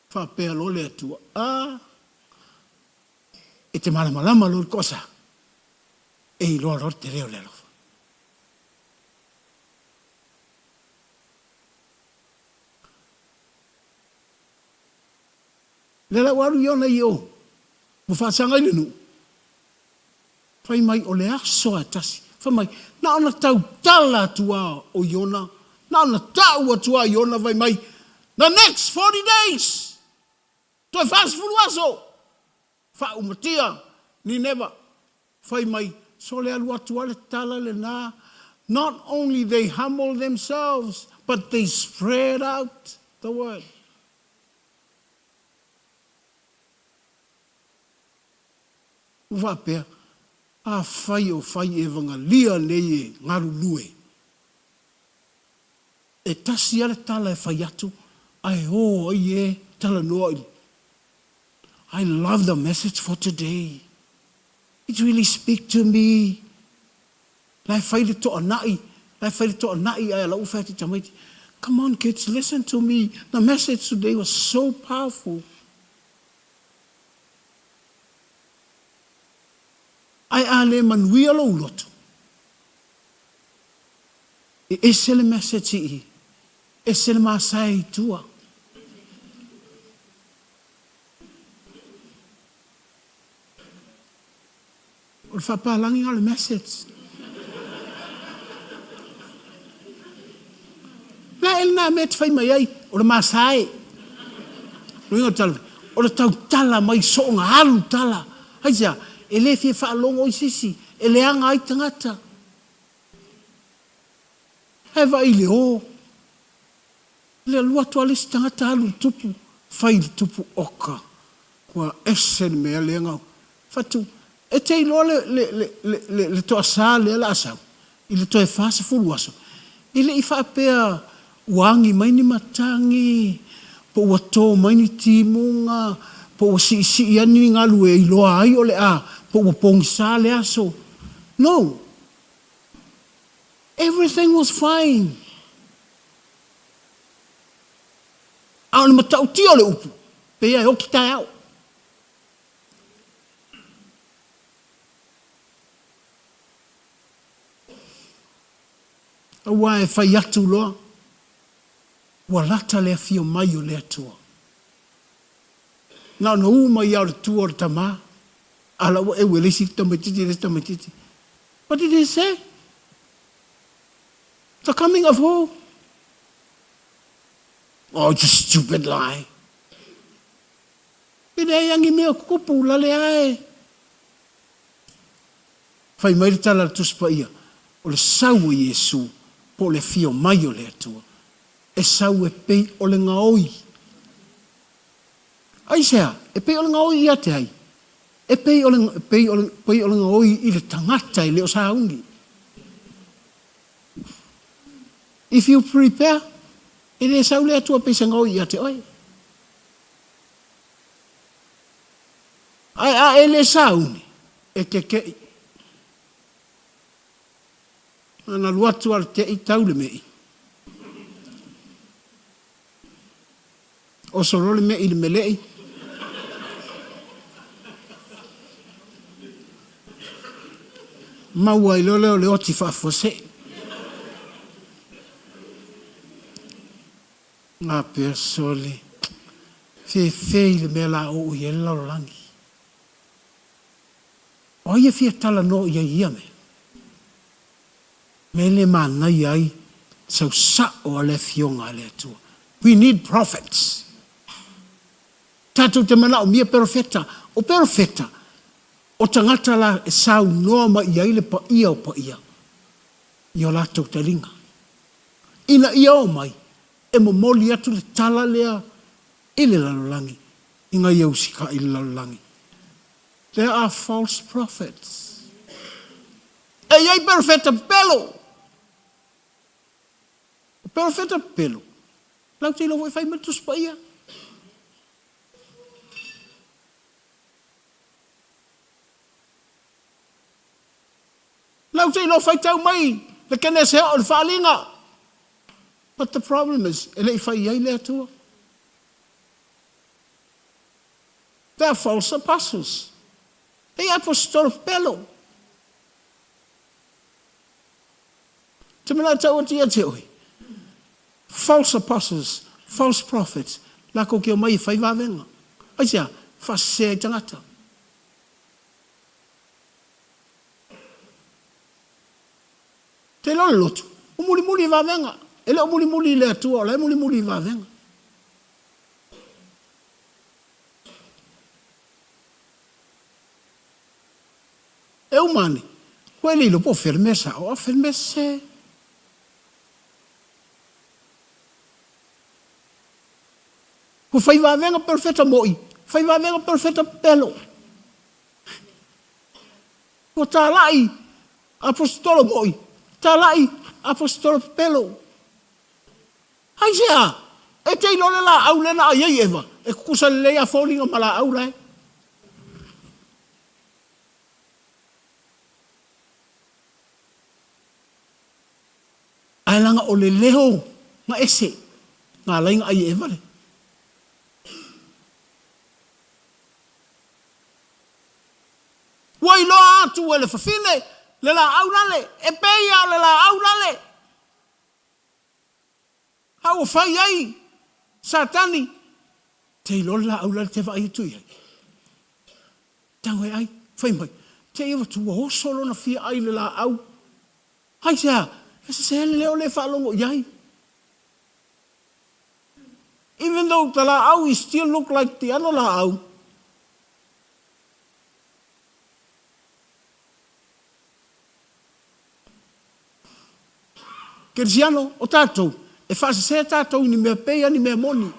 Faapea loa le Atua, A, e te malamalama loa i le toasa, e iloa loa le tele o le alofa. Lea la ua alu Iona i o, ua faasaga i le nuu. Fai mai o le aso lava e tasi. Fai mai, na ona tautala atu lava o Iona, na ona tau atu lava o Iona fai mai, the next 40 days, toe 40 aso, faaumatia Nineva. Fai mai, sole alu atu lava le tala lena, not only they humble themselves, but they spread out the word. Ua faapea, Afai o fai evagalia nei e galulue, e tasi lava le tala e fai atu ae o ai e talanoa i I love the message for today. It really speak to me. La e fai le toanai, la e fai le toanai ae ala ua fai atu i tamaiti, Come on kids, listen to me. The message today was so powerful. Ae a le manuia lou loto, e ese le message i i, ese le masae i tua. O le faapalagi o le message. La e lena mea e te fai mai ai, o le masae. Luiga o le tala, o le tautala mai sooga alu tala. Aisea, e le fia faalogo i sisi, e leaga ai tagata. Ae vaai i le o. Le alu atu a le isi tagata alu i le tupu, fai i le tupu oka. Ua ese le mea lea na fatu. E te iloa le, le, le, le, le, le toasā lea la a sau, i le toe 40 aso, e le i faapea ua agi mai ni matagi, po ua tō mai ni timuga, po ua siisii ane ni galu e iloa ai o le a, po ua pogisa le aso. No! Everything was fine. A o le matautia o le upu, pei e oki taeao. Aua e fai atu loa, ua lata le afio mai o le Atua. Na ona u mai lava o le tua o le tama, a la ua eu e le isi tamaitiiti le isi tamaitiiti. What did he say? The coming of who? Oh, it's a stupid lie. E leai a ni mea tutupu, la lea e. Fai mai le tala a le Tusi Paia, o le sau o Iesu, po o le afio mai o le Atua, e sau e pei o le gaoi. Aisea? E pei o le gaoi ia te ai? E pei o le, pei o le, pei o le gaoi i le tagata e le o sauni. If you prepare, e le sau le Atua pei se gaoi ia te oe. Ae a e le sauni, e kekeʻi. Ana alu atu a le teʻi tau le meʻi. Oso loa le meʻi i le meleʻi. Maua ai loa lea o le oti faafuasei. Gapea sole, fefe i le mea la oo i ai le lalolagi. O ai e fia talanoa i ai i ia mea? Mea le manaia ai sau sa'o a le Afioga a le Atua. We need prophets. Tatou te manaomia perofeta. O perofeta, o tagata la e saunoa mai i ai le paia o paia i o latou taliga. Ina ia oo mai, e momoli atu le tala lea i le lalolagi, ina ia usitaʻi le lalolagi. There are false prophets. E i ai perofeta pepelo. O perofeta pepelo, latou te iloa foi e fai mai le Tusi Paia. Latou te iloa faitau mai le Kenese oo i le Faaaliga. But the problem is, e le i fai i ai le Atua. They are false apostles. E aposetolo pepelo. Te manao tau atu ia te oe. False apostles, false prophets, lakou ke omai e fai vavega. Aisea? Faasese ai tagata. Te iloa le lotu, o mulimuli i vavega. E le o mulimuli i le Atua, o la e mulimuli i vavega. E uma ane, ua e le iloa po o fea le mea sao a o fea le mea sese. Ua fai vavega perofeta moʻi, fai vavega perofeta pepelo. Ua talai aposetolo moʻi, talai aposetolo pepelo. Aisea? E te iloa le laau lea na ai ai Eva, e tutusa lelei a foliga ma laau la e. Ae laga o le leo na ese na alai na ai e Eva le. Ua iloa atu e le fafine le laau lale, e pei a o le laau lale. A ua fai ai Satani, te iloa le laau lale te vaai atu i ai. Tau e ai, fai mai, te i avatu ua oso lona fia ai le laau. Aisea? E sese le leo le faalogo i ai. Even though the laau is still look like the other laau. Kerisiano, o tatou, e faasese tatou i ni mea pei a ni mea moni.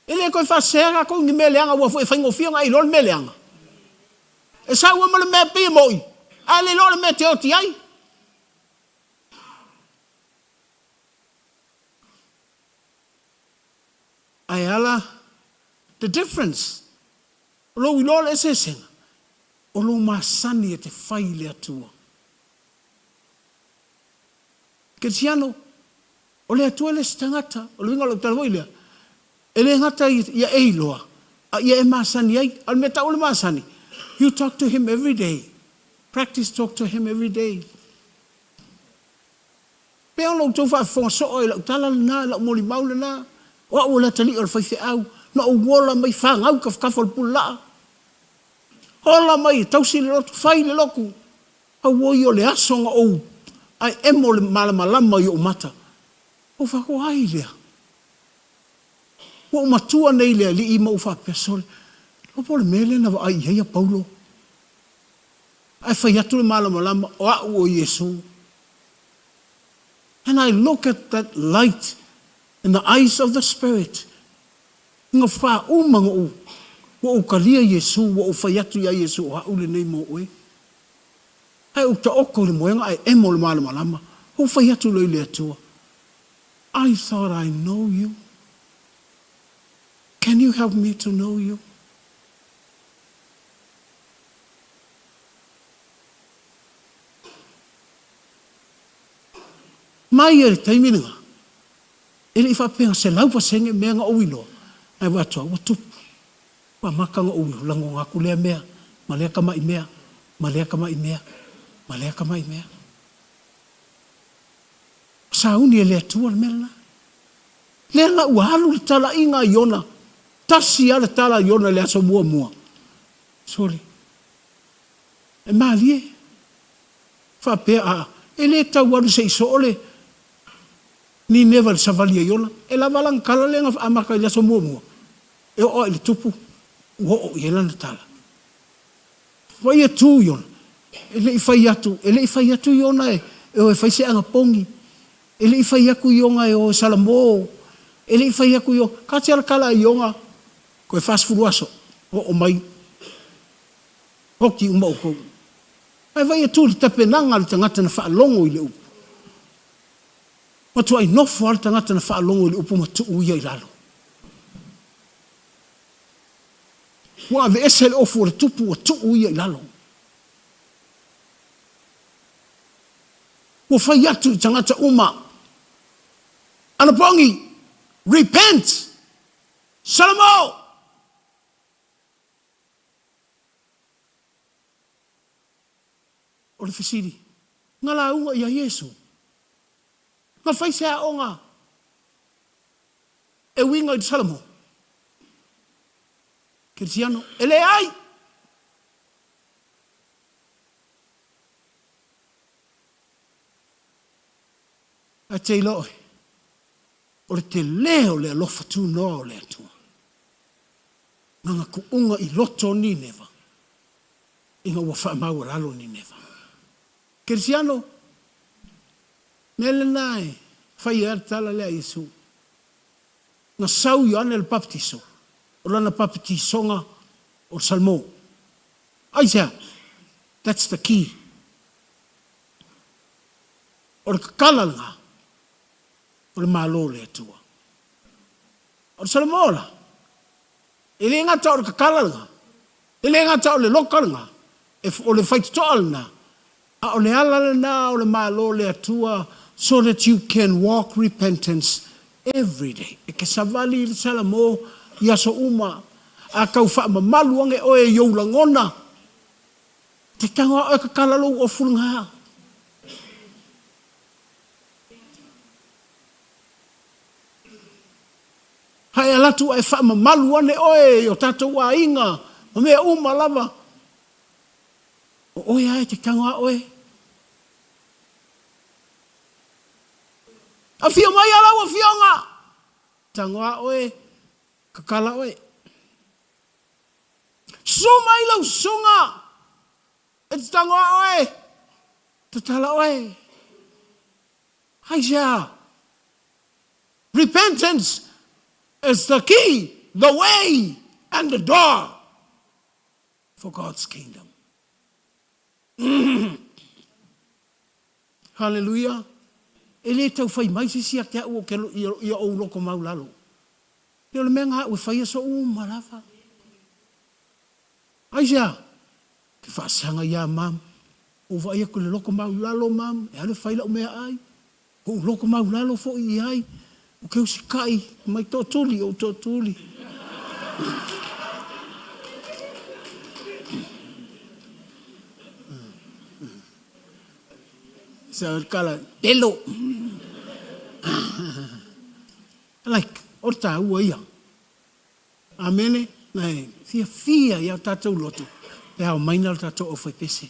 E le toe faasese tatou i ni mea leaga aua foi e faigofie ona e iloa le mea leaga. E sau ai ma le mea pei e mo'i, ae le iloa le mea e te oti ai. Ae ala the difference, o lou iloa le eseesega, o lou masani e te fai i le Atua. Kerisiano, o le Atua e le se tagata, o le uiga o lau tala foi lea, e le gata ia e iloa, a ia e masani ai. A o le mea taua o le masani, you talk to him every day, practice talk to him every day. Pei ona outou faafofoga soo i lau tala lena, i lau molimau lena, o au o le atalii o le faifeau, na ou ola mai fanau i tafatafa o le pulelaa. Ola mai e tausi le lotu, fai le lotu. Auoi o le aso na ou ae emo le malamalama i ou mata. Ou fai atu, O ai lea? Ua ou matua nei i le Alii ma ou faapea, Sole, iloa po o le mea lea na vaai i ai a Paulo. Ae fai atu le malamalama, O au o Iesu. And I look at that light in the eyes of the Spirit, ina faauma na ou, ua ou talia Iesu, ua ou fai atu ia Iesu, O au lenei mo oe. Ae ou taoto i le moega ae emo le malamalama, ou fai atu loa i le Atua, I thought I know you. Can you help me to know you? Mai ai le taimi lena, e le i faapea na 100% mea na ou iloa, ae vaai atu lava ua tupu. Ua amata ona ou lagona atu lea mea, ma lea tamai mea, ma lea tamai mea, ma lea tamai mea. Ua sauni e le Atua le mea lena. Lea la ua alu le talaiga a Iona, tasi lava le tala a Iona i le aso muamua, Sole, e malie. Faapea a, e le tau alu se i soo le Nineva i le savali a Iona. E lava lana tala lea na amata i le aso muamua, e oo lava i le tupu, ua oo i ai lana tala. Ua ia tu Iona, e le i fai atu, e le i fai atu Iona e o e fai se anapogi, e le i fai atu Iona e o e salamo, e le i fai atu Iona, taatia le tala a Iona, toe 40 aso, oo mai, oti uma outou. Ae vaai atu i le tapenaga a le tagata na faalogo i le upu. Matuai nofo lava le tagata na faalogo i le upu ma tuu ia i lalo. Ua aveese le ofu o le tupu ua tuu ia i lalo. Ua fai atu i tagata uma, Anapogi, repent! Salamo! O le fesili, na lauga ia Iesu? Na fai se aoga e uiga i le Salamo? Kerisiano, E leai! Ae te iloa oe, o le tele o le alofa tunoa o le Atua. Nana tuuga i loto o Nineva ina ua faamaualalo Nineva. Kerisiano, mea lena e fai ai le tala lea a Iesu. Na sau Ioane le Papatiso, o lana papatisoga o le Salmo. Aisea? That's the key. O le tatala lena o le Malo o le Atua. O le Salamo la, e le gata o le tatala lena, e le gata o le loka lena, o le faitotoa lena, a o le ala lena o le Malo o le Atua so that you can walk repentance every day. E te savali i le Salamo i aso uma, a tau faamamalu ane oe i ou lagona, te tago a oe tatala lou ofu lena. Hae ala atu ae faamamalu ane oe i o tatou aiga ma mea uma lava. O oe a e te tago a oe. Afio mai a lau afioga. Tago a oe, kakala oe. Susu mai lau susuga. E te tago a oe, tatala oe. Aisea? Repentance is the key, the way and the door for God's kingdom. Hallelujah. E le tau fai mai se isi ia te au o ke ia ou loko maulalo. E o le mea nga au e faia soʻu uma lava. Aisea? Ke faasaga ia mam. Ou vaai atu i le loko maulalo mam, e alu e fai lau meaai. Ou loko maulalo foi i ai, ou te usikai mai tootuli, ou tootuli. So, kala, pelo. Like, o le taua ia. Amene. E fiafia i a tatou loto pe a omaina le tatou aufaipese.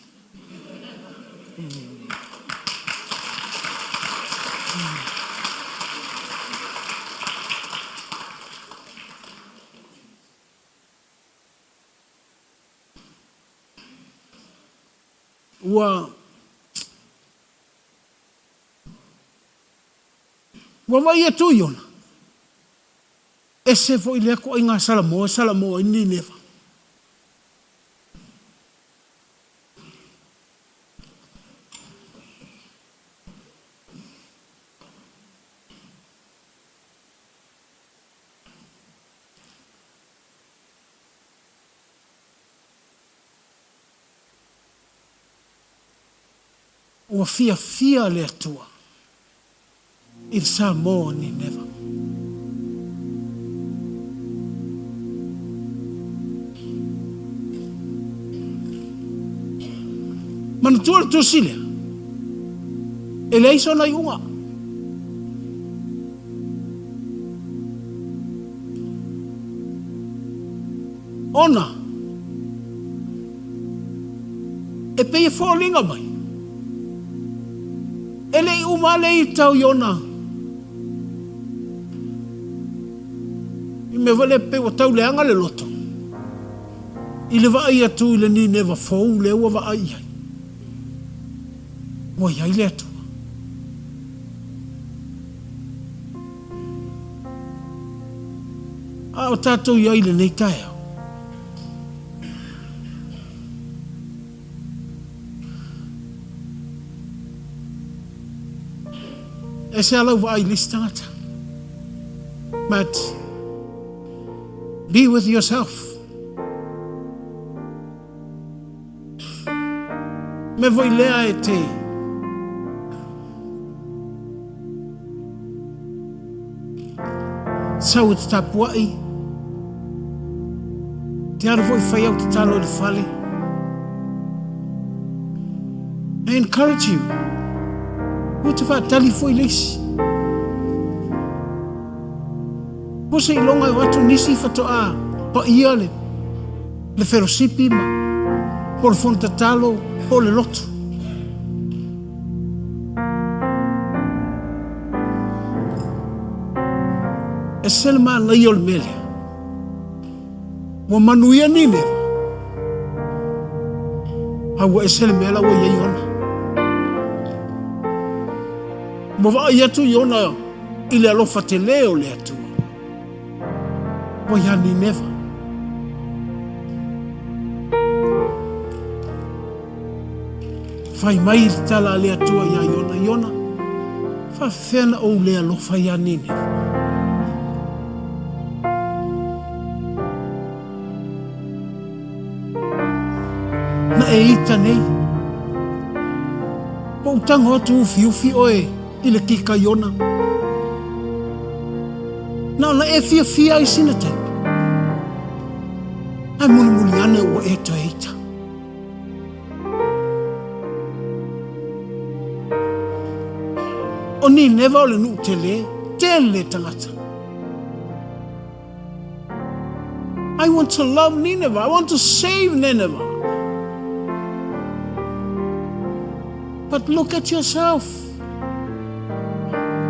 Ua Ua vaai atu Iona, ese foi lea ituaiga Salamoa e Salamoa ai Nineva. Ua fiafia le Atua i le Samoa o Nineva. Manatua le tusi lea, e leai sona iuga. Ona e pei e foliga mai, e le i uma lava le ita o Iona i mea foi lea pei ua tau leaga le loto i le vaai atu i le Nineva fou lea ua vaai i ai. Ua i ai le Atua. A o tatou i ai i lenei taeao. Ese a lau vaai i le isi tagata. But be with yourself. Me foi lea e te sau e te tapuai, te alu foi fai au tatalo i le fale. I encourage you. Ua te faatali foi le isi. Ua seiloga e o atu nisi faatoa paia le le felosipi ma po o le fono tatalo po o le lotu. Ese le manaia o le mea lea. Ua manuia Nineva, a ua ese le mea la ua i ai Iona. Ua vaai atu Iona i le alofa tele o le Atua. Ua iā Nineva. Fai mai le tala a le Atua iā Iona, Iona, faafefea na ou le alofa iā Nineva? Na e ita nei. Ua ou tago atu ufiufi oe i le kika Iona. Na ona e fiafia ai sina taimi. Ae mulimuli ane ua e toe ita. O Nineva o le nuu tele, tele tagata. I want to love Nineveh. I want to save Nineveh. But look at yourself.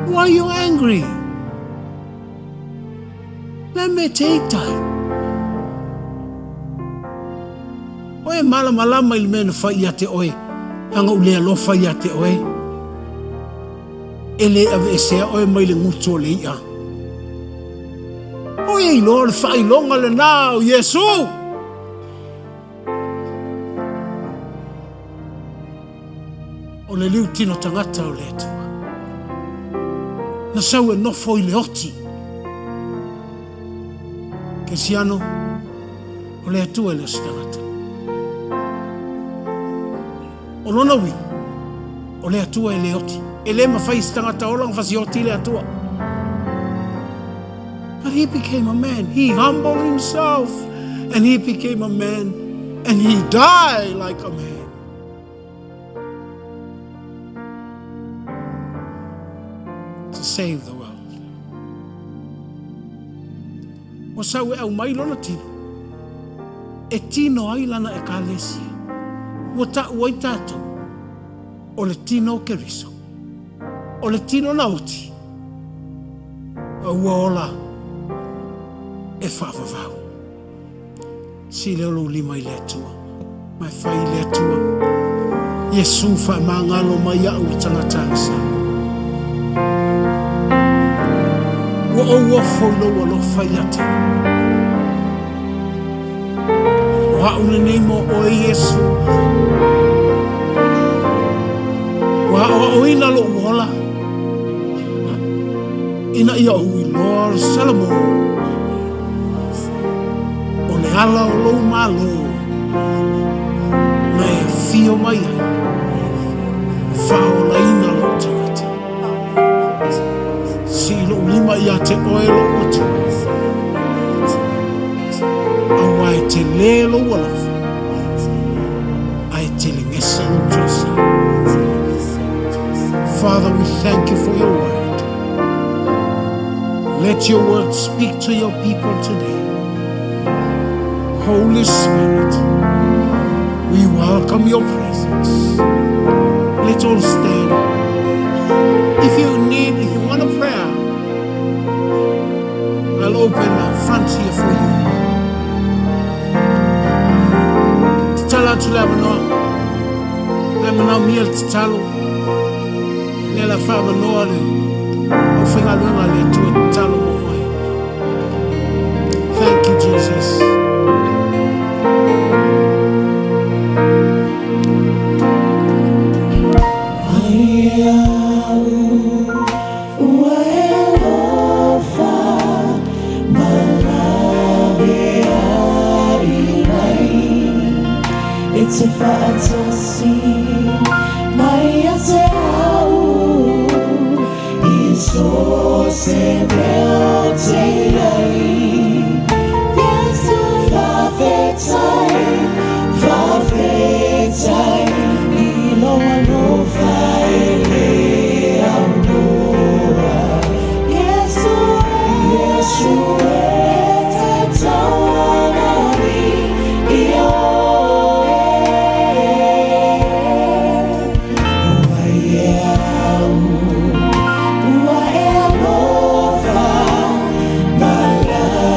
Why are you angry? Le me te itai. Oe malamalama i le mea na fai ia te oe, anga u le alofa ia te oe. E le aveesea oe mai le gutu o le i'a. O ia iloa o le faailoga lenā o Iesu. O le liu tino tagata o le Atua. Na sau e nofo i le oti. Kesiano, o le Atua e le o se tagata. O lona uiga, o le Atua e le oti. E le mafai e se tagata ola ona fasioti le Atua. But he became a man. He humbled himself and he became a man and he died like a man. To save the world. Ua sau e aumai lona tino e tino ai lana Ekalesia. Ua taʻu ai tatou o le tino o Keriso, o le tino na oti, a ua ola e faavavau. Sili o lou lima i le Atua, ma e fai i le Atua. Iesu faamagalo mai iaʻu le tagata agasala. Ua ou ofo i lou alofa ia te au. O a'u lenei mo oe Iesu. Ua aoaoina lo'u ola ina ia ou iloa o le Salamo o le ala o lou Malo na e afio mai ai e faaolaina lou tagata. Sii lou lima ia te oe lou Atua, auā e telē lou alofa, ae telegese lou toesa. Father, we thank you for your word. Let your word speak to your people today. Holy Spirit, we welcome your presence. Let's all stand. If you need, if you want a prayer, I'll open a front here for you. Tatala atu le avanoa. Le manaomia le tatalo. Le la whaavanoa le aufaigaluega a le Atua tatalo mo oe. Thank you, Jesus. Ua e alofa malawe ai mai e te faatasi mai ia te au i so se mea o te iai Iesu faafetai faafetai i lou alofa e le aunoa Iesu Iesu e tatau ona viia oe Ua e au Ua e alofa malawe.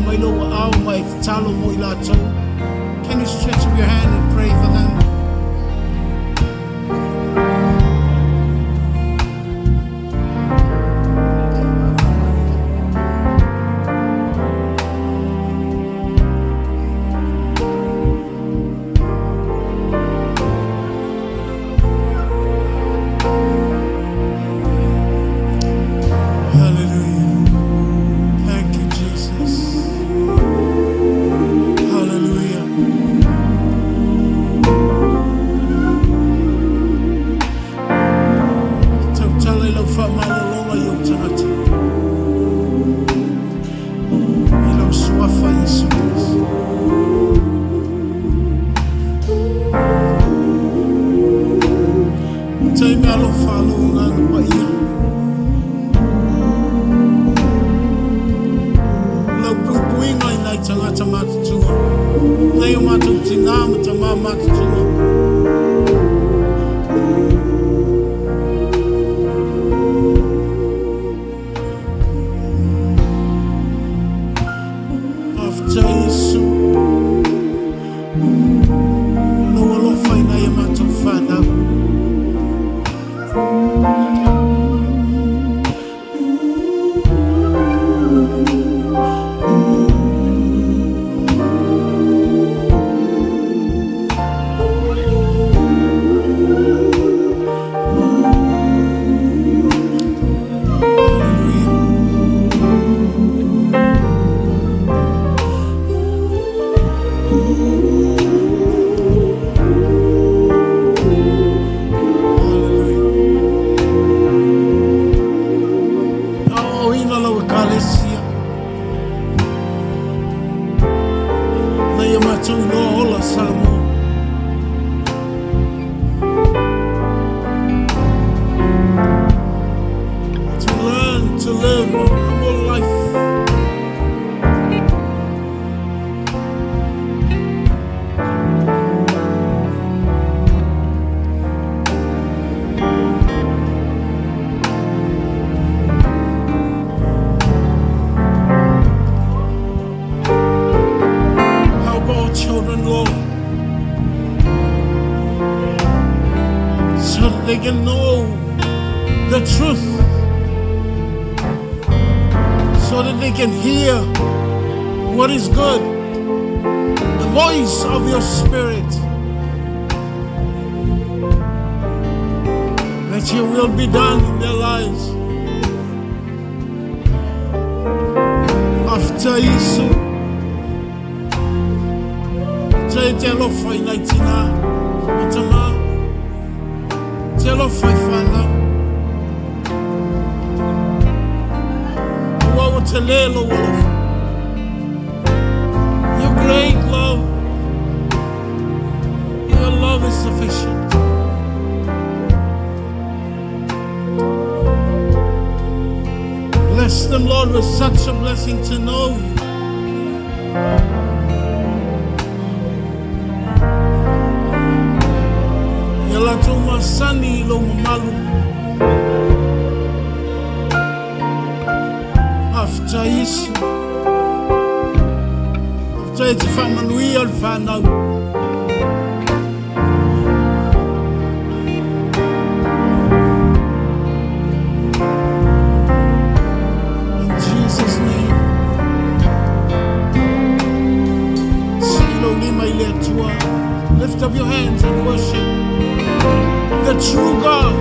mai lou aao ma e tatalo mo i latou. Can you stretch up your hand and pray for them? Hallelujah. Thank you, Jesus. Hallelujah. Tautala i lau faamalologa i ou tagata. I lau suafa Iesu Keriso. Taimi alofa a lou Agaga Paia. Lau puipuiga i nai tagata matutua. Nai o matou tinā ma tamā matutua. Faafetai Iesu lou alofa i nai a matou fanau. Hallelujah. Hallelujah. Aoaoina lau Ekalesia, ina ia matou iloa ola Samoa. To learn to live a humble life. Help our children, Lord, so that they can know the truth, so that they can hear what is good, the voice of your Spirit. Let your will be done in their lives. Faafetai Iesu, faafetai e te alofa i nai tinā ma tamā, te alofa i whanau. Aua ua tele lou alofa. Your great love, your love is sufficient. Bless them, Lord, with such a blessing to know you. Ia latou masani i lou mamalu. Faafetai Iesu. Faafetai e te faamanuia le fanau. In Jesus name. Sii lou lima i le Atua. Lift up your hands and worship the true God.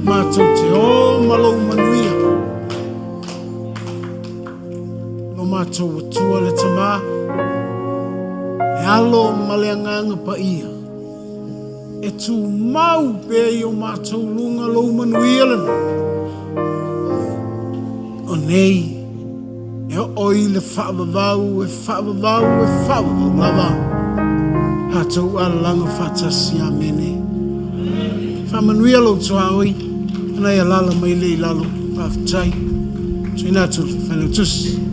Matou te o ma lou manuia. Lo matou Atua le Tama, le Alo ma le Agaga Paia, e tumau pea i o matou luga lou manuia lena. O nei, e oo i le faavavau, e faavavau, e faavavau lava. Tatou alalaga faatasi. Amene. Faamanuia lou tuaoi, ana e alala mai le i lalo. Faafetai. Tuuina atu le Failautusi.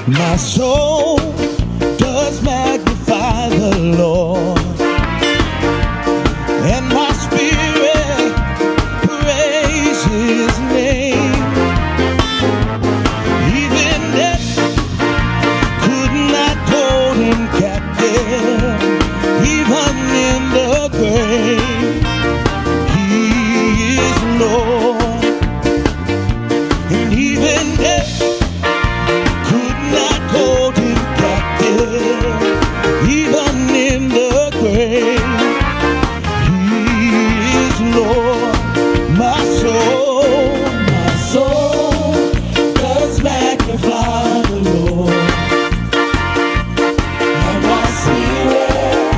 My soul does magnify the Lord, and my spirit praise His name. Even death could not hold him captive, even in the grave. He is Lord, and even death could not hold him captive, even in the grave. He is Lord, my soul does magnify the Lord, and my spirit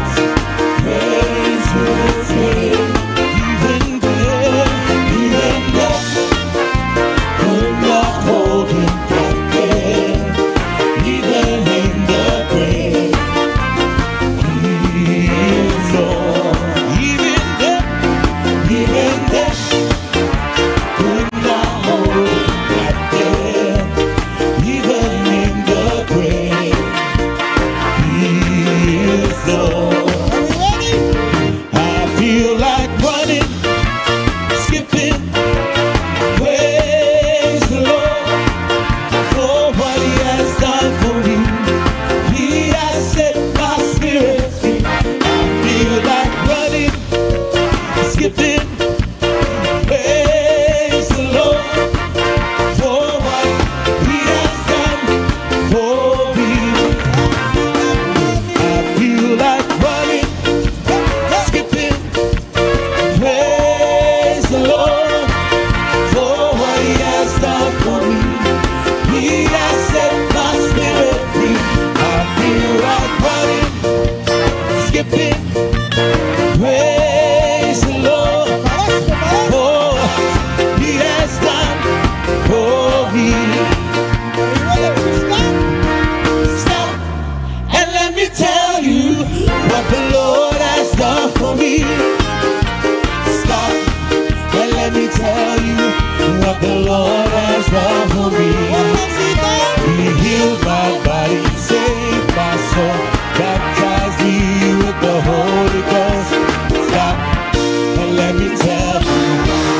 praise His name. Even death could not hold him captive, even in the grave. He is Lord. Even death could not hold him captive, even in the grave. He is Lord. Are we ready? I feel like running, skipping, praise the Lord for what He has done for me. He has set my spirit free. I feel like running, skipping, praise the Lord for what He has done for me. I feel like running, skipping, praise the Lord for what He has done for me. He has set my spirit free. I feel like running, skipping, praise the Lord for what He has done for me. Are you ready to stop? Stop and let me tell you what the Lord has done for me. Stop and let me tell you what the Lord has done for me. What has He done? He healed my body, saved my soul, baptized me with the Holy Ghost. Stop and let me tell you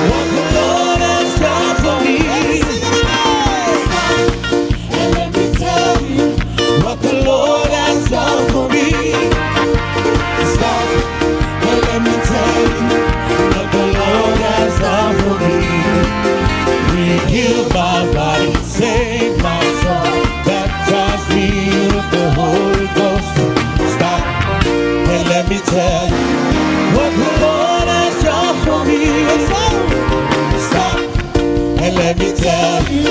what the Lord has done for me. Sing it again. Stop and let me tell you what the Lord has done for me. Stop and let me tell you what the Lord has done for me. He healed my body, saved my soul, baptized me with the Holy Ghost. Stop and let me tell you what the Lord has done for me. Stop and let me tell you